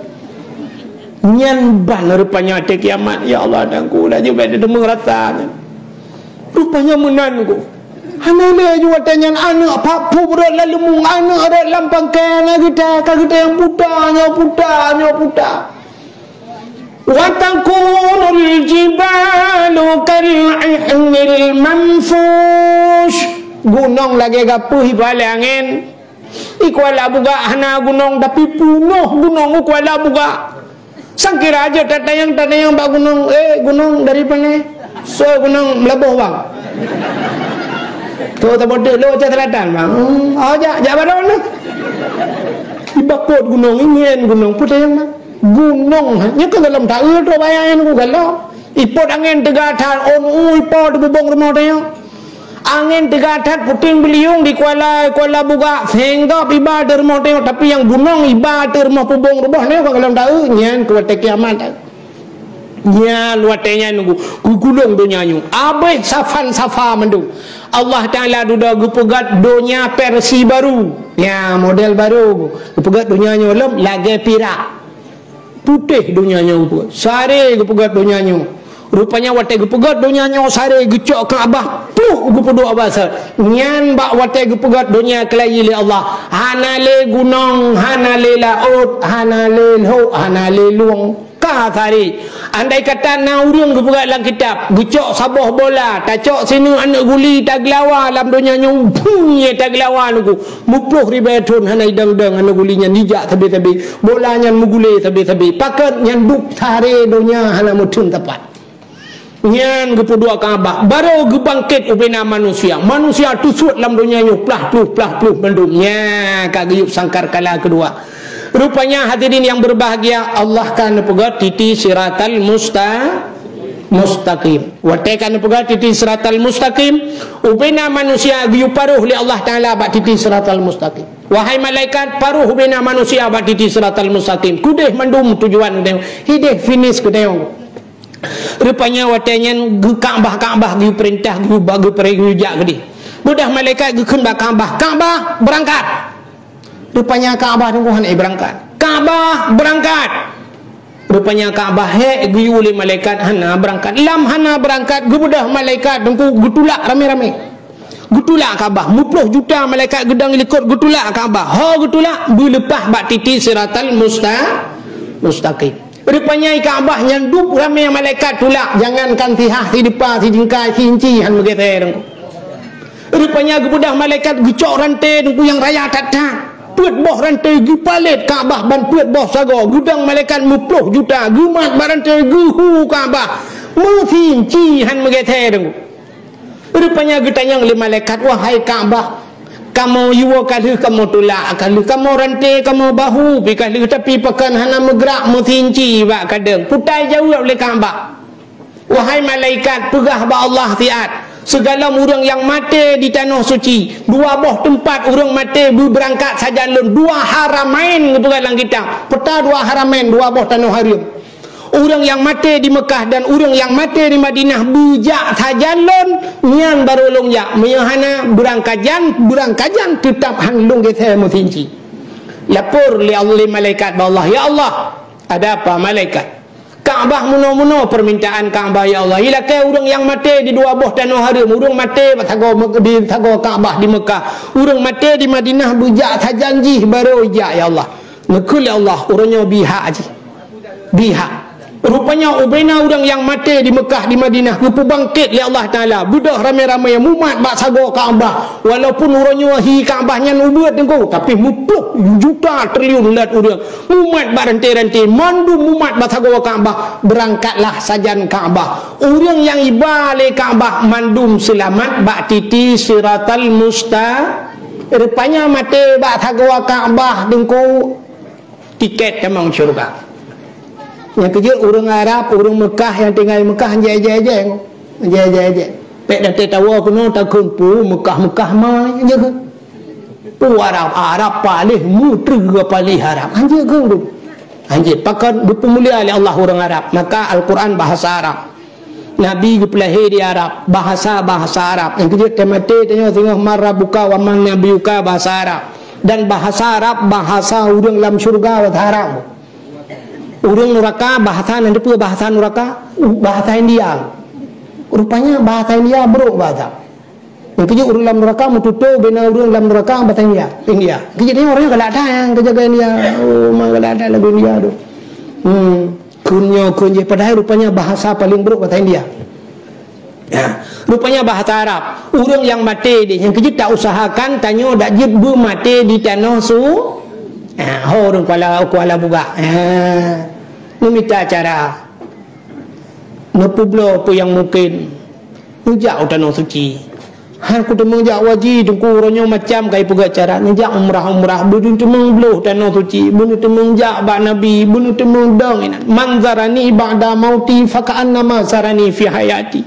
Nyan ban rupanya watèe kiamat, ya Allah, Teungku, laju bèk teudeungoe rasa nyan. Rupanya meunan, Teungku. Hana lé ju watèe nyan aneuk pap-pup rot lam leumong, aneuk rot lam pangkai, na geuta, ka geuta nyang puta, nyoe puta, nyoe puta. "Wa takunul jibalu kal ihnil manfush." Gunong lagèe gapeuh iba lé angén. I Kuala Bugak hana gunong, tapi peunoh gunong u Kuala Bugak. Sangkira jeuet tatanyong-tatanyong bak gunong, "Eh, gunong dari pane?" "Soe gunong?" "Meulaboh, Bang." "Toh, taboh teuk lôn Aceh Selatan, Bang." "Hmm, oh, jak, jak baroe nyoe." Iba kot gunong, ingén gunong, peue tanyong, Bang? Gunong, nyoe ka gohlom taeu trok bak ayah nyan, gohlom. Ipot angén teuga that, ôn u ipo teububông rumoh tanyoe. Angén teuga that puténg beuliueng di Kuala, Kuala Bugak, sehingga iba ateueh rumoh tanyoe, tapi nyang gunong iba ateueh rumoh pubông rumoh nyoe ka gohlom taeu, nyan keu watèe kiamat. Nyan watèe nyan nunggu, geugulong donya nyoe. Abéh safan-safa mandum. Allah Taala dudoe geupeugöt donya versi baru. Nya, model baru. Geupeugöt donya nyoe lom lagèe pirak. Putéh donya nyoe geupeugöt. Saré geupeugöt donya nyoe. Rupanya watèe geupeugöt donya nyoe saré geucok Ka'bah, pluh geupeuduek bak saet. Nyan bak watèe geupeugöt donya keulayi lé Allah. Hana lé gunong, hana lé laôt, hana lé lhok, hana lé lueng. Ka saré. Andai kata na ureueng geupeugöt lam kitab, geucok saboh bola, tacok sineuk aneuk guli tageulawa lam donya nyoe, phun, nyan tageulawa nunggu. Muploh ribèe thon hana idong-dong aneuk guli nyan jijak sabé-sabé. Bola nyan meugulé sabé-sabé. Pakon nyan duek saré donya hana meutheun teumpat. Nyan geupeuduek Ka'bah. Baru geubangkét ubena manusia. Manusia teusuet lam donya nyoe plah pluh, plah pluh mandum. Nya ka geuyue sangkar kala keudua. Rupanya hadirin yang berbahagia, Allah ka neupeugöt titi siratal musta-, mustaqim. Watèe ka neupeugöt titi siratal mustaqim, ubena manusia geuyue paroh lé Allah Taala bak titi siratal mustaqim. Wahai malaikat, paroh ubena manusia bak titi siratal mustaqim. Keudeh mandum tujuan geutanyoe, hideh finish geutanyoe. Rupanya watèe nyan geu-, Ka'bah, Ka'bah geupeurintah, geu-, ba-, geupere-, geujak keudeh. Beudah malaikat geukheun bak Ka'bah, "Ka'bah, beurangkat!" Rupanya Ka'bah teungku hana beurangkat. "Ka'bah, beurangkat!" Rupanya Ka'bah hék geuyue lé malaikat hana beurangkat. Lam hana beurangkat, geubeudah malaikat teungku geutulak ramé-ramé. Geutulak Ka'bah, muploh juta malaikat geudong likot geutulak Ka'bah. Ho geutulak, beuleupah bak titi siratal musta-, mustaqim. Rupanya i Ka'bah nyan duek ramé malaikat tulak, jangankan sihah, sidepa, sijingkai, siinci han meugétée teungku. Rupanya geubeudah malaikat geucok ranté teungku nyang raya that-that. Peuet boh ranté geupalét Ka'bah ban peuet boh sagoe, geudong malaikat muploh juta, geumat bak ranté geuhu Ka'bah. Meusinci han meugétée teungku. Rupanya geutanyong lé malaikat, "Wahai Ka'bah, kamoe yue ka lheueh kamoe tulak, ka lheueh kamoe ranté, kamoe bahu, pi ka lheueh, tapi pakon hana meugrak meusinci bak kadeueng?" Putai jaweueb lé Ka'bah, "Wahai malaikat, peugah bak Allah siat, sigohlom ureueng nyang maté di tanoh suci, dua boh teumpat ureueng maté beubeurangkat sajan lôn, dua haramain," geupeugah lam kitab. Peue dua haramain, dua boh tanoh hareuem. Ureuëng nyang maté di Meukah dan ureuëng nyang maté di Madinah beujak sajan lôn, nyan barô lôn jak. Meunyoe hana, beurangkajan, beurangkajan teutab han lôn geusé meusinci. Lapor lé Allah, lé malaikat bak Allah, "Ya Allah, ada apa, malaikat? Ka'bah meunoe-meunoe peumintaan Ka'bah, ya Allah. Ilakée ureuëng nyang maté di dua boh tanoh hareuem, ureuëng maté bak sagoe Mek-, di sagoe Ka'bah di Meukah, ureuëng maté di Madinah beujak sajan jih barô ijak, ya Allah." Neukheun lé Allah, "Uroe nyoe bri hak jih. Bri hak." Rupanya ubena ureuëng nyang maté di Meukah, di Madinah, geupeubangkét lé Allah Taala, beudôh ramé-ramé mumat bak sagoe Ka'bah. Walaupun uroe nyoe hi Ka'bah nyan ubeuet teungku, tapi meuploh juta triliun lat ureuëng mumat bak ranté-ranté, mandum mumat bak sagoe Ka'bah, beurangkatlah sajan Ka'bah. Ureuëng nyang iba lé Ka'bah mandum seulamat bak titi Siratal Musta-, rupanya maté bak sagoe Ka'bah teungku. Tiket tamong syeuruga. Nyang keujeuet ureuëng Arab, ureuëng Meukah nyang tinggai Meukah, jai-jai-jai. Jai-jai-jai. Pék datée tawoe keunoe takheun peue Meukah-Meukah ma, jai keu. Peue Arab, Arab paléh, meuteue paléh Arab. Anjeuet keu. Anjeuet, pakon geupeumulia lé Allah ureuëng Arab. Maka Al-Quran bahasa Arab. Nabi geupeulahé di Arab, bahasa, bahasa Arab. Nyang keujeuet teumaté tanyoe singoh man rabbuka wa man nabiyuka bahasa Arab. Dan bahasa Arab, bahasa ureuëng lam syeuruga bahasa Arab. Ureuëng nuraka bahasa nan teupeue bahasa nuraka, bahasa India. Rupanya bahasa India brok bahasa. Nyang keujeuet ureuëng lam nuraka meututoe bina ureuëng lam nuraka bahasa India. India. Keujeuet tanyoe ureuëng galak that nyang keujaga India. Oh, memang galak that lagu India tu. Hmm. Kheun nyoe, kheun jih, padahai rupanya bahasa paléng brok bahasa India. Ya, rupanya bahasa Arab. Ureuëng nyang maté deh, nyang keujeuet ta usahakan tanyoe dak jeuet beumaté di tanoh su-, ya, ho ureuëng Kuala, Kuala Bugak. Ya. Neumita cara. Neupeubloe peue nyang mungken. Neujak u Tanoh Suci. Han kuteumeung jak u haji, teungku, uroe nyoe macam ka ipeugah cara. Neujak umrah-umrah, beuneuteumong bloh Tanoh Suci, beuneuteumong jak bak Nabi, beuneuteumong dong inan. "Man zarani ba'da mauti faka'annama zarani fi hayati."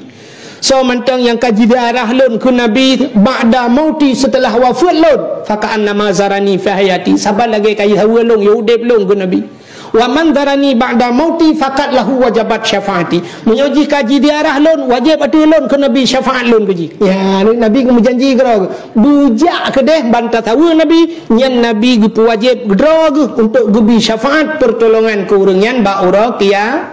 Soe mantong nyang ka jiziarah lôn keu Nabi ba'da mauti, seuteulah wafeuet lôn, faka'annama zarani fi hayati, saban lagée ka jisaweue lôn, ya udeb lôn keu Nabi. "Wa man zarani ba'da mauti faqad lahu wajabat syafaati." Meunyoe jih ka jiziarah lôn, wajéb ateueh lôn keu Nabi syafaat lôn keu jih. Ya, Nabi geumeujanji keudroe, beujak keudeh ban tasaweue Nabi, nyan Nabi geupeuwajéb droe geuh untuk geubri syafaat peurtolongan keu ureuëng nyan bak uroe kia-,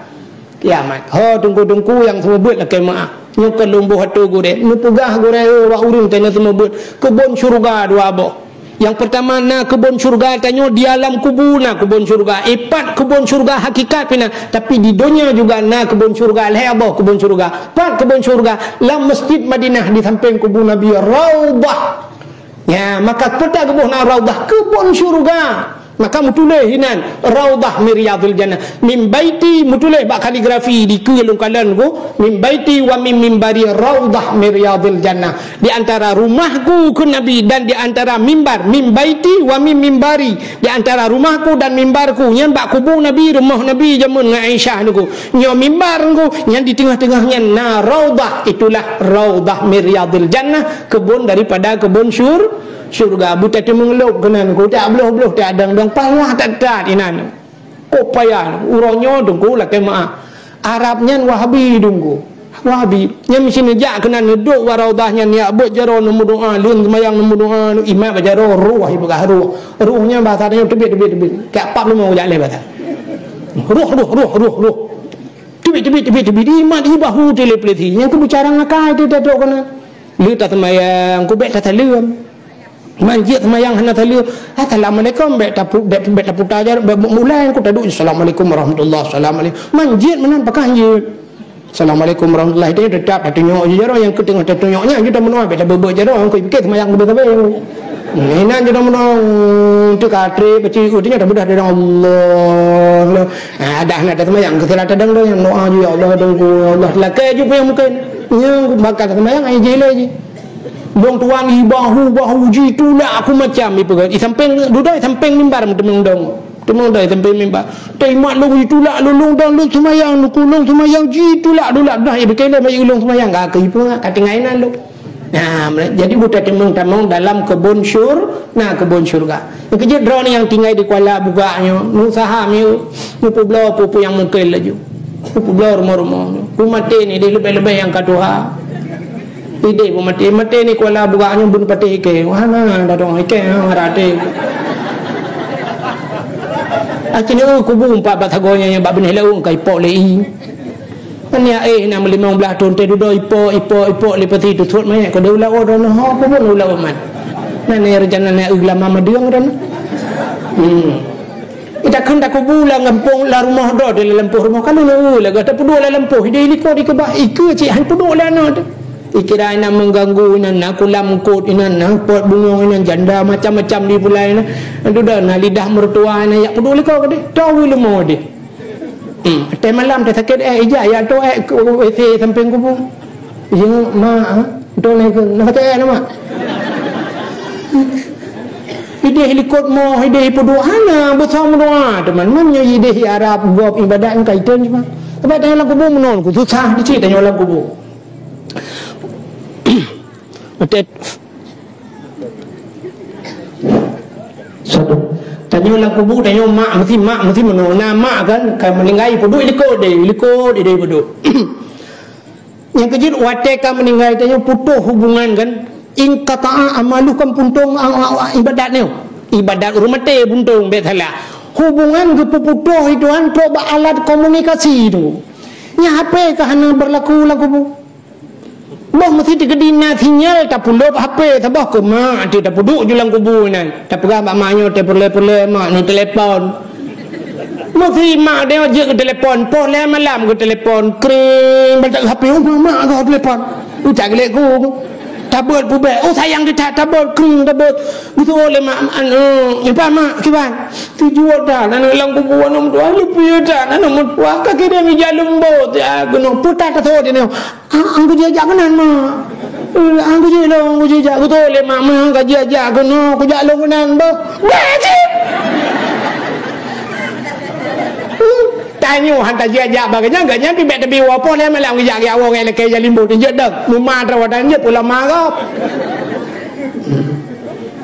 kiamat. Ho teungku-teungku nyang seumeubeuet lakée meuáh. Nyoe keuh lôn boh ateueh gurée. Neupeugah gurée, eh, wak ureuëng tanyoe seumeubeuet. Keubon syeuruga dua boh. Nyang peurtama na keubon syeuruga tanyoe di alam kubu na keubon syeuruga. Eh, pat keubon syeuruga hakikat pih na, tapi di donya juga na keubon syeuruga, lhée boh keubon syeuruga. Pat keubon syeuruga lam Masjid Madinah di sampéng kubu Nabi, Raudhah. Ya, maka peue ta geuboh na Raudhah, keubon syeuruga. Maka meutuléh inan, Raudhah min Riyadhil Jannah. Min baiti, meutuléh bak kaligrafi dikeue lôn kalon ku, min baiti wa min mimbari Raudhah min Riyadhil Jannah. Di antara rumahku keu Nabi dan di antara mimbar, min baiti wa min mimbari, di antara rumahku dan mimbarku. Nyan bak kubu Nabi, rumoh Nabi jameun ngon Aisyah niku. Nyoe mimbar niku, nyan di teungoh-teungoh nyan na Raudhah, itulah Raudhah min Riyadhil Jannah, keubon daripada keubon syur-, syeuruga. Beutateumeung lôb keunan ku, tak bloh-bloh, tak dong-dong, payah that-that inan. Kok payah, uroe nyoe teungku lakée meuáh. Arab nyan Wahabi teungku. Wahabi. Nyan meusineujak keunan neuduek bak Raudhah nyan, jak beuet jaroe neumeudoá, lheueh seumayang neumeudoá, imat bak jaroe, roh ipeugah roh. Roh nyan bahasa tanyoe teubiet, teubiet, teubiet. Kak pap leumo jak lé bahasa. Roh, roh, roh, roh, roh. Teubiet, teubiet, teubiet, teubiet. Imat, ibahu teuh lé peuleusi. Nyang keu bicara ngakai teuh taduek keunan. Lheueh taseumayang, ku bék tasaleuem. Man jeuet seumayang hana saleuem. Assalamualaikum, bék tapu-, bék, bék taputa jaroe, bék mulai ku taduek, "Assalamualaikum warahmatullah, assalamualaikum." Man jeuet meunan pakon jeuet. "Assalamualaikum warahmatullah." Itu tetap tatunyok je jaroe nyang keu teungoh tatunyok nyan, jeuet meunoe bék tabeuet-beuet jaroe, nyang keu pikir seumayang keu sabe. Inan jeuet meunoe teuka trép, pacik, oh, teunyok tabeudah dalam Allah. Ah, dah nak seumayang keu sila tadong doh nyang doa je, "Ya Allah, dong ku, ya Allah." Lakée ju peue nyang mungken. Nyang bakal seumayang ai jilai je. Lôn tuan ibahu-bahu jitulak aku macam ipeugah. I sampéng dudoe, i sampéng mimbar meuteumong dong. Teumong dong i sampéng mimbar. Teuimat lôn jitulak lôn, lôn dong lôn seumayang, lôn seumayang jitulak-tulak dah, ipeugah lé bayi lôn seumayang ka keu ipeugah ka tinggai nan lôn. Nah, jadi buta teumong tamong dalam keubon syur-, na keubon syeuruga. Keujeuet droeneuh nyang tinggai di Kuala Bugak nyoe, neusaha mieu, neupeubloe peue-peue nyang mungken laju. Peubloe rumoh-rumoh. Peumaté ni deh leubeh-leubeh nyang ka tuha. Ideh peumaté, maté ni kuala bugak nyoe bun patéh ikée. Wah, na, dah dong ikée, ha, rate. Aci ni, oh, kubu empat bak sagoe nyan bak binéh laôt ka ipok lé i. Kan ya, eh, na meulimong blaih thon teuh dudoe ipok, ipok, ipok, leupah tu tuot mayat, keu deuh laôt droeneuh, ho, kubu deuh laôt mat. Na, ni rencana na eu lama madeueng droeneuh. Hmm. Ita kheun takubu lam gampông, lam rumoh droe, di lam lampôh rumoh, ka lôn eu lagèe tapeuduek lam lampôh, ideh likot dikeubah, ikeue cit han peuduek lé aneuk teuh. Ikira inan meuganggu inan, na kulam eungkôt inan, na pot bungöng inan, janda macam-macam dipulai inan. Dudoe na lidah meurutua inan, jak peuduek likot keudeh, tawi leumo deh. Hmm, teuh malam teuh sakét, eh, ijak, jak tô, eh, keu W C sampéng kubu. Iya, mak, ha? Beutôi lagèe keu, na sakét, eh, na, mak? Ideh likot moh, ideh peuduek hana, beusama doa, teman. Man nyoe ideh Arab, gob ibadat ngon kaiton cuma. Tapi tanyoe lam kubu meunan, ku susah di cit tanyoe lam kubu. Otet. Satu. Tanyoe lam kubu, tanyoe mak, meusti mak, meusti meunoe. Na mak kan, ka meuninggai, peuduek likot deh, likot ideh peuduek. Nyang keujeuet, watèe ka meuninggai tanyoe putôh hubungan kan, inqata'a amaluh kan puntông, a, a, a, ibadat nyoe. Ibadat ureueng maté puntông, bèk salah. Hubungan geupeuputoh itu kan trok bak alat komunikasi tu. Nyan H P ka hana beurlaku lam kubu. Boh meusi teukeudi na sinyal tapulop H P, saboh keu mak, tapeuduek ju lam kubu nyan. Tapeugah bak mak nyoe, teupeureulee-peureulee mak nyoe telepon. Meusi mak nyoe jeuet geutelepon, poh lhèe malam geutelepon, kring, baca H P, "Oh, mak, mak, geutelepon." Ucak geulék ku. Tabeuet pubèk. "Oh, sayang teuh that, tabeuet, kring, tabeuet." Geuseuôt lé mak, "Anu, nyoe pat, mak, kiban?" Tujuan that, aneuk lam kubu aneuk meutuah, leupie that, aneuk meutuah, ka kirém ija leumbot, ya, keunoe putat taseuôt nyoe. Ah, an kujak jak keunan, mak. Eh, an kujak lôn, an kujak jak. Geutôi lé mak, meuhan ka jijak keunoe, kujak lôn keunan, bah. Bah, cit! Hmm, tanyoe han tajak-jak bak geuhnyan, geuhnyan pih bèk teubiwö poh lhèe malam geujak, geujak woe ngon lakèe jalimbot, jeuet dong. Meuma droe watèe jeuet pulang maghrib.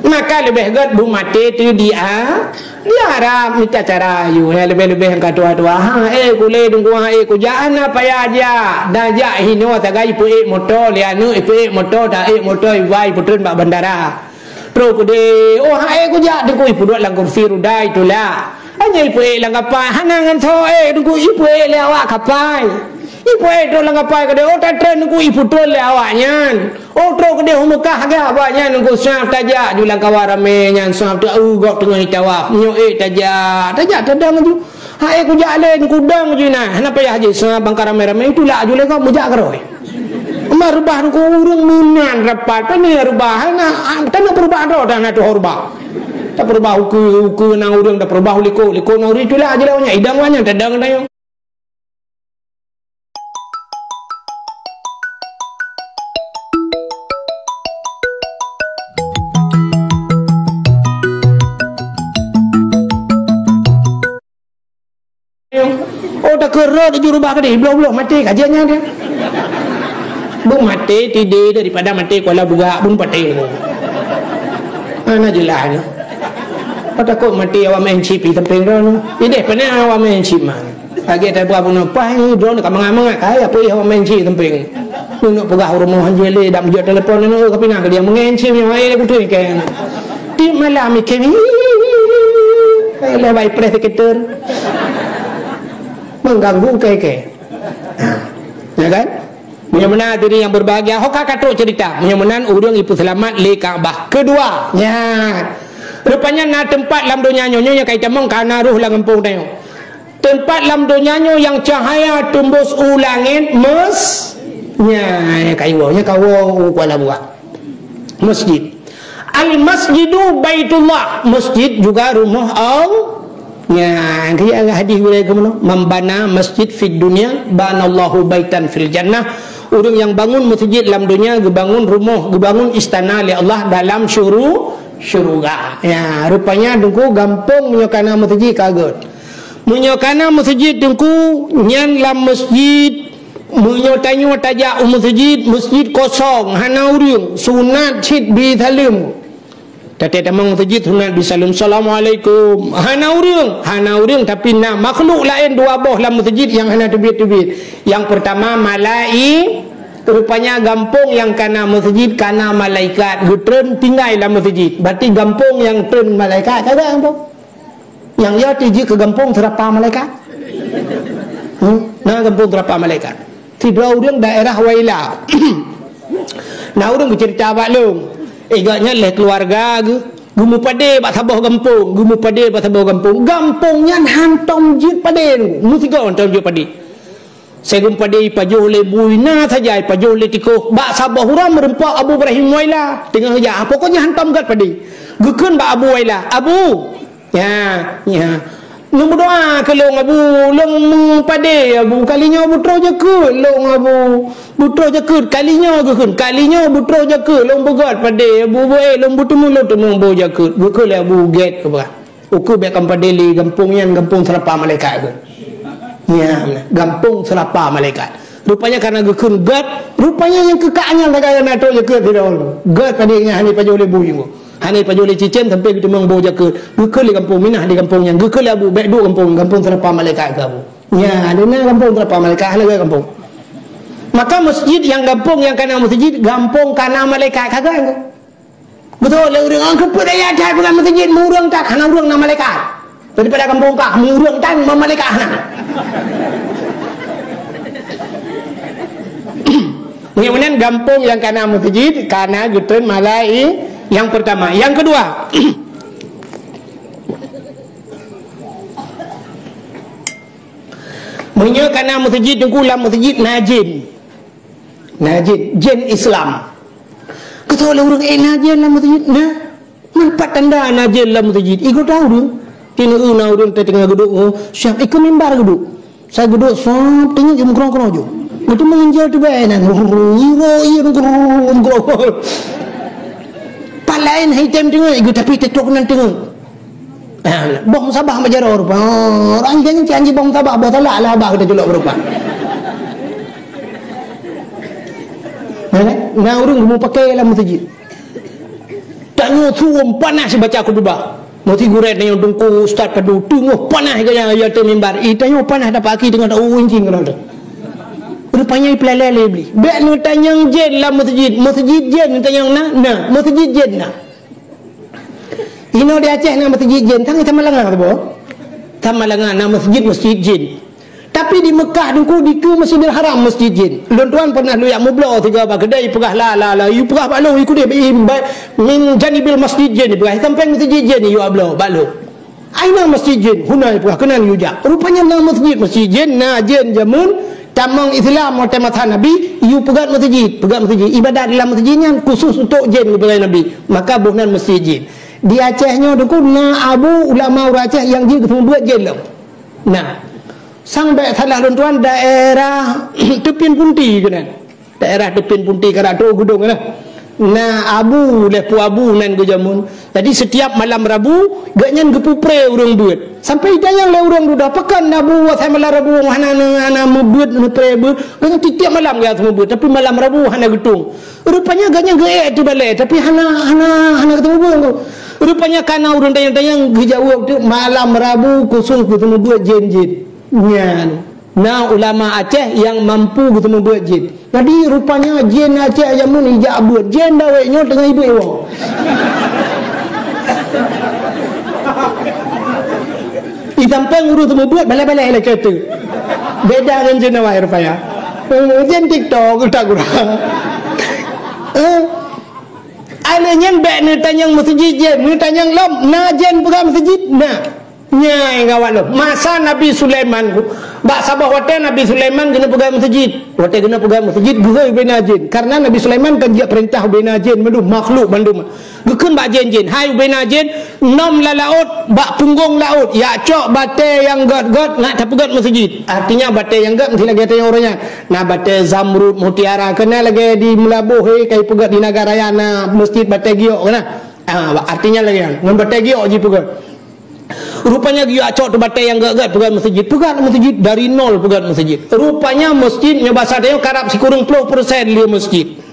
Maka leubeh gèt beumaté teuh di a-, Di Arab mita cara ayue, eh, leubeh-leubeh nyang ka tuha-tuha. Ha, eh, kulé dungkuang, ha, eh, kujak, hana payah jak. Dan jak hinoe sagai ipeuék moto lé aneuk, ipeuék moto, taék moto iba ipeutreun bak bandara. Trok keudeh, oh, ha, eh, kujak, teungku ipeuduek lam kursi ruda itulak. Hana ipeuék lam kapai, hana ngon soe, eh, teungku ipeuék lé awak kapai. Ipeuék trok lam kapai keudeh, oh, tatreun teungku ipeutreun lé awaknyan. Oh, trok keudeh u Meukah gak, bak nyan teungku saf tajak ju lam kawan ramé nyan saf teu-, eu, gob teungoh jitawaf. Nyoe ék tajak, tajak tadong ju. Ha ék kujak lé teungku dong ju na. Hana payah jisaf bangka ramé-ramé, itulak ju lé gob meujak keudroe. Eumah reubah teungku ureueng meunan rapat, pane reubah, hana, ah, tanyoe peurubah droe dah na tuho reubah. Tapeurubah ukeue, ukeue na ureueng, tapeurubah likot, likot na ureueng, itulak ju lé awaknyan, idong awaknyan tadong tanyoe. Oh, takheun rot jurubah keudeh, bloh-bloh maté ka jeuet nyan dia. Beumaté tidé daripada maté kuala bugak bun paté. Hana jeulaih nyoe. Takot maté awak main chip di sampéng droeneuh. Ideh pane awak main chip man. Lagèe tapeugah bunoe, "Pah, droeneuh ka mangat-mangat, ka ya peuéh awak main chip sampéng." Neunok peugah u rumoh hanjeuet lé, dak meujok telepon neunok, ka pinah keu dia main chip nyoe, hai lé kutu ikèe. Tiep malam ikèe, lé bai preh sekitar. Mengganggu ikèe-ikèe. Ha. Ya kan? Meunyoe meunan hadirin yang berbahagia, ho ka ka trok cerita. Meunyoe meunan ureueng ipeuseulamat lé Ka'bah. Keudua, nyan. Rupanya na teumpat lam donya nyoe, nyoe nyang ka itamong ka na roh lam gampông tanyoe. Teumpat lam donya nyoe nyang cahaya teumbus u langét mes-, nyan, ka iwoe, nyan ka woe u kuala buah. Masjid. Al-masjidu baitullah, masjid juga rumoh Allah. Nyan, kaya hadis gurèe keunoe, "Man bana masjid fid dunya, banallahu baitan fil jannah." Ureueng nyang bangun masjid lam donya, geubangun rumoh, geubangun istana lé Allah dalam syuru-, syuruga. Ya, rupanya teungku gampông meunyoe kana masjid ka gèt. Meunyoe kana masjid teungku, nyan lam masjid, meunyoe tanyoe tajak u masjid, masjid kosong, hana ureueng, sunat cit bi saleuem. Taté tamong meuseujid sunat beusaleuem, "Assalamualaikum." Hana ureuëng, hana ureuëng, tapi na makhluk laén dua boh lam meuseujid nyang hana teubiet-teubiet. Nyang peurtama malai-, rupanya gampông nyang kana meuseujid kana malaikat geutreun tinggai lam meuseujid. Berarti gampông nyang treun malaikat ka gampông. Nyang ya tijeuet keu gampông seurapa malaikat. Hmm? Na gampông seurapa malaikat. Sidroe ureuëng daerah Waila. Na ureuëng geuceurita bak lôn, eh, gobnyan lé keuluwarga geuh, geumeupadé bak saboh gampông, geumeupadé bak saboh gampông. Gampông nyan hantom jeuet padé, meusigoe hantom jeuet padé. Sigoe padé ipajoh lé bui na saja, ipajoh lé tikôh. Bak saboh uroe meurumpok Abu Ibrahim Waila teungoh jak. Pokoknya hantom gét padé. Geukheun bak Abu Waila, "Abu, ya, ya. Lôn meudoa keu lôn, Abu. Lôn meupadé, Abu. Kali nyoe beutroh jakeuet lôn, Abu. Beutroh jakeuet kali nyoe," geukheun. "Kali nyoe beutroh jakeuet lôn beugét padé, Abu. Beu-, eh, lôn beuteumé, lôn teumé boh jakeuet." Geukheun lé Abu gét, Abu. Ukeue bék kamoe padé lé gampông nyan, gampông seurapa malaikat kheun. Nyan, gampông seurapa malaikat. Rupanya karena geukheun gét, rupanya nyang keu kah nyan lagèe na trok jakeuet sidroe. Gét padé nyan hana ipajoh lé bui nyoe. Hana ipajoh lé cicém sampoe geuteumeung boh jakeuet. Geukheun lé gampông, minah di gampông nyan. Geukheun lé Abu, bék duek gampông, gampông seurapa malaikat keu Abu. Nyan, di na gampông seurapa malaikat, hana gét gampông. Maka meuseujid nyang gampông nyang kana meuseujid, gampông kana malaikat ka gét. Beutôi lé ureuëng, "Ah, keupeue daya that bukan meuseujid, meu ureuëng that hana ureuëng na malaikat. Daripada gampông kah, meu ureuëng tan meu malaikat hana." Meunan gampông nyang kana meuseujid, kana geutreun malai nyang peurtama. Nyang keudua, meunyoe kana meuseujid, teungku, lam meuseujid na jén. Na jén, jén Islam. Geutôi lé ureuëng, "Eh, na jén lam meuseujid?" "Na." "Man pat tanda na jén lam meuseujid?" "Igoe tahu ureuëng." Keuneuk na ureuëng teungoh geuduek, oh, siap ikeu mimbar geuduek. Sa geuduek, sop, teungoh jeuet meukrong-krong jeuet. Geuteumeung jén teubai nan. Iro, iro, meukrong, meukrong. Pat laén hai tem teungoh, igoe tapi tetok nan teungoh. Ah, boh musabah bak jaroe rupa. Oh, orang janji, janji boh musabah, boh talak lah abah kita culok berupa. Na, na ureuëng geumeupaké lam meuseujid. Tanyoe suwom panas baca khutubah. Meusti gurée tanyoe teungku ustaz padum teungoh panas gaya ya teu mimbar. Ih, tanyoe panas dapat aki teungoh tahu incing keunoe teuh. Rupanya ipeulalée lé Iblih. Bék neutanyong jén lam meuseujid. Meuseujid jén neutanyong na? Na. Meuseujid jén na. Inoe di Aceh na meuseujid jén, tangai Samalanga saboh. Samalanga na meuseujid, meuseujid jén. Tapi di Meukah teungku dikeue Masjidil Haram meuseujid jén. Lôn tuan pernah lôn jak meubloe sigoe bak keudè, ipeugah la, la, la, ipeugah bak lôn, ikudeh, i, ba, min janibil masjid jén, ipeugah, i sampéng meuseujid jén, iyue bloe bak lôn. Ai na meuseujid jén, huna ipeugah keunan yue jak. Rupanya na meuseujid, meuseujid jén, na jén jameun tamong Islam watée masa Nabi, yue peugét meuseujid, peugét meuseujid. Ibadat lam meuseujid nyan khusus untuk jén geupeugah Nabi. Maka boh nan meuseujid jén. Di Aceh nyoe teungku na abu ulama ureuëng Aceh nyang jeuet geuseumeubeuet jén lom. Nah, sang bék salah lôn tuan daerah Teupin Punti keunan. Daerah Teupin Punti ka trok u Geudong na. Na abu, lé pu abu nan geujameun. Jadi setiap malam Rabu, gobnyan geupeupré ureuëng beuet. Sampai itanyong lé ureuëng dudoe, "Pakon abu asai malam Rabu hana, hana meubeuet, meupre beuet?" Gobnyan tiep-tiep malam gaya meubeuet, tapi malam Rabu hana geutung. Rupanya gobnyan geuék teubalée, tapi hana, hana, hana geuteumeubeuet. Rupanya kana ureuëng tanyong-tanyong geujaweueb tu, "Malam Rabu khusus geuteumeubeuet jén-jén." Nyan. Na ulama Aceh nyang mampu geuteumeubeuet jén. Jadi rupanya jén Aceh jameun ijak beuet. Jén dawét nyoe teungoh ibeuet woe. Isampéng ureuëng teumeubeuet balée-balée lagée tu. Beda ngon jén awai rupanya. Eh, jén TikTok utak gura. Eh. Alèh nyan bék neutanyong meuseujid jén, neutanyong lom, na jén peugah meuseujid? Na. Nyan gawat lom. Masa Nabi Sulaiman, bak saboh watée Nabi Sulaiman geuneuk peugah meuseujid. Watée geuneuk peugah meuseujid, geuhôi ubena jén. Karena Nabi Sulaiman kan jeuet peurintah ubena jén mandum, makhluk mandum. Geukheun bak jén-jén, "Hai ubena jén, nom lam laôt, bak punggong laôt, jak cok batée nyang gét-gét, nak tapeugét meuseujid." Artinya batée nyang gét meusti lagée tanyoe uroe nyan. Na batée zamrud, mutiara, keunan lagée di Meulaboh, eh, ka ipeugét di Nagan Raya na meuseujid batée giok keunan. Ah, artinya lagée nyan, ngon batée giok jipeugét. Rupanya geuyue cok teuh batée nyang gét-gét peugét meuseujid, peugét meuseujid, dari nol peugét meuseujid. Rupanya meuseujid nyoe basa tanyoe karab sikureueng ploh persen lé meuseujid.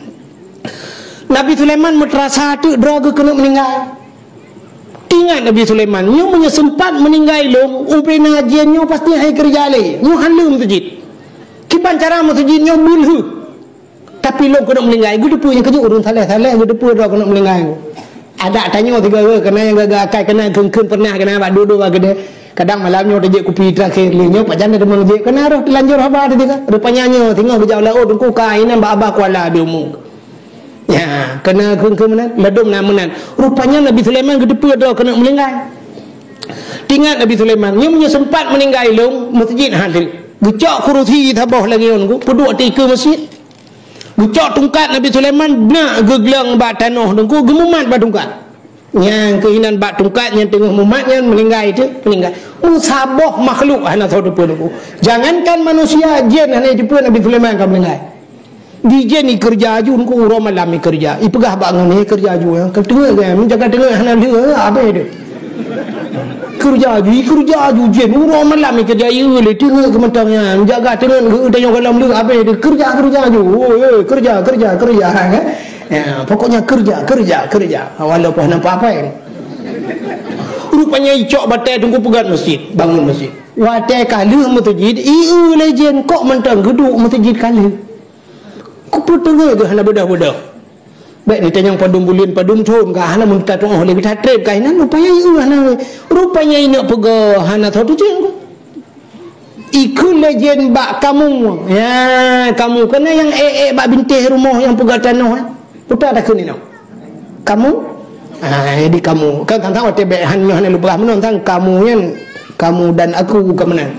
Nabi Sulaiman meuteurasa teuk droe geuh keuneuk meuninggai. Ingat Nabi Sulaiman, nyoe meunyoe seumpat meuninggai lôn, ubena jén nyoe pasti hai keureuja lé. Nyoe han lé meuseujid. Kiban cara meuseujid nyoe beulheueh. Tapi lôn keuneuk meuninggai, geuteupeue nyang keujeuet ureuëng saleh-saleh geuteupeue droe keuneuk meuninggai. Adak tanyoe sigoe keunan nyang gaga akai keunan kheun-kheun pernah keunan bak dudoe bak keudè. Kadang malam nyoe tajak kupi terakhir lé nyoe pajan teuma jeuet keunan roh teulanjur haba teuka. Rupanya nyoe singoh geujak laôt teungku ka inan bak abah kuala di umu. Ya, keunan kheun-kheun meunan, ladôm na meunan. Rupanya Nabi Sulaiman geuteupeue droe keuneuk meuninggai. Tingat Nabi Sulaiman, nyoe meunyoe seumpat meuninggai lôn, meuseujid han lé. Geucok kurusi saboh lagée ngon ku, peuduek di keue meuseujid. Geucok tungkat Nabi Sulaiman, beuneuk geugleueng bak tanoh teungku, geumumat bak tungkat. Nyang keuh inan bak tungkat nyang teungoh mumat nyan meuninggai teuh, meuninggai. Meusaboh makhluk hana soe teupeue teungku. Jangankan manusia, jén hana jiteupeue Nabi Sulaiman ka meuninggai. Di jén ikeureuja aju teungku, uroe malam ikeureuja. Ipeugah bak ngon ikeureuja aju, ya. Ka teungeut kan, menjaga teungeut hana lheueh, habéh deh. Keureuja aju, keureuja aju jén. Uroe malam keureuja, iya lé teungeut keu mantong nyan. Jaga teungeut geu tanyong gohlom lé abéh deh. Keureuja, keureuja aju. Oh, eh, keureuja, keureuja, keureuja, kan? Ya, pokoknya keureuja, keureuja, keureuja. Walaupun nampak apa kan? Rupanya icok batée teungku peugét meuseujid, bangun meuseujid. Watée ka lheueh meuseujid, iya lé jén kok mantong geuduek meuseujid ka lheueh. Kupeue teungeut geuh hana beudôh-beudôh. Bék neutanyong padum buleuen, padum thon ka hana meuneuta tuoh lé geuh that treb ka inan, rupanya ieu hana. Rupanya ineuk peugah hana tho tucéng. Ikheun lé jén bak kamu. Ya, kamu keunan nyang ék-ék bak bintéh rumoh nyang peugah tanoh, eh. Putra takheun inoe. Kamu? Ah, jadi kamu. Kan tang-tang watée bék han nyoe hana lôn peugah meunan tang kamu nyan, kamu dan aku ka meunan.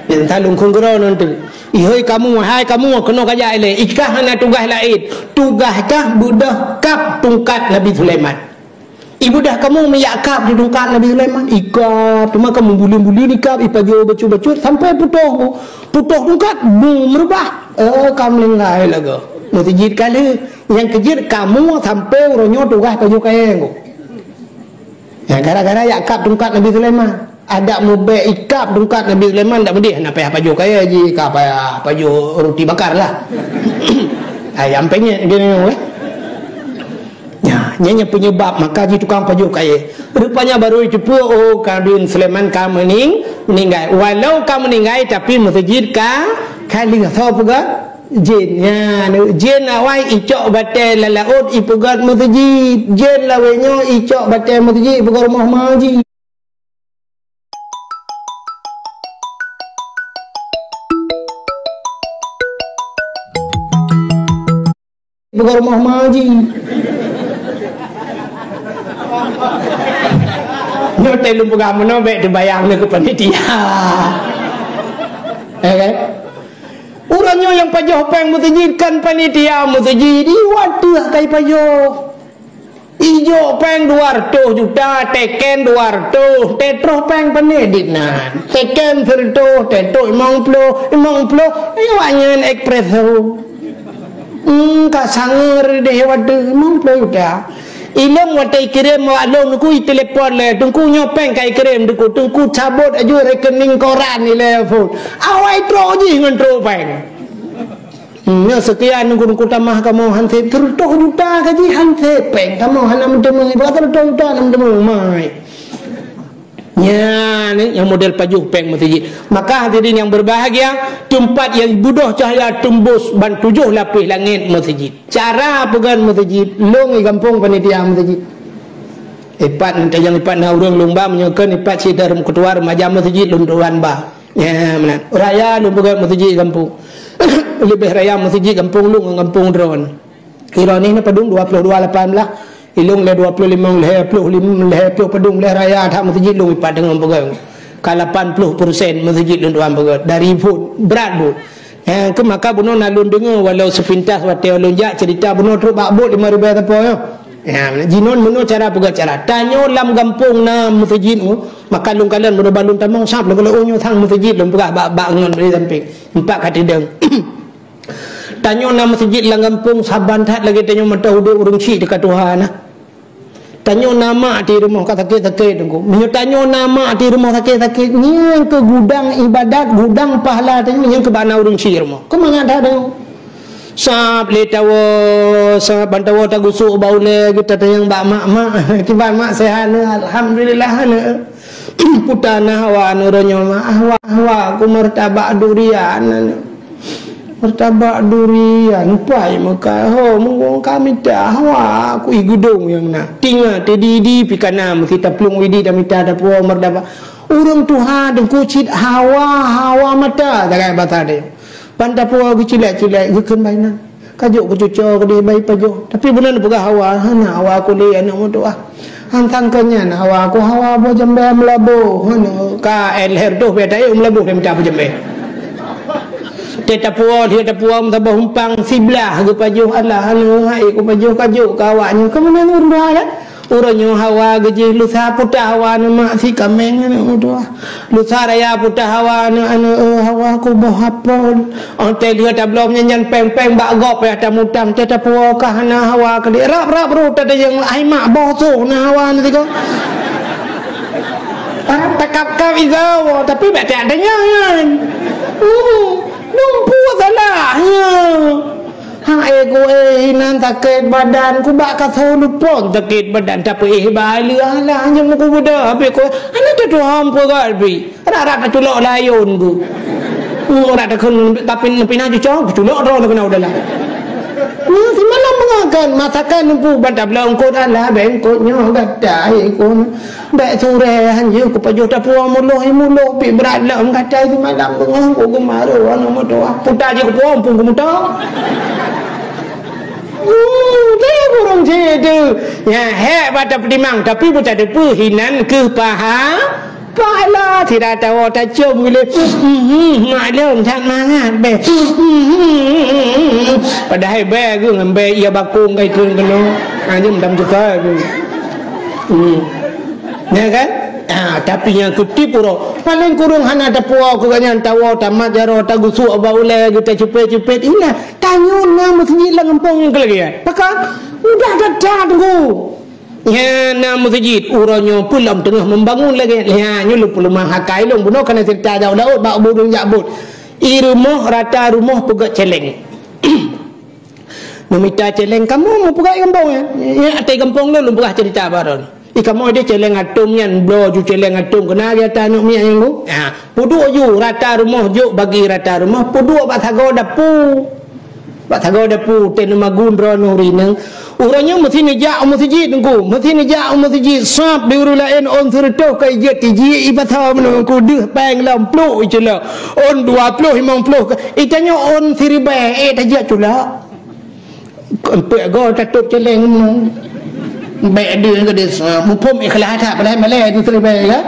Nyan tang lôn kheun keudroe nyan teuh. Ihôi kamu, hai kamu, keunoe kajak ilée. Ikah hana tugaih laén. Tugaih kah beudôh kab tungkat Nabi Sulaiman. Ibeudôh kamu meuyak kab di tungkat Nabi Sulaiman. Ikab, teuma kamu buleuen-buleuen ikab, ipajoh bacut-bacut, sampai putôh. Putôh tungkat, bu meurubah. Eh, ka meulinggai lagoe. Meuseujid ka lheueh. Nyang keujeuet kamu sampai uroe nyoe tugaih pajoh kayée. Ya, gara-gara yak kab tungkat Nabi Sulaiman. Adak mubék ikab tungkat Nabi Sulaiman dak meudeh, na payah pajoh kayée jih, ka payah pajoh ruti bakar lah. Ayam penyet gini, eh. Ya, nyan nyang penyebab maka ji tukang pajoh kayée. Rupanya baru jiteupeue, oh, Nabi Sulaiman ka meuning-, meuninggai. Walau ka meuninggai, tapi meuseujid ka, ka lheueh. Soe peugah? Jén. Ya, jén awai icok batée lam laôt ipeugét meuseujid. Jén lawét nyoe icok batée meuseujid ipeugét rumoh maji. Bukan rumah maji. Nyoe teuh lôn peugah meunoe bék teubayang lé keu panitia. Ya kan? Ureuëng nyoe nyang pajoh péng meuseujid kan panitia meuseujid, iwat teuh kai pajoh. Ijok péng dua reutôh juta, teken dua reutôh, teutroh péng pané dit nan. Teken sireutôh, teutroh limong ploh, limong ploh, eh, awak nyan espresso. Hmm, ka sangeue deh watée limong ploh juta. Ilong watée ikirém awak lôn teungku itelepon lé, "Teungku nyoe péng ka ikirém teungku, teungku cabot aju rekening koran ilée phon." Awai trok jih ngon trok péng. Hmm, nyoe sekian nungku-nungku tamah kamoe han sép, seureutôh juta ka jih han sép péng kamoe hana meuteumé, bak seureutôh juta hana meuteumé, mai. Nyan, nyang model pajoh péng meuseujid. Maka hadirin yang berbahagia, teumpat nyang budôh cahya teumbus ban tujoh lapéh langét meuseujid. Cara peugét meuseujid, lôn di gampông panitia meuseujid. Ipat, tajang ipat na ureuëng lôn ba, meunyoe kheun ipat cit dari ketua remaja meuseujid lôn tuan ba. Ya, meunan. Raya lôn peugét meuseujid gampông. Leubeh raya meuseujid gampông lôn ngon gampông droen. Droen nyoe padum dua ploh dua lapan blah. Ilong lé dua ploh limong, lhée ploh limong, lhée ploh padum lé raya that meuseujid lôn ipat deungon peugét. Ka lapan ploh persen meuseujid lôn tuan peugét. Dari buet, brat buet. Ya, keu maka bunoe na lôn deungoe walau sepintas watée lôn jak cerita bunoe trok bak buet lima ribée sapo nyoe. Ya, jinon bunoe cara peugét cara. Tanyoe lam gampông na meuseujid, oh. Maka lôn kalon meunyoe ban lôn tamong sab lôn kalon, oh, nyoe sang meuseujid lôn peugah bak, bak ngon di sampéng. Empat ka teudong. Tanyoe na meuseujid lam gampông saban that lagée tanyoe mantong udeb ureuëng syik teuka tuha na. Tanyoe na mak di rumoh ka sakét-sakét teungku. Meunyoe tanyoe na mak di rumoh sakét-sakét, nyan keu gudang ibadat, gudang pahala tanyoe nyan keu bak na ureuëng syik rumoh. Keu mangat that tanyoe. Sab lé tawoe, sab ban tawoe tagusok bak ulée geutatanyong bak mak-mak. Kiban mak sehat, alhamdulillah, aneuk. Puta na hawa, aneuk, roh nyoe mak, hawa, hawa, aku martabak durian, aneuk. Martabak durian, pai meuka, ho, mungkong ka mita hawa, aku i geudong nyang na. Tinga, teudidik pih ka na, meusi taplueng u Idik tamita tapuwoe martabak. Ureuëng tuha deungku cit hawa, hawa mata, tagai basa deh. Ban tapuwoe geucilek-cilek, geukheun bak inan. Kajok keucuco keudeh bak ipajoh. Tapi bunoe neupeugah hawa, hana hawa kulét aneuk meutuah. Han sangkeu nyan hawa ku hawa boh jambée meulaboh. Hana ka lhèe reutôh bèk taék meulaboh lé mita boh jambée. Teuh tapuwoe, lheueh tapuwoe meusaboh umpang siblah geupajoh alah, hana hai kupajoh kajok keu awaknyoe. Keumeunang ureuëng dua kan? Uroe nyoe hawa geujih lusa puta hawa aneuk mak si kaméng aneuk meutuah. Lusa raya puta hawa aneuk-aneuk, eh, hawa kuboh apel. Óh teuh lheueh tabloe nyan-nyan péng-péng bak gob payah tamutang, teuh tapuwoe ka hana hawa keudeh. Rab-rab rot teuh nyang ai mak boh soh na hawa aneuk tiga. Rab takab-kab iga, tapi bèk tajak deungoe nyan. Hmm, lumpuh salah nyoe. Hai ku, eh, inan sakét badan, ku bak kasoe lupon sakét badan, tapi eh bak lheueh alah nyang ku beudôh, habéh ku, hana teutuhom peugah pih. Rab-rab taculok layôn ku. Hmm, rab takheun, tapi neupinah cuco, kuculok droe na keunoe u dalam. Hmm, simalam beungoh kan, masakan lumpuh ban tabloe eungkôt alah, bèk eungkôt nyoe gata, eh, ku. Bèk surée, hanjeuet kupajoh tapuwoe muloh, i muloh pih brat lom gata, simalam beungoh ku geumaru aneuk meutuah. Puta jih kupuwoe, muphom kumuto. Hmm, teuh burông cit teuh. Nyan hék bak tapeutimang, tapi beuteupeue hinan keuh paha-, pahala. Sira tawoe tacöm ulée. Hmm, maklum that mangat bèe. Hmm, padahai bèe geuh ngon bèe ie bakong kai treun keunoe. Ha, jeuem dam teuka geuh. Hmm. Ya kan? Ha, tapi nyang kutip uroe, paléng kureueng hana tapuwoe keu gobnyan, tawoe tamat jaroe, tagusok bak ulée geuh, tacupet-cupet inan. Tanyoe na meuseujid lam gampông nyang keulagèe. Pakon? Mudah that-that teungku. Nyan na meuseujid, uroe nyoe peue lom teungoh meubangun lagèe nyan. Nyoe lôn peuleumah akai lôn bunoe kana ceurita jauh laôt bak ureueng jak bot. I rumoh, rata rumoh peugöt céléng. Neumita céléng kamoe meupeugah i gampông nyan. Nyan ateueh gampông lôn, lôn peugah ceurita baroe. I kamoe deh céléng atôm nyan, bloe ju céléng atôm keunan gata aneuk miet nyan ku. Ha, peuduek ju rata rumoh, jok bagi rata rumoh, peuduek bak sagoe dapu. Bak sagoe dapu teuh neumagun droeneuh rineueng. Uroe nyoe meusi neujak u meuseujid teungku, meusi neujak u meuseujid sab di ureueng laén ôn sireutôh ka ijeuet tijik i pasau meunurunku deuh péng lom plôk iculok. Ôn dua ploh limong ploh ka, i tanyoe ôn siribèe ék tajak culok. Eumpeuk goe tatôp céléng nyoe. Bèk deuh keudeh, muphom ikhlas that padahai malèe tu siribèe ka.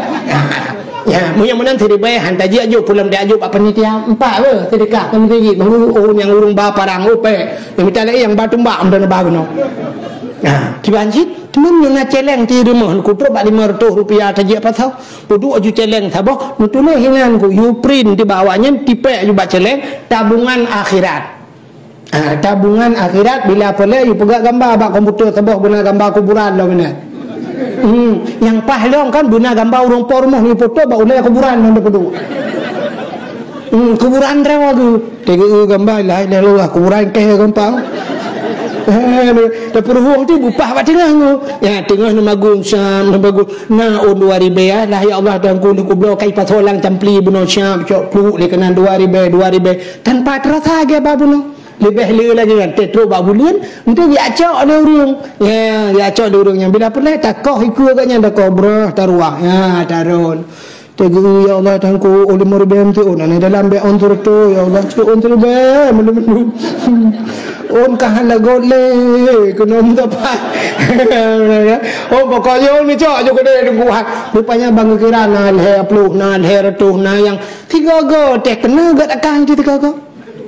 Ya, meunyoe meunan siribèe han tajak jok, peulom tajak jok bak panitia. Empat beuh, seudeukah keu meuseujid, oh nyang ureueng ba parang, oh pèng. Nyang mita laén nyang ba tumbak, meunan ba keunoe. Ha, kiban cit, teuma nyoe na céléng di rumoh, kutrôk bak limong reutôh rupiah tajak pasau. Peuduek ju céléng saboh, neutuléh inan ku, yu print di bawah nyan, tipèk ju bak céléng, tabungan akhirat. Ah, tabungan akhirat bila peureulèe, yu peugah gamba bak komputer saboh beuna gamba kuburan lom inan. Hmm, nyang paih lom kan beuna gamba ureueng po rumoh, yu foto bak ulèe kuburan lom tapeuduek. Hmm, kuburan droe geuh. Teugeue gamba la ilaha illallah, kuburan kèe gampang. Eh, tapeuruhueng tu bupah bak teungoh nyoe. Ya, teungoh neumagun sam, neumagun. Na ôn dua ribèe, ya, lah ya Allah, dan ku, ku bloe kai pasoe lam campli bunoe siap, cok pluek lé keunan dua ribèe, dua ribèe. Tanpa terasa geuba bunoe. Leubeh le lagèe nyan, teutrok bak buleuen, enteuk geujak cok lé ureueng. Ya, geujak cok lé ureueng nyan. Bila peureulèe, takoh ikeu gobnyan, takoh breuh, taruwah. Ya, tarôn. Teugeue, ya Allah, tangku, ulèe meuribèe meuti ôn, aneuk dalam bèk ôn sireutôh, ya Allah, cok ôn sireubèe, meundu-meundu. Ôn ka hana göt lé, keunoe meusapat. Oh, pokok nyoe ôn meucok, jok keudéh, teuguah. Rupanya bang geukira na lhèe ploh, na lhèe reutôh, na nyang sigoe-goe, teuh keuneuk gèt akai teuh sigoe-goe.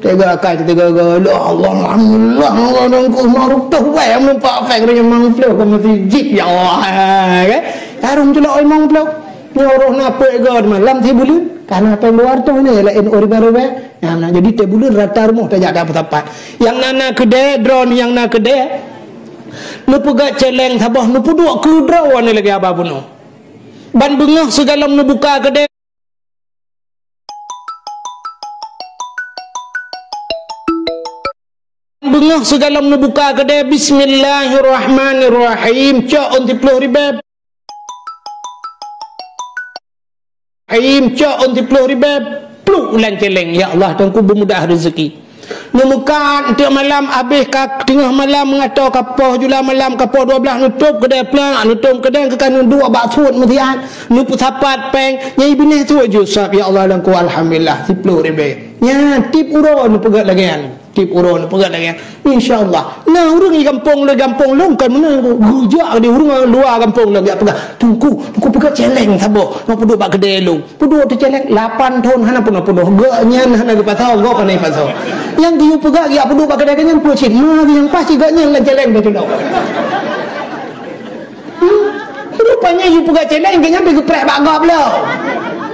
Teuga akai teuga-ga, "Ya Allah, alhamdulillah, Allah dan ku maruf tuh, weh, meumpak pèng ureueng nyang mang ploh ka meuseujid, ya Allah." Kan? Tarông tulok limong ploh. Nyoe roh na peuet goe malam si buleuen, kana pèng dua reutôh nyoe laén ureueng baru, weh. Nah, nah, jadi tiep buleuen rata rumoh tajak dak peusapat. Nyang na, na keudè, droeneuh nyang na keudè, neupeugah cèlèng saboh, neupeuduek keu droeneuh lagèe haba bunoe. Ban beungoh sigohlom neubuka keudè. Sigohlom neubuka keudè, bismillahirrahmanirrahim. Cok ôn siploh ribèe. Rahim, cok ôn siploh ribèe, pluk lam cèlèng. Ya Allah, Teungku beumudah rezeki. Neumeukat, eunteuk malam, abéh ka teungoh malam, meungatô ka poh jula malam, ka poh dua blah, neutôp keudè plak, neutôp keudè keu ka neuduek bak suet meusiat, neupeusapat pèng, nyang binéh suet ju sab, ya Allah, Teungku, alhamdulillah, siploh ribèe. Nyan, tiep uroe neupeugah lagèe nyan. Tiep uroe neupeugah lagèe nyan. Insya Allah. Na ureueng di gampông lôn, gampông lôn kon meunan. Geujak di ureueng luwa gampông lôn, jak peugah, "Teungku, Teungku peugah cèlèng saboh. Nyoe peuduek bak keudè lôn." Peuduek teuh cèlèng, lapan thon hana peunoh-peunoh. Gobnyan hana geupasoe, gob hana geupasoe. Nyang geuyue peugah, jak peuduek bak keudè nyan peue cit. Ma nyang paih cit gobnyan lam cèlèng teuh. Hmm? Rupanya yue peugah cèlèng, gobnyan pih geupreh bak gob lom.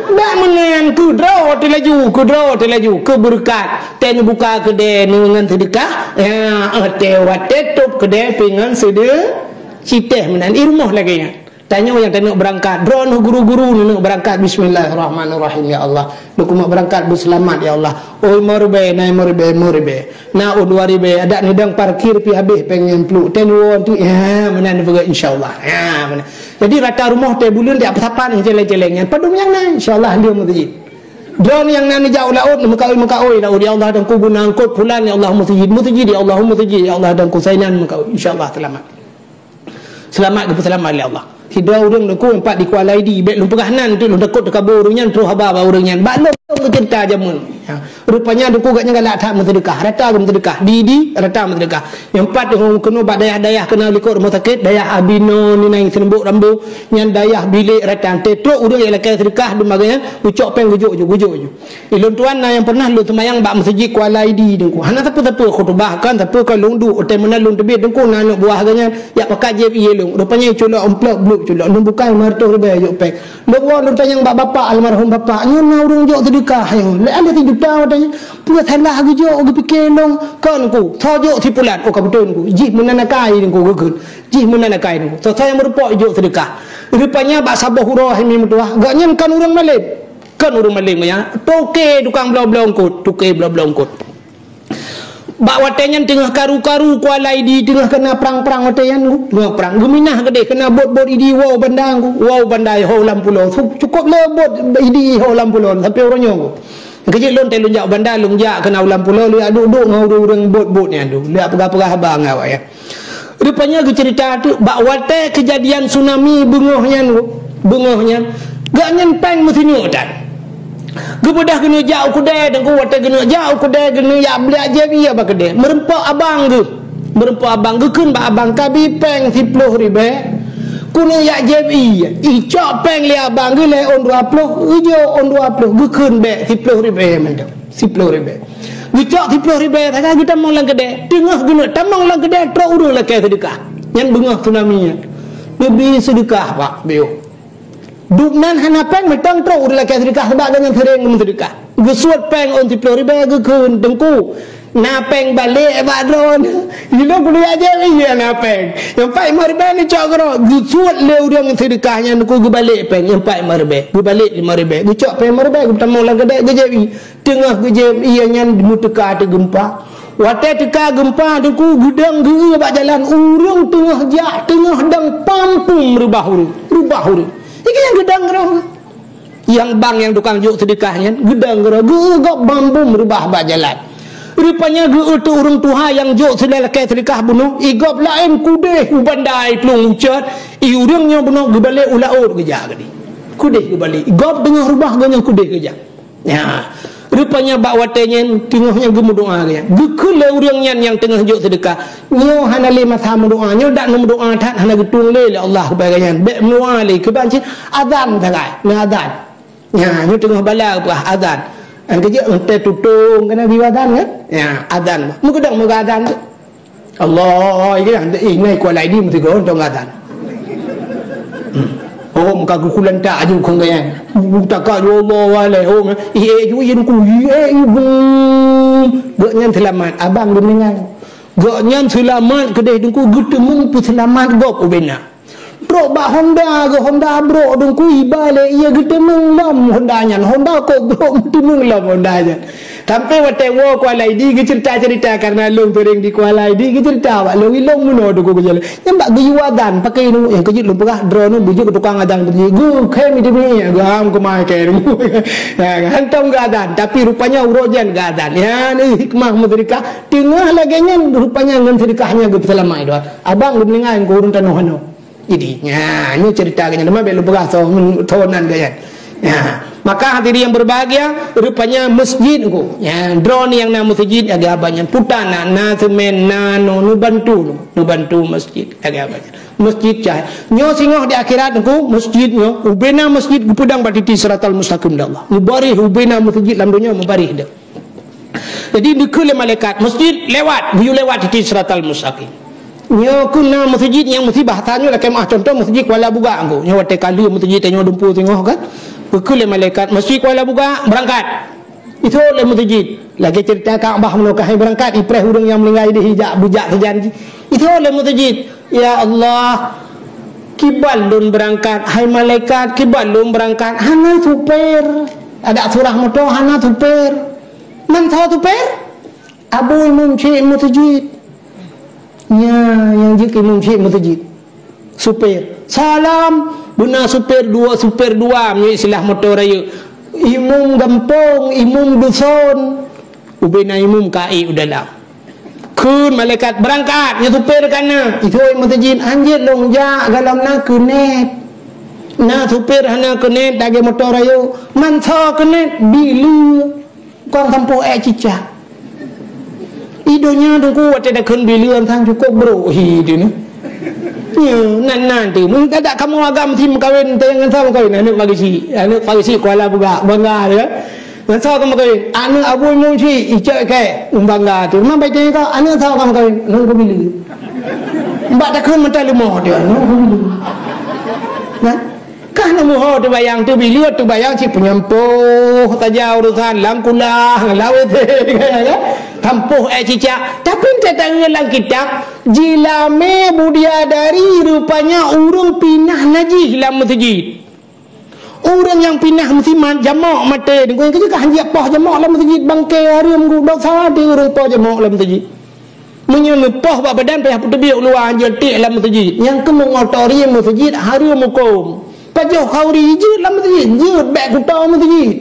Bak meunan, keudroe teuh laju, keudroe teuh laju, keu beureukat. Teuh neubuka keudè ngon seudeukah. Ya, eh, teuh watèe tôp keudè pih ngon seudeu-, citèh meunan. I rumoh lagèe nyan. Tanyoe nyang taneuk beurangkat. Droeneuh guru-guru neuneuk beurangkat. Bismillahirrahmanirrahim. Ya Allah. Lôn keumeung beurangkat beuseulamat, ya Allah. Ôi, meuribèe, na meuribèe, meuribèe. Na ôn dua ribèe, adak neudong parkir pih habéh pèng nyang pluk. Teuh neuwoe tu, ya, meunan neupeugah, insya Allah. Ya, meunan. Jadi, rata rumoh teuh buleuen di sapat cèlèng-cèlèng nyan. Padum nyang na, insya Allah, lheueh meuseujid. Droeneuh nyang na neujak u laôt, meukaôi-meukaôi laôt, ya Allah, Teungku beuna eungkôt pulan, ya Allah, meuseujid, meuseujid, ya Allah, meuseujid, ya Allah, Teungku sainan meukaôi. Insya Allah, seulamat. Seulamat geupeuseulamat lé Allah. Sidroe ureueng Teungku nyang pat di Kuala Idi, bèk lôn peugah nan, tu lôn takot teukabu ureueng nyan, troh haba bak ureueng nyan. Bak lôn geuceurita jameun. Ya. Rupanya Teungku gobnyan galak that meuseudeukah, rata geumeuseudeukah. Di Idi, rata meuseudeukah. Nyang pat keunoe bak dayah-dayah keunoe likot rumoh sakét, dayah Abinoe, Ninai Seuneubok Rambo, nyan dayah Bilek rata. Teuh trok ureueng nyang lakèe seudeukah, dum bagaih nyan, geucok pèng geujok ju, geujok ju. Ilôn tuan na nyang pernah lôn seumayang bak meuseujid Kuala Idi Teungku. Hana sapeue-sapeue khutubah kan, sapeue ka lôn duek, watèe meunan lôn teubiet Teungku na aneuk buah geuh nyan, jak pakat jieb ié lôn. Rupanya culok amplop, blok culok. Lôn bukai lima ratus ribèe jok pèng. Lôn woe lôn tanyong bak bapak, almarhum bapak, "Nyoe na ureueng jok seudeukah nyoe. Lé ada sijuta watèe nyan. Peue salah geujok, geupike lôn?" "Kon Teungku, soe jok si pulan." "Oh, ka beutôi Teungku. Jih meunan akai Teungku," geukheun. "Jih meunan akai Teungku. Soe-soe nyang meurumpok jok seudeukah." Rupanya bak saboh uroe hai mi meutuah, gobnyan kon ureueng malém. Kon ureueng malém nyan, toke tukang bloe-bloe eungkôt, toke bloe-bloe eungkôt. Bak watèe nyan teungoh karu-karu Kuala Idi, teungoh keuna prang-prang watèe nyan, teungoh prang. Geuminah keudéh keuna bot-bot Idi woe u Banda, woe u Banda ho lam pulo. Su-, cukôp lé bot Idi ho lam pulo, sampoe uroe nyoe. Keujeuet lôn teuh lôn jak u Banda, lôn jak keuna u lam pulo, lôn jak duek-duek ngon ureueng-ureueng bot-bot nyan tu. Lôn jak peugah-peugah haba ngon awak nyan. Rupanya geuceurita teuk bak watèe keujadian tsunami beungoh nyan, beungoh nyan, gobnyan pèng meusinyuek that. Geubeudôh geuneuk jak u keudè, Teungku, watèe geuneuk jak u keudè, geuneuk jak beuliak jieb ié bak keudè. Meurumpok abang geuh. Meurumpok abang geukheun bak abang, "Ka bi pèng siploh ribèe. Keuneuk jak jieb ié." Icok pèng lé abang geuh lhèe ôn dua ploh, geujok ôn dua ploh, geukheun bèk siploh ribèe mantong. Siploh ribèe. Geucok siploh ribèe sagai geutamong lam keudè. Teungoh geuneuk tamong lam keudè, trok ureueng lakèe seudeukah. Nyan beungoh tsunami nyan. Geubri seudeukah bak beuh. Dum nan hana pèng, mantong trok ureueng lakèe seudeukah, sabab gobnyan seuréng meuseudeukah. Geusuet pèng ôn siploh ribèe, geukheun, "Teungku, na pèng balek bak droeneuh." Ilôn keuneuk jak jieb ié na pèng. Nyang pat limong ribèe neucok keudroe. Geusuet lé ureueng seudeukah nyan, Teungku, geubalek pèng. Nyang pat limong ribèe. Geubalek limong ribèe. Geucok pèng limong ribèe, geutamong lam keudè, geujieb ié. Teungoh geujieb ié nyan meuteuka ateueh geumpa. Watèe teuka geumpa, Teungku, geudong geu-eu bak jalan, ureueng teungoh jak, teungoh dong pampum reubah ureueng, reubah ureueng. Nyan geudong keudroe. Nyang bang nyang tukang jok seudeukah nyan, geudong keudroe, geu-eu gob pampum reubah bak jalan. Rupanya geu-eu teuk ureueng tuha nyang jok seulakèe seudeukah bunoe, i gob laén keudéh u Banda i plueng ucot, i ureueng nyoe bunoe geubalek u laôt geujak keudéh. Keudéh geubalek, i gob teungoh reubah, gobnyan keudéh geujak. Ya, rupanya bak watèe nyan teungoh nyan geumeudoa lagèe nyan. Geukheun lé ureueng nyan nyang teungoh jok seudeukah, "Nyoe hana lé masa meudoa, nyoe dak neumeudoa that hana geutueng lé, lé Allah keupada nyan. Bèk meudoa lé, keuban cit azan sagai, neuazan." Ya, nyoe teungoh bala peugah azan. Nyang keujeuet, "Eunteuk tutong keunan geuyue azan kan?" Ya, azan. Meukeudong meuga azan tu. Allah, iya, eh, nai kuala ini meusigoe tong gatan. Hmm. Oh, muka geukulan tak aju kong gaya. Utaka ju Allah walai. Oh, eh, eh, ju, iya, duku, iya, eh, iya, bum. Gobnyan seulamat, abang geumeunang. Gobnyan seulamat keudeh duku, geuteumong peuseulamat gob ubena. Trok bak Honda, geu Honda brok dungku iba lé, iya geuteumong lom Honda nyan. Honda kok brok geuteumong lom Honda nyan. Sampai watèe woe Kuala Idi geuceurita-ceurita, karena lôn seuring di Kuala Idi geuceurita bak lôn, ilôn meunoe Teungku geujalan. Nyan bak geuyue azan, pakai nu nyang keujeuet lôn peugah, droeneuh beujeuet keu tukang azan beujeuet, geukhém di mi, geuham keumah kèe. Ya, hantom geuazan, tapi rupanya uroe nyan geuazan. Ya, ni hikmah meuseudekah, teungoh lagèe nyan rupanya ngon seudekah nyan geupeuseulamat droe. Abang geumeuninggai keu ureueng tanoh hano. Jadi, ya, nyoe cerita geuh nyan. Teuma bèk lôn peugah soe, soe nan geuh nyan. Ya. Maka hadirin yang berbahagia, rupanya masjid Teungku. Ya, droeneuh nyang na masjid, lagèe abang nyan. Peue na, na semen, na nu, neubantu nu, neubantu masjid, lagèe abang nyan. Masjid cahya. Nyoe singoh di akhirat Teungku, masjid nyoe, ubena masjid geupeudong bak titi siratal mustaqim di Allah. Mubarih ubena masjid lam donya mubarih deuh. Jadi, dikeue lé malaikat, masjid lewat, geuyue lewat titi siratal mustaqim. Nyoe keuh na masjid nyang meusti bahasa nyoe lakèe meuah, contoh masjid Kuala Bugak Teungku. Nyoe watèe ka lheueh masjid tanyoe dumpeue singoh kan. Dikeue lé malaikat, masjid Kuala Bugak, beurangkat. Ithôt lé masjid. Lagèe cerita Ka'bah meunoe ka hai beurangkat, ipreh ureueng nyang meuninggai deuh ijak beujak sijan jih. Ithôt lé masjid. Ya Allah, kiban lôn beurangkat, hai malaikat, kiban lôn beurangkat. Hana supir. Adak surah moto hana supir. Man soe supir? Abu imum syik masjid. Nya, nyang jeuet imum syik masjid. Supir. Salam, beuna supir dua, supir dua, meunyoe istilah moto rayeuk. Imum gampông, imum duson. Ubena imum ka ék u dalam. Kheun malaikat, "Beurangkat, nyoe supir ka na." Ithôt masjid, "Hanjeuet lôn jak, galom na keunet." Na supir hana keunet, lagèe moto rayeuk. Man soe keunet, bileue. Kon sampôh èk cicak. Di donya Teungku watèe takheun bileue sang cukôp brôk hi tu nyoe. Ya, nan-nan tu. Meunyoe tadak kamoe agam si meukawen, teuh ngon soe meukawen? Aneuk Farisi. Aneuk Farisi Kuala Bugak, bangga ya. Ngon soe kamoe meukawen? Aneuk Abu Imum Syik, icok kèe, bangga tu. Memang baca kau, aneuk soe kamoe meukawen? Ngon keubileue. Bak takheun mata leumo dia, ngon keubileue. Nah, Kah neumuho teubayang, teubileue teubayang cit peunyampôh saja urusan lam kulah, lam W C, sampôh èk cicak. Tapi teutanggée lam kitab, jilamé budiadari rupanya ureuëng pinah najih lam meuseujid. Ureuëng nyang pinah meusimat jamok maté, deungon keujeuet kah hanjeuet poh jamok lam meuseujid, bangke hareuem geudosa di ureuëng poh jamok lam meuseujid. Meunyoe neupoh bak badan payah peuteubiet u luwa, hanjeuet tiek lam meuseujid. Nyang keumeung otori meuseujid hareuem hukôm. Pajoh khauri jeuet lam meuseujid, jeuet bèk kuto meuseujid.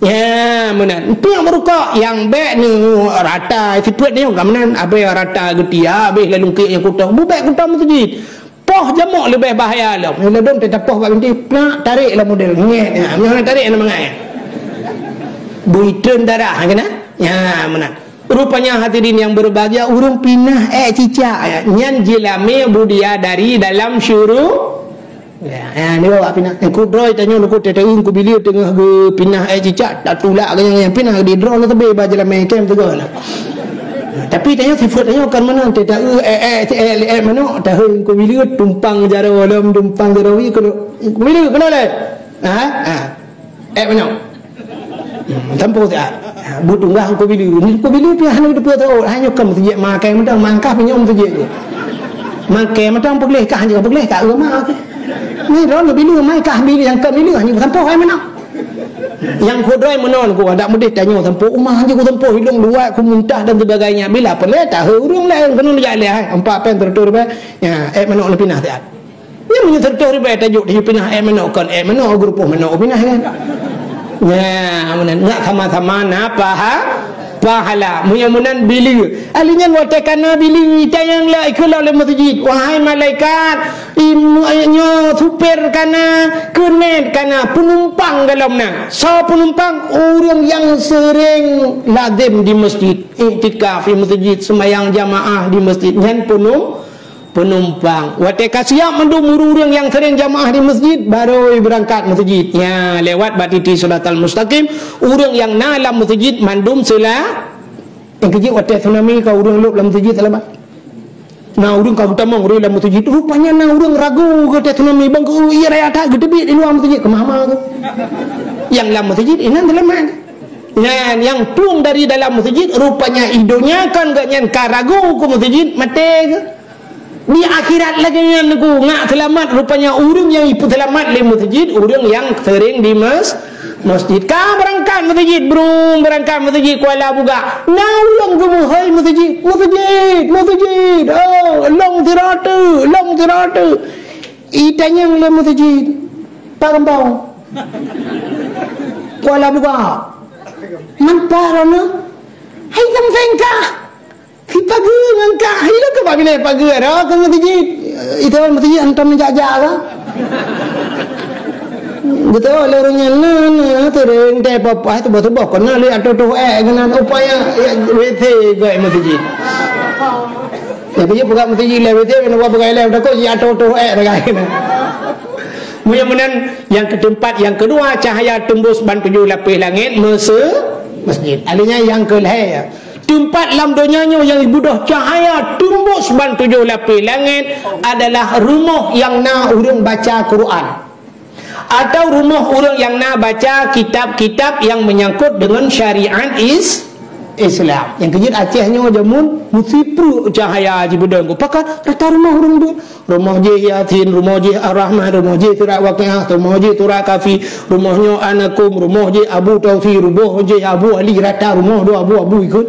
Ya, meunan. Piang meurukok nyang bèk neu rata sifeuet nyoe ka meunan, abèe rata geutia, abèe lalungkek nyang kuto. Bubèk kuto meuseujid. Poh jamok leubeh bahaya lom. Nyoe ladôm teuka poh bak binti, plak, tarek lam model. Ngét. Ha, nyoe tarek lam mangat. Bui treun darah, ha, keunan? Ya, meunan. Rupanya hadirin yang berbahagia, ureuëng pinah èk cicak, ya. Nyan jilamé budiadari dalam syuru-, ya, ya, ni awak pinah. Nyang kudroe tanyoe lukut teuteun kubileue teungoh geupinah èk cicak, tatulak ke nyang, nyang pinah di droe na teubi ba jilamé kem teugah na. Tapi tanyoe sifeuet tanyoe kon meunan, teuteun èk, èk, èk, èk manok, taheun kubileue tumpang jaroe lom, tumpang jaroe wi keunoe. Kubileue keunoe lé. Ha? Ha. Èk manok. Hmm, sampôh siat. Ha, beutunggah kubileue. Ni kubileue pih hana teupeue teuôt. Hanya keu meuseujid makai mantong, mangkah pih nyoe meuseujid tu. Makai mantong peugleh kah, nyoe peugleh kah, eu ma. Ni droe kubileue mai kah bileue, nyang ka bileue, hanya sampôh èk manok. Nyang kudroe meunoe ku adak meudeh tanyoe sampôh uma, hanya ku sampôh ilong luwat, ku muntah dan sebagainya. Bila peureulèe tahe ureuëng laén keuneuk jak lé, hai. Empat pèng seratus ribèe. Ya, èk manok leupinah siat. Nyan meunyoe seratus ribèe tajok di pinah èk manok, kon èk manok, geurupoh manok pinah kan. Nyan, meunan, nyak sama-sama na paha-, pahala. Meunyoe meunan bileue. Ahli nyan watèe ka na bileue, tanyong lé ikheun lom lé meuseujid, "Wahai malaikat, im-, nyoe supir ka na, keunet ka na, peunumpang golom na." Soe peunumpang? Ureuëng nyang seuring lazem di meuseujid, iktikaf di meuseujid, seumayang jamaah di meuseujid. Nyan peunum-, Peunumpang. Watèe ka siap mandum ureuëng-ureuëng nyang seuring jamaah di meuseujid, barô beurangkat meuseujid. Nya, lewat bak titi Siratal Mustaqim, ureuëng nyang na lam meuseujid mandum seula-, nyang keujeuet watèe tsunami ka ureuëng lôb lam meuseujid seulamat. Na ureuëng ka geutamong ureuëng lam meuseujid. Rupanya na ureuëng ragu watèe tsunami, bang keu iya raya that geuteubiet di luwa meuseujid, keumah-mah keu. Nyang lam meuseujid, inan seulamat. Nyan, nyang plueng dari dalam meuseujid, rupanya i donya kan gobnyan ka ragu keu meuseujid, maté keu. Di akhirat lagèe nyan Teungku, nyak seulamat, rupanya ureuëng nyang jipeuseulamat lé meuseujid, ureuëng nyang seuring di mes-, Masjid. Ka beurangkat meuseujid, brung, beurangkat meuseujid Kuala Bugak. Na ureuëng geumeuhôi meuseujid, meuseujid, meuseujid. Oh, lông sidroe teuk, lông sidroe teuk. Itanyong lé meuseujid, "Pak Geumbong, Kuala Bugak, man pat droeneuh?" "Hai, sang-sang kah?" "Sipageue ngon kah, hai lôn keuh bak binéh pageue, roh keuh meuseujid." "Itu meuseujid hantom jak-jak kah?" Geutanyong lé ureuëng nyan, "Na, na, seuring teuh papa, teuboh-teuboh keunan lé ateueh toh ék keunan upaya ya, W C goi meuseujid." Tapi dia peugah meuseujid lé W C, keuneuk peugah lé takot ya ateueh toh ék peugah keunan. Meunyoe meunan, nyang keuteumpat, nyang keudua, cahaya teumbus ban tujoh lapéh langét, meuse-, masjid. Artinya nyang keu lhée, teumpat lam donya nyoe nyang jibeudôh cahaya teumbus ban tujoh lapéh langét adalah rumoh nyang na ureuëng baca Quran, atau rumoh ureuëng nyang na baca kitab-kitab nyang meunyangkot deungon syariat is-, Islam. Nyang keujeuet Aceh nyoe jameun meusipreuk cahaya jibeudôh. Pakon rata rumoh ureuëng beuet. Rumoh jih Yasin, rumoh jih Ar-Rahman, rumoh jih surat Waqiah, rumoh jih surat Kahfi, rumoh nyoe Anakum, rumoh jih Abu Taufi, rumoh jih Abu Ali, rata rumoh dua Abu, Abu ikot.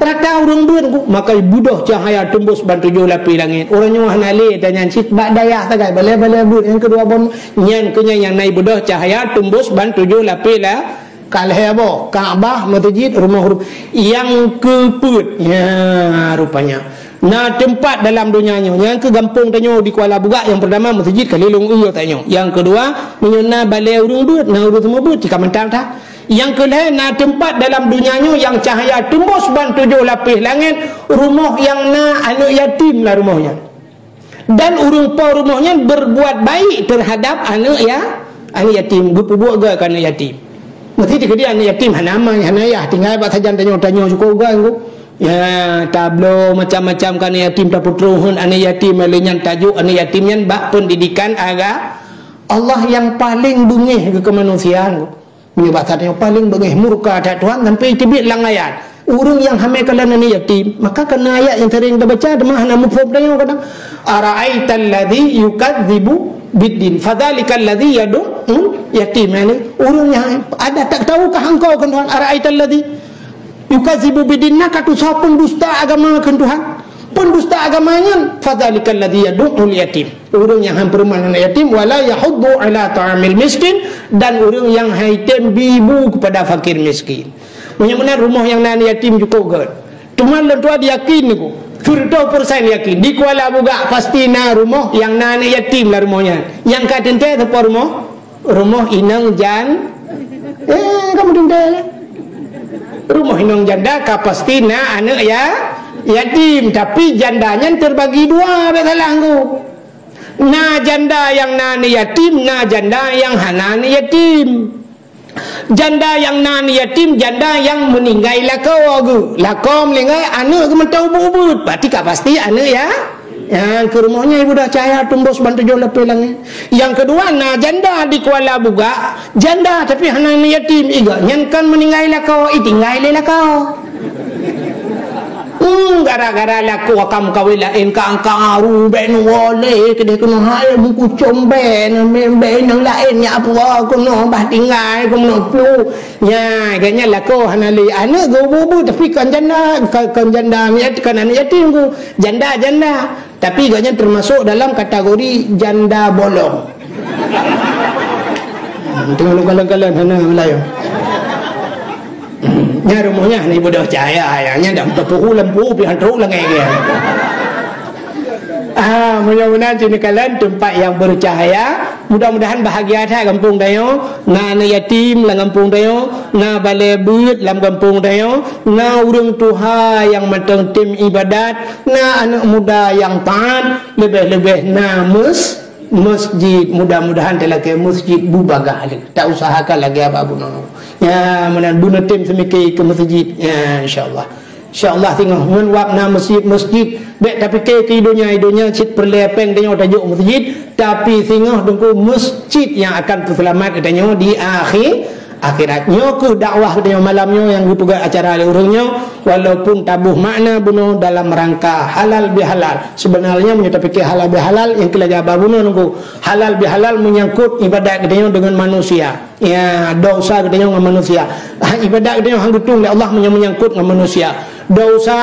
Rata ureuëng beuet, maka beudôh cahaya teumbus ban tujoh lapéh langét. Ureuëng nyoe hana lé, dan nyan cit bak dayah sagai, balée-balée beuet. Nyang keudua bon, nyan keuh nyan nyang na beudôh cahaya teumbus ban tujoh lapéh la-, ka lhée boh, Ka'bah, meuseujid, rumoh ru-, nyang keupeuet. Ya, rupanya. Na teumpat dalam donya nyoe, nyang keu gampông tanyoe di Kuala Bugak, nyang peurtama meuseujid ka lheueh lôn eu tanyoe. Nyang keudua, meunyoe na balée ureuëng beuet, na ureuëng seumeubeuet, cit ka mantong that. Nyang keulhée, na teumpat dalam donya nyoe nyang cahya teumbus ban tujoh lapéh langét, rumoh nyang na aneuëk yatim lam rumoh nyan. Dan ureuëng po rumoh nyan beurbuat baik teuhadap aneuëk ya-, aneuëk yatim, geupeubuet göt keu aneuëk yatim. Meusti teukeudi aneuëk yatim hana ma, hana yah, tinggai bak sajan tanyoe, tanyoe syukoe göt ngon. Ya, tabloe macam-macam keu aneuëk yatim, tapeutrôh hon aneuëk yatim, lheueh nyan tajok aneuëk yatim nyan bak peundidikan aga-, Allah nyang paleng beungéh keu keumanusiaan. Meunyoe basa tanyoe paleng beungéh murka that Tuhan sampai teubiet lam ayat, ureuëng nyang hamé kalon aneuëk yatim, maka keu na ayat nyang sering tabaca, teuma hana muphom tanyoe kadang. "Ara'aital ladzi yukadzibu biddin, fadzalikal ladzi yadu'ul yatim." Yakni, ureuëng nyang ada, tak tahukah engkau, kheun Tuhan, "Ara'aital ladzi yukadzibu biddin," na ka tusoe peundusta agama, kheun Tuhan. Peundusta agama nyan, "Fadzalikal ladzi yadu'ul yatim." Ureuëng nyang han peureuman aneuëk yatim, "Wala yahuddu ala ta'amil miskin," dan ureuëng nyang han item bi bu keupada fakir miskin. Meunyoe meunan rumoh nyang na aneuëk yatim cukôp göt. Teuma lôn tuan yakin niku, siratoh persen yakin, di Kuala Bugak pasti na rumoh nyang na aneuëk yatim lam rumoh nyan. Nyang ka teuntée sapeue rumoh? Rumoh inong jan-, eh, kamu teuntée lah. Rumoh inong janda ka pasti na aneuëk ya-, yatim, tapi janda nyan terbagi dua, bék salah ngon. Na janda nyang na aneuëk yatim, na janda nyang hana aneuëk yatim. Janda nyang na aneuëk yatim, janda nyang meuninggai lakoe geuh. Lakoe meuninggai, aneuëk geuh mantong ubit-ubit, berarti ka pasti aneuëk ya-, nyang keu rumoh nyan ibudah cahya teumbus ban tujoh lapéh langét. Nyang keudua, na janda di Kuala Bugak, janda tapi hana aneuëk yatim, i gobnyan kon meuninggai lakoe, itinggai lé lakoe. Hmm, gara-gara lakoe ka meukawen laén, ka angka aru, bék neuwoe, keudeh keunoe hai, meukucom bék, bék inong laén nyak puwoe keunoe, bah tinggai keunoe plu. Nya, gobnyan lakoe hana lé aneuëk geuh ubit-ubit, tapi kon janda, kon, kon janda, kon aneuëk yatim geuh, janda-janda. Tapi gobnyan teumasok dalam kategori janda bolong. Hmm, teungoh lôn kalon-kalon hana meulayeue. Nyan rumoh nyan hana ibudah cahya, ya, nyan dah teupuhu lampu pih han trok lagée nyan. Ah, meunyoe meunan cit neukalon teumpat nyang beucahya, mudah-mudahan bahagia that gampông tanyoe, na aneuëk yatim lam gampông tanyoe, na balée beuet lam gampông tanyoe, na ureuëng tuha nyang mantong tem ibadat, na aneuëk muda nyang taát, leubeh-leubeh na mes-, masjid. Mudah-mudahan talakée masjid bubagaih lé. Tausahakan lagée bak bunoe. Ya, meunan bunoe tem seumike keu masjid. Ya, insya Allah. Insya Allah singoh ngon wab na masjid-masjid. Bék tapike keu donya, donya cit peureulée péng tanyoe tajok masjid, tapi singoh teungku masjid nyang akan peuseulamat geutanyoe di akhé-, akhirat. Nyoe keuh dakwah geutanyoe malam nyoe nyang geupeugah acara lé ureuëng nyoe, walaupun taboh makna bunoe dalam rangka halal bihalal. Sebenarnya meunyoe tapike halal bihalal, nyang keu lagée haba bunoe teungku, halal bihalal meunyangkot ibadat geutanyoe deungon manusia. Ya, desya geutanyoe ngon manusia. Ha, ibadat geutanyoe han geutueng lé Allah meunyoe meunyangkot ngon manusia. Desya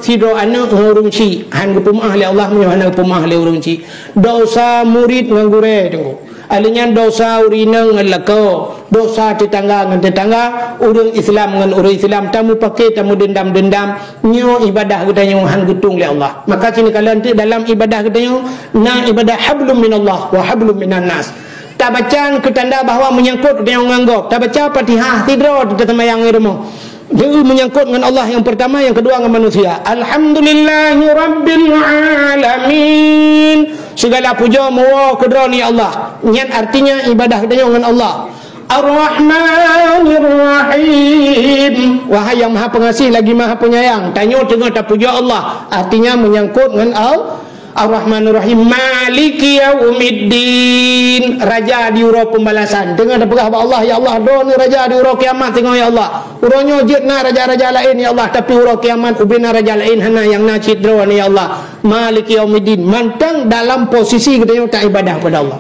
sidroe aneuëk ngon ureuëng chik, han geupeumaáh lé Allah meunyoe hana geupeumaáh lé ureuëng chik. Desya murit ngon gurée, Teungku. Alheuh nyan desya ureuëng inong ngon lakoe, desya teutangga ngon teutangga, ureuëng Islam ngon ureuëng Islam, tameupaké, tameudendam-dendam, nyoe ibadah geutanyoe han geutueng lé Allah. Maka sinoe kalon teuk dalam ibadah geutanyoe na ibadah hablum minallah wa hablum minan nas. Tabaca keu tanda bahwa meunyangkot geutanyoe ngon gob. Tabaca Fatihah sidroe teuk taseumayang di rumoh. Jadi meunyangkot ngon Allah nyang peurtama, nyang keudua ngon manusia. Alhamdulillahi rabbil alamin. Segala puja meuwoe keu Droeneuh ya Allah. Nyan artinya ibadah geutanyoe ngon Allah. Ar-Rahmanir Rahim. Wahai yang Maha Pengasih lagi Maha Penyayang. Tanyoe teungoh tapuja Allah. Artinya meunyangkot ngon Al-, Ar-Rahmanir Rahim. Maliki yaumiddin. Raja di uroe pembalasan. Teungoh tapeugah bak Allah, "Ya Allah, Droeneuh raja di uroe kiamat teungoh, ya Allah. Uroe nyoe jeuet na raja-raja laén, ya Allah, tapi uroe kiamat ubé na raja laén, hana, nyang na cit Droeneuh, ya Allah. Maliki yaumiddin." Mantong dalam posisi geutanyoe taibadah kepada Allah.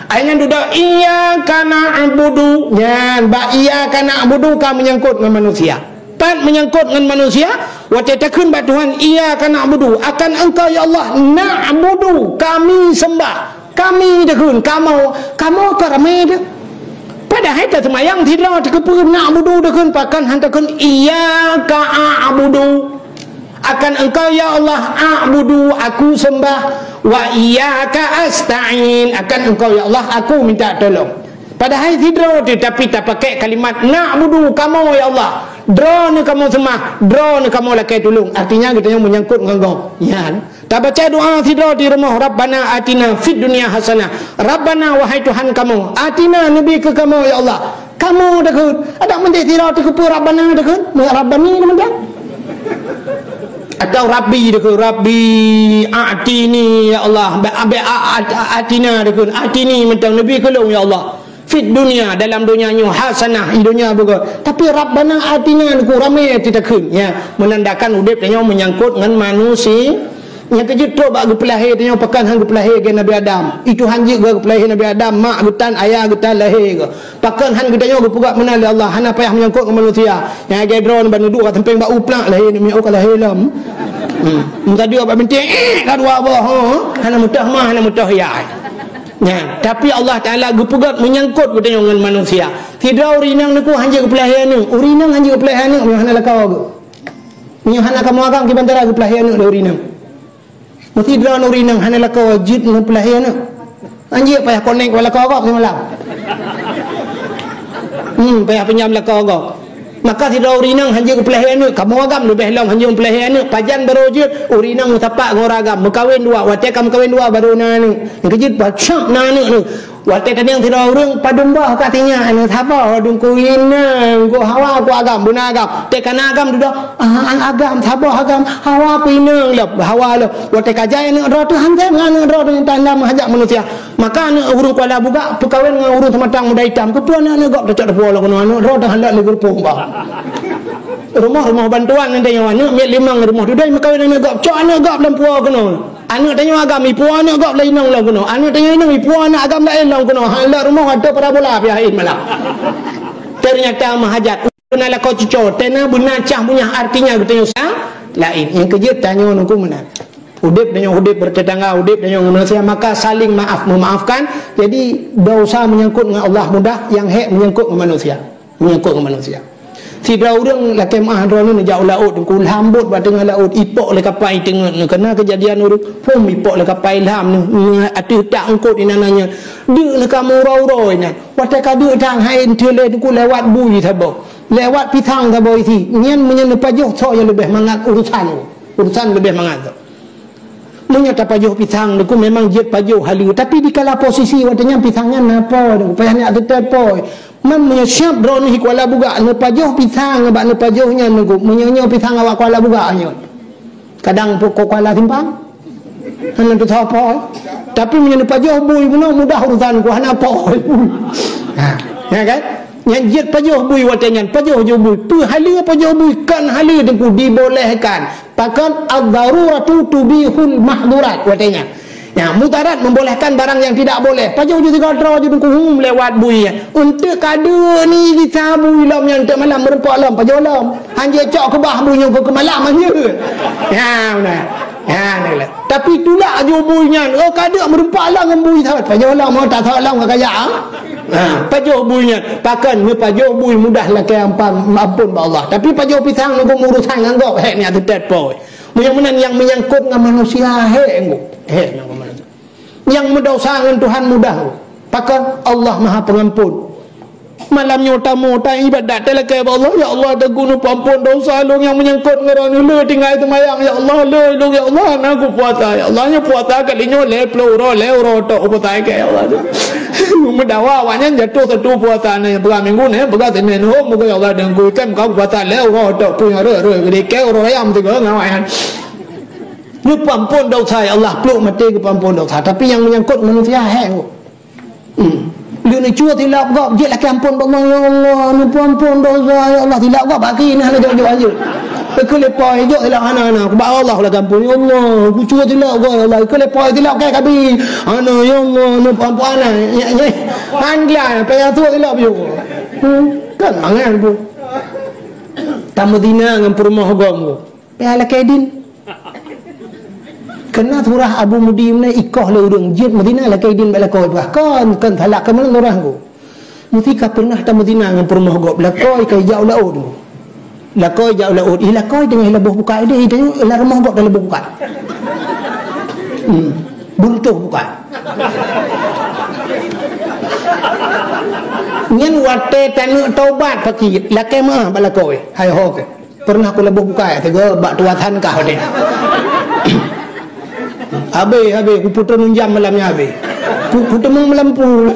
Ai nyan dudoe, "Iyyaka na'budu." Nyan, bak "Iyyaka na'budu" ka meunyangkot ngon manusia. Pat meunyangkot ngon manusia, watée takheun bak Tuhan, "Iyyaka na'budu," akan Engkau ya Allah, "na'budu," kami sembah. Kami takheun, kamoe, kamoe ka ramé teuh. Padahai taseumayang sidroe, takeupeue "na'budu" takheun, pakon han takheun, "Iyyaka a'budu." Akan Engkau ya Allah, "a'budu," aku sembah, "wa iyyaka asta'in," akan Engkau ya Allah, aku minta tolong. Padahai sidroe teuh, tapi tapakai kalimat "na'budu," kamoe ya Allah. Droeneuh kamoe seumah, Droeneuh kamoe lakée tulông. Artinya geutanyoe meunyangkot ngon gob. Nyan. Tabaca doa sidroe di rumoh, "Rabbana atina fid dunya hasanah." Rabbana, wahai Tuhan kamoe, atina, neubi keu kamoe ya Allah. Kamoe takheun. Adak meunyoe sidroe teuh keupeue Rabbana takheun? Meu Rabbani mantong. Atau Rabbi takheun, "Rabbi a'tini," ya Allah. Be-, be-, a-, a-, a-, atina takheun, "Atini" mantong, neubi keu lôn ya Allah. Fid dunya, dalam donya nyoe, hasanah, i donya beugöt. Tapi Rabbana atina, neuku ramé teuh takheun. Ya, menandakan udeb tanyoe meunyangkot ngon manusia. Nyang keujeuet trok bak geupeulahé tanyoe, pakon han geupeulahé lagée Nabi Adam. Itu han jeuet geupeulahé Nabi Adam, mak geutan, ayah geutan lahé geuh. Pakon han geutanyoe geupeugah meunan lé Allah, hana payah meunyangkot ngon manusia. Nyang lagée droeneuh ban neuduek bak sampéng bak u plak lahé, neumiyau ka lahé lom. Hmm. Meutadua bak bintéh, eh, ka dua boh, ha? Hana meutoh ma, hana meutoh yah. Nyan, tapi Allah Taala geupeugah meunyangkot geutanyoe ngon manusia. Sidroe ureuëng inong neuku han jeuet geupeulahé aneuëk, ureuëng inong han jeuet geupeulahé aneuëk, meunyoe hana lakoe geuh. Meunyoe hana kamoe agam, kiban cara geupeulahé aneuëk lé ureuëng inong. Meusidroe ureuëng inong hana lakoe jeuet geupeulahé aneuëk. Han jeuet, payah konek bak lakoe gob simalam. Hmm, payah pinjam lakoe gob. Maka sidroe ureuëng inong han jeuet geupeulahé aneuëk, kamoe agam leubeh lom han jeuet geupeulahé aneuëk, pajan barô jeuet, ureuëng inong meusapat ngon ureuëng agam, meukawen dua, watée ka meukawen dua barô na aneuëk. Nyang keujeuet bacok na aneuëk nyoe. Watée tanyong sidroe ureuëng, "Padum boh ka sinyak aneuëk, saboh?" "Dum ku inong, ku hawa, ku agam, beuna agam." Teuka na agam dudoe, "Ah, agam, saboh agam, hawa ku inong lom, hawa lom." Watée ka jai aneuëk droe teuh, han tem ngon aneuëk droe teuh nyang tanda meuhajat manusia. Maka aneuëk ureuëng Kuala Bugak peukawen ngon ureuëng Seumatang Muda Itam. Keupeue aneuëk-aneuëk gob tacok teupuwoe lom keunoe, aneuëk droe teuh han lé geureupoh bah. Rumoh-rumoh bantuan nyan tanyoe, aneuëk miet limong rumoh dudoe meukawen aneuëk gob, cok aneuëk gob lam puwoe keunoe. Aneuëk tanyoe agam, ipuwoe aneuëk gob lé inong lom keunoe. Aneuëk tanyoe inong, ipuwoe aneuëk agam laén lom keunoe. Han lé rumoh ateueh parabola pih laén malah. Ternyata meuhajat. Beuna lakoe cucoe, tena beuna cah munyah artinya geutanyoe sa laén. Nyang keujeuet tanyoe nungku meunan. Udeb tanyoe udeb bertetangga, udeb tanyoe ngon manusia, maka saling maaf memaafkan. Jadi, desya meunyangkot ngon Allah mudah, nyang hék meunyangkot ngon manusia. Meunyangkot ngon manusia. Sidroe ureuëng lakée meuáh droeneuh neujak u laôt, ku lhambot bak teungoh laôt, ipok lé kapai teungeut nyoe. Kana keujadian ureuëng, phom ipok lé kapai lham nyoe, ateueh tak eungkot inan nyan. Deuk neuka meuuroe-uroe inan. Watée ka deuk tang hai enteuk lé teungku lewat bui saboh. Lewat pisang saboh isi. Nyan meunyoe neupajoh soe nyang leubeh mangat urusan. Urusan leubeh mangat. Meunyoe tapajoh pisang, neuku memang jeuet pajoh haleue. Tapi dikala posisi watée nyan pisang nyan na po, neuku payah neujak teutet po. Man meunyoe siab droeneuh i Kuala Bugak, neupajoh pisang bak neupajoh nyan neuku. Meunyoe nyoe pisang awak Kuala Bugak nyoe. Kadang pokok Kuala Simpang. Hana teusoe po. Tapi meunyoe neupajoh bui bunoe mudah urusan ku hana po. Ha, ya kan? Nyan jeuet pajoh bui watée nyan, pajoh joh bui. Peue haleue pajoh bui, kon haleue teungku dibolehkan. Pakon ad-daruratu tubihul mahdhurat watée nyan. Ya, mudarat membolehkan barang yang tidak boleh. Pajoh ju tiga droe ju dengkuhum lewat bui. Untuk kadu ni di sabu ilom yang untuk malam meureumpok lom, pajoh lom. Hanjeuet cok keubah bui nyoe keu malam hanjeuet. Ya, beuna. Ya, ni lah. Tapi tulak ju bui nyan. Oh, kadu meureumpok lom ngon bui thot. Pajoh lom, oh, tak thot lom ka kaya. Ha, pajoh bui nyan. Pakon neupajoh bui mudah lakée ampan, ampôn bak Allah. Tapi pajoh pisang ngon urusan ngon gob, hek niat teutet poi. Meunyoe meunan nyang menyangkut ngon manusia, hek ngon. Hek ngon manusia. Nyang meudosa ngon Tuhan mudah. Pakon Allah Maha Pengampun. Malam nyoe tamu, ta ibadat, talakée bak Allah, "Ya Allah, Teungku, neupeuampon dosa lôn nyang menyangkot ngon droeneuh. Le tinggai seumayang, ya Allah, le lôn, ya Allah, hana kupuasa, ya Allah, nyoe puasa kali nyoe lhèe plôh uroe, lhèe uroe tok kupuasa keu, ya Allah." Meudawa awaknyan jatuh satu puasa, na nyang peugah minggu, na nyang peugah Senin, "Oh, muga ya Allah, Teungku, item ka kupuasa lhèe uroe tok, peue nyang rhot-rhot, geudikée uroe raya meuteugah ngon awaknyan." Neupeuampon dosa, ya Allah, plôk maté geupeuampon dosa. Tapi nyang menyangkut manusia, hèk. Hmm. Lheueh neucue silap gob, jeuet lakée ampôn bak Allah, "Ya Allah, neupeuampon dosa, ya Allah." Silap gob bak keuh, nah, jok-jok aja. Keu leupah, jok silap hana-hana. Bak Allah lakée ampôn, "Ya Allah, kucue silap gob, ya Allah." Keu leupah silap kai kabi. Hana, "Ya Allah, neupeuampon hana." Nyan, nyan. Han glah, payah tuek silap yôh. Hmm. Kan mangat pun. Tameuzina ngon peurumoh gob. Payah lakée idin. Keu na surah Abu Mudi meunan ikoh lé ureueng jeuet meuzina lakée idin bak lakoe peugah, "Kon, kon salah keu meunan surah ku." Meusti ka pernah tameuzina ngon peurumoh gob, lakoe ka ijak u laôt. Lakoe ijak u laôt, ih lakoe teungoh laboh bukai deh, ih tanyoe lam rumoh gob dah laboh bukai. Hmm. Beuruntoh bukai. Nyan watée taneuk taubat pakri, lakée meu'ah bak lakoe. Hai ho keuh. Pernah kulaboh bukai, teugok bak tuatan kah watée. Habéh, habéh, kupeutrön jam malam nyan habéh. Ku, kuteumeung malam pulang.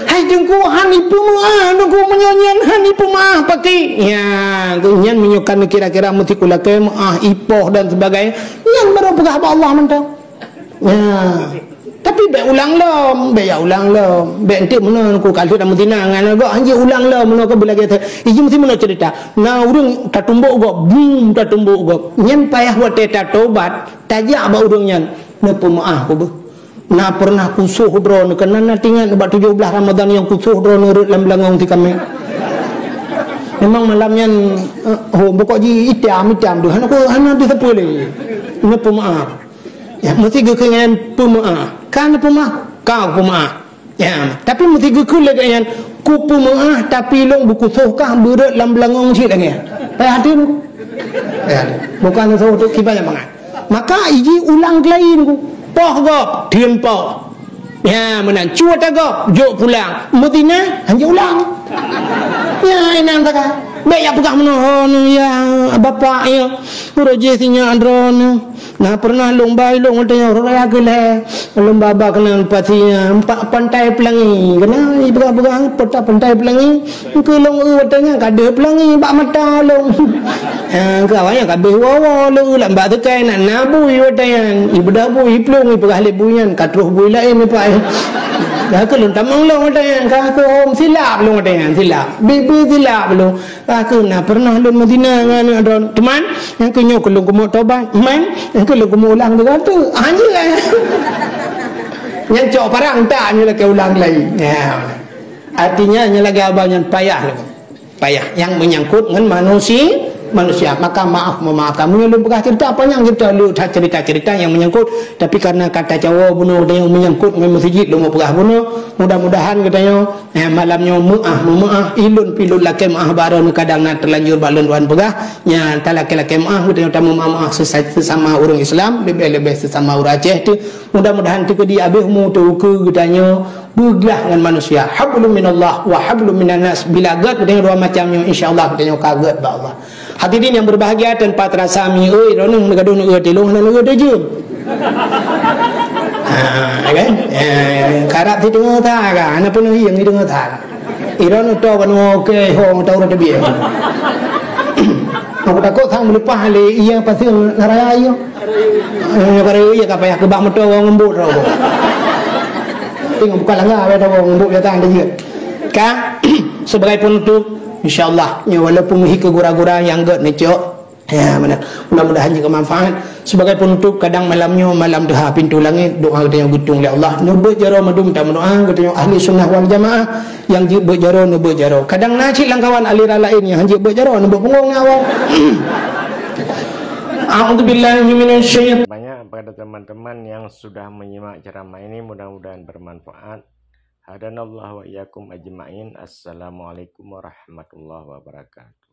Hai Teungku, han ipeumeu'ah, Teungku, meunyoe nyan han ipeumeu'ah pakri. Ya, nyan meunyoe kan kira-kira meusti kulakée meu'ah, ipoh dan sebagainya. Nyan barô peugah bak Allah mantong. Ya. Tapi bék ulang lom, bék ya ulang lom. Bék enteuk meunoe ku ka lheueh tameuzina ngon gok, hanjeuet ulang lom meunoe keuh beulagée that. Iji meusti meunoe cerita. Na ureueng tatumbok gok, bum tatumbok gok. Nyan payah watée tatobat, tajak bak ureueng nyan, "Neupeumeu'ah ku beuh. Na pernah kusoh droeneuh, keunan na teuingat bak tujoh blaih Ramadhan nyang kusoh droeneuh rhot lam beulangong si kaméng. Memang malam nyan, eh, ho, pokok jih itam-itam tu, hana ku, hana disapeue lé. Neupeumeu'ah." Ya, meusti geukheun nyan peumeu'ah. Ka neupeumeu'ah, ka peumeu'ah. Ya, tapi meusti geukheun lagée nyan, "Kupeumeu'ah, tapi lôn beukusoh kah beurhot lam beulangong cit lagée nyan." Payah hati tu. Payah hati. Bukan soh tu kiban nyang mangat. Maka iji ulang keulayi ku. Poh gob, teun poh. Ya, meunan. Cue tagob, jok pulang. Meuzina, hanjeuet ulang. Ya, inan taga. Bék ya peugah meunoe, "Oh, ya, bapak, ya. Uroe jih sinyak droeneuh. Na pernah lôn ba ilôn watée nyoe raya geulée. Lôn ba, ba keunan pasti, ya, empat Pantai Pelangi." Keunan ipeugah-peugah, "Pantai, Pantai Pelangi." Keu lôn eu watée nyan ka deuh pelangi bak mata lôn. Ha, keu awaknyan ka deuh woe-woe lôn eu lam bak teukai na, na bui watée nyan. Ibeudôh bui, iplueng, ipeugah lé bui nyan, ka troh bui laén ipak. Dah keu lôn tamong lôn watée nyan, ka keu hom silap lôn watée nyan, silap. Bi-, bi silap lôn. Ka keu na pernah lôn meuzina ngon aneuk droeneuh. Teuma, nyang keu nyoe keu lôn keumeung tobat. Man, nyang keu lôn keumeung ulang tiga ratus. Anjing. Nyan cok parang tak nyoe lakée ulang lagi. Ya. Artinya, nyan lagée abang nyan payah lagée. Payah. Nyang menyangkut ngon manusi-, manusia. Maka maaf memaafkan. Meunyoe lôn peugah cerita panyang cerita, le that cerita-cerita nyang menyangkut. Tapi karena ka tacawoe bunoe geutanyoe menyangkut ngon meuseujid lôn peugah bunoe. Mudah-mudahan geutanyoe, eh, malam nyoe meu'ah, meumeu'ah, ilôn pih lôn lakée meu'ah bak droeneuh kadang na teulanjur bak lôn tuan peugah. Nyan talakée-lakée meu'ah geutanyoe tameumeu'ah-meu'ah sesa-, sesama ureueng Islam, leubeh-leubeh sesama ureueng Aceh teuh. Mudah-mudahan teukeudi abéh umu teuh ukeue geutanyoe beuglah ngon manusia. Hablum minallah wa hablum minan nas. Bila gét geutanyoe dua macam nyoe, insya Allah geutanyoe ka gét bak Allah. Hadirin yang berbahagia, tanpa terasa mi eu, droeneuh neugadôh neueu tilông, hana neueu teujeum. Ha, kan? Eh, karab sideungoe that ka, hana peunoh hieng sideungoe that. Droeneuh toe banua oke, ho, tau rot teubiet. Aku takot sang meuleupah lé iya pasang naraya iya. Nyoe ka raya ka payah keubah moto ngon bot droe. Tengok bukan langgar, ada ngon bot biasa ada je. Ka, sebagai penutup, insya Allah, nyoe walaupun meuhi keu gura-gura nyang gét neucok, Ya, benar. Mudah-mudahan jeuet keu manfaat. Sebagai penutup, kadang malam nyoe, malam teuhah pintoe langét, doa geutanyoe geutueng lé Allah. Neubeuet jaroe meudum tameudoa, geutanyoe ahli sunnah wal jamaah, nyang jeuet beuet jaroe, neubeuet jaroe. Kadang na cit lam kawan aliran laén nyang han jeuet beuet jaroe, neubeuet punggong awak. A'udzubillahi minasyaitan. Banyak pada teman-teman yang sudah menyimak ceramah ini, mudah-mudahan bermanfaat. Hadanallahu wa iyyakum ajma'in. Assalamualaikum warahmatullahi wabarakatuh.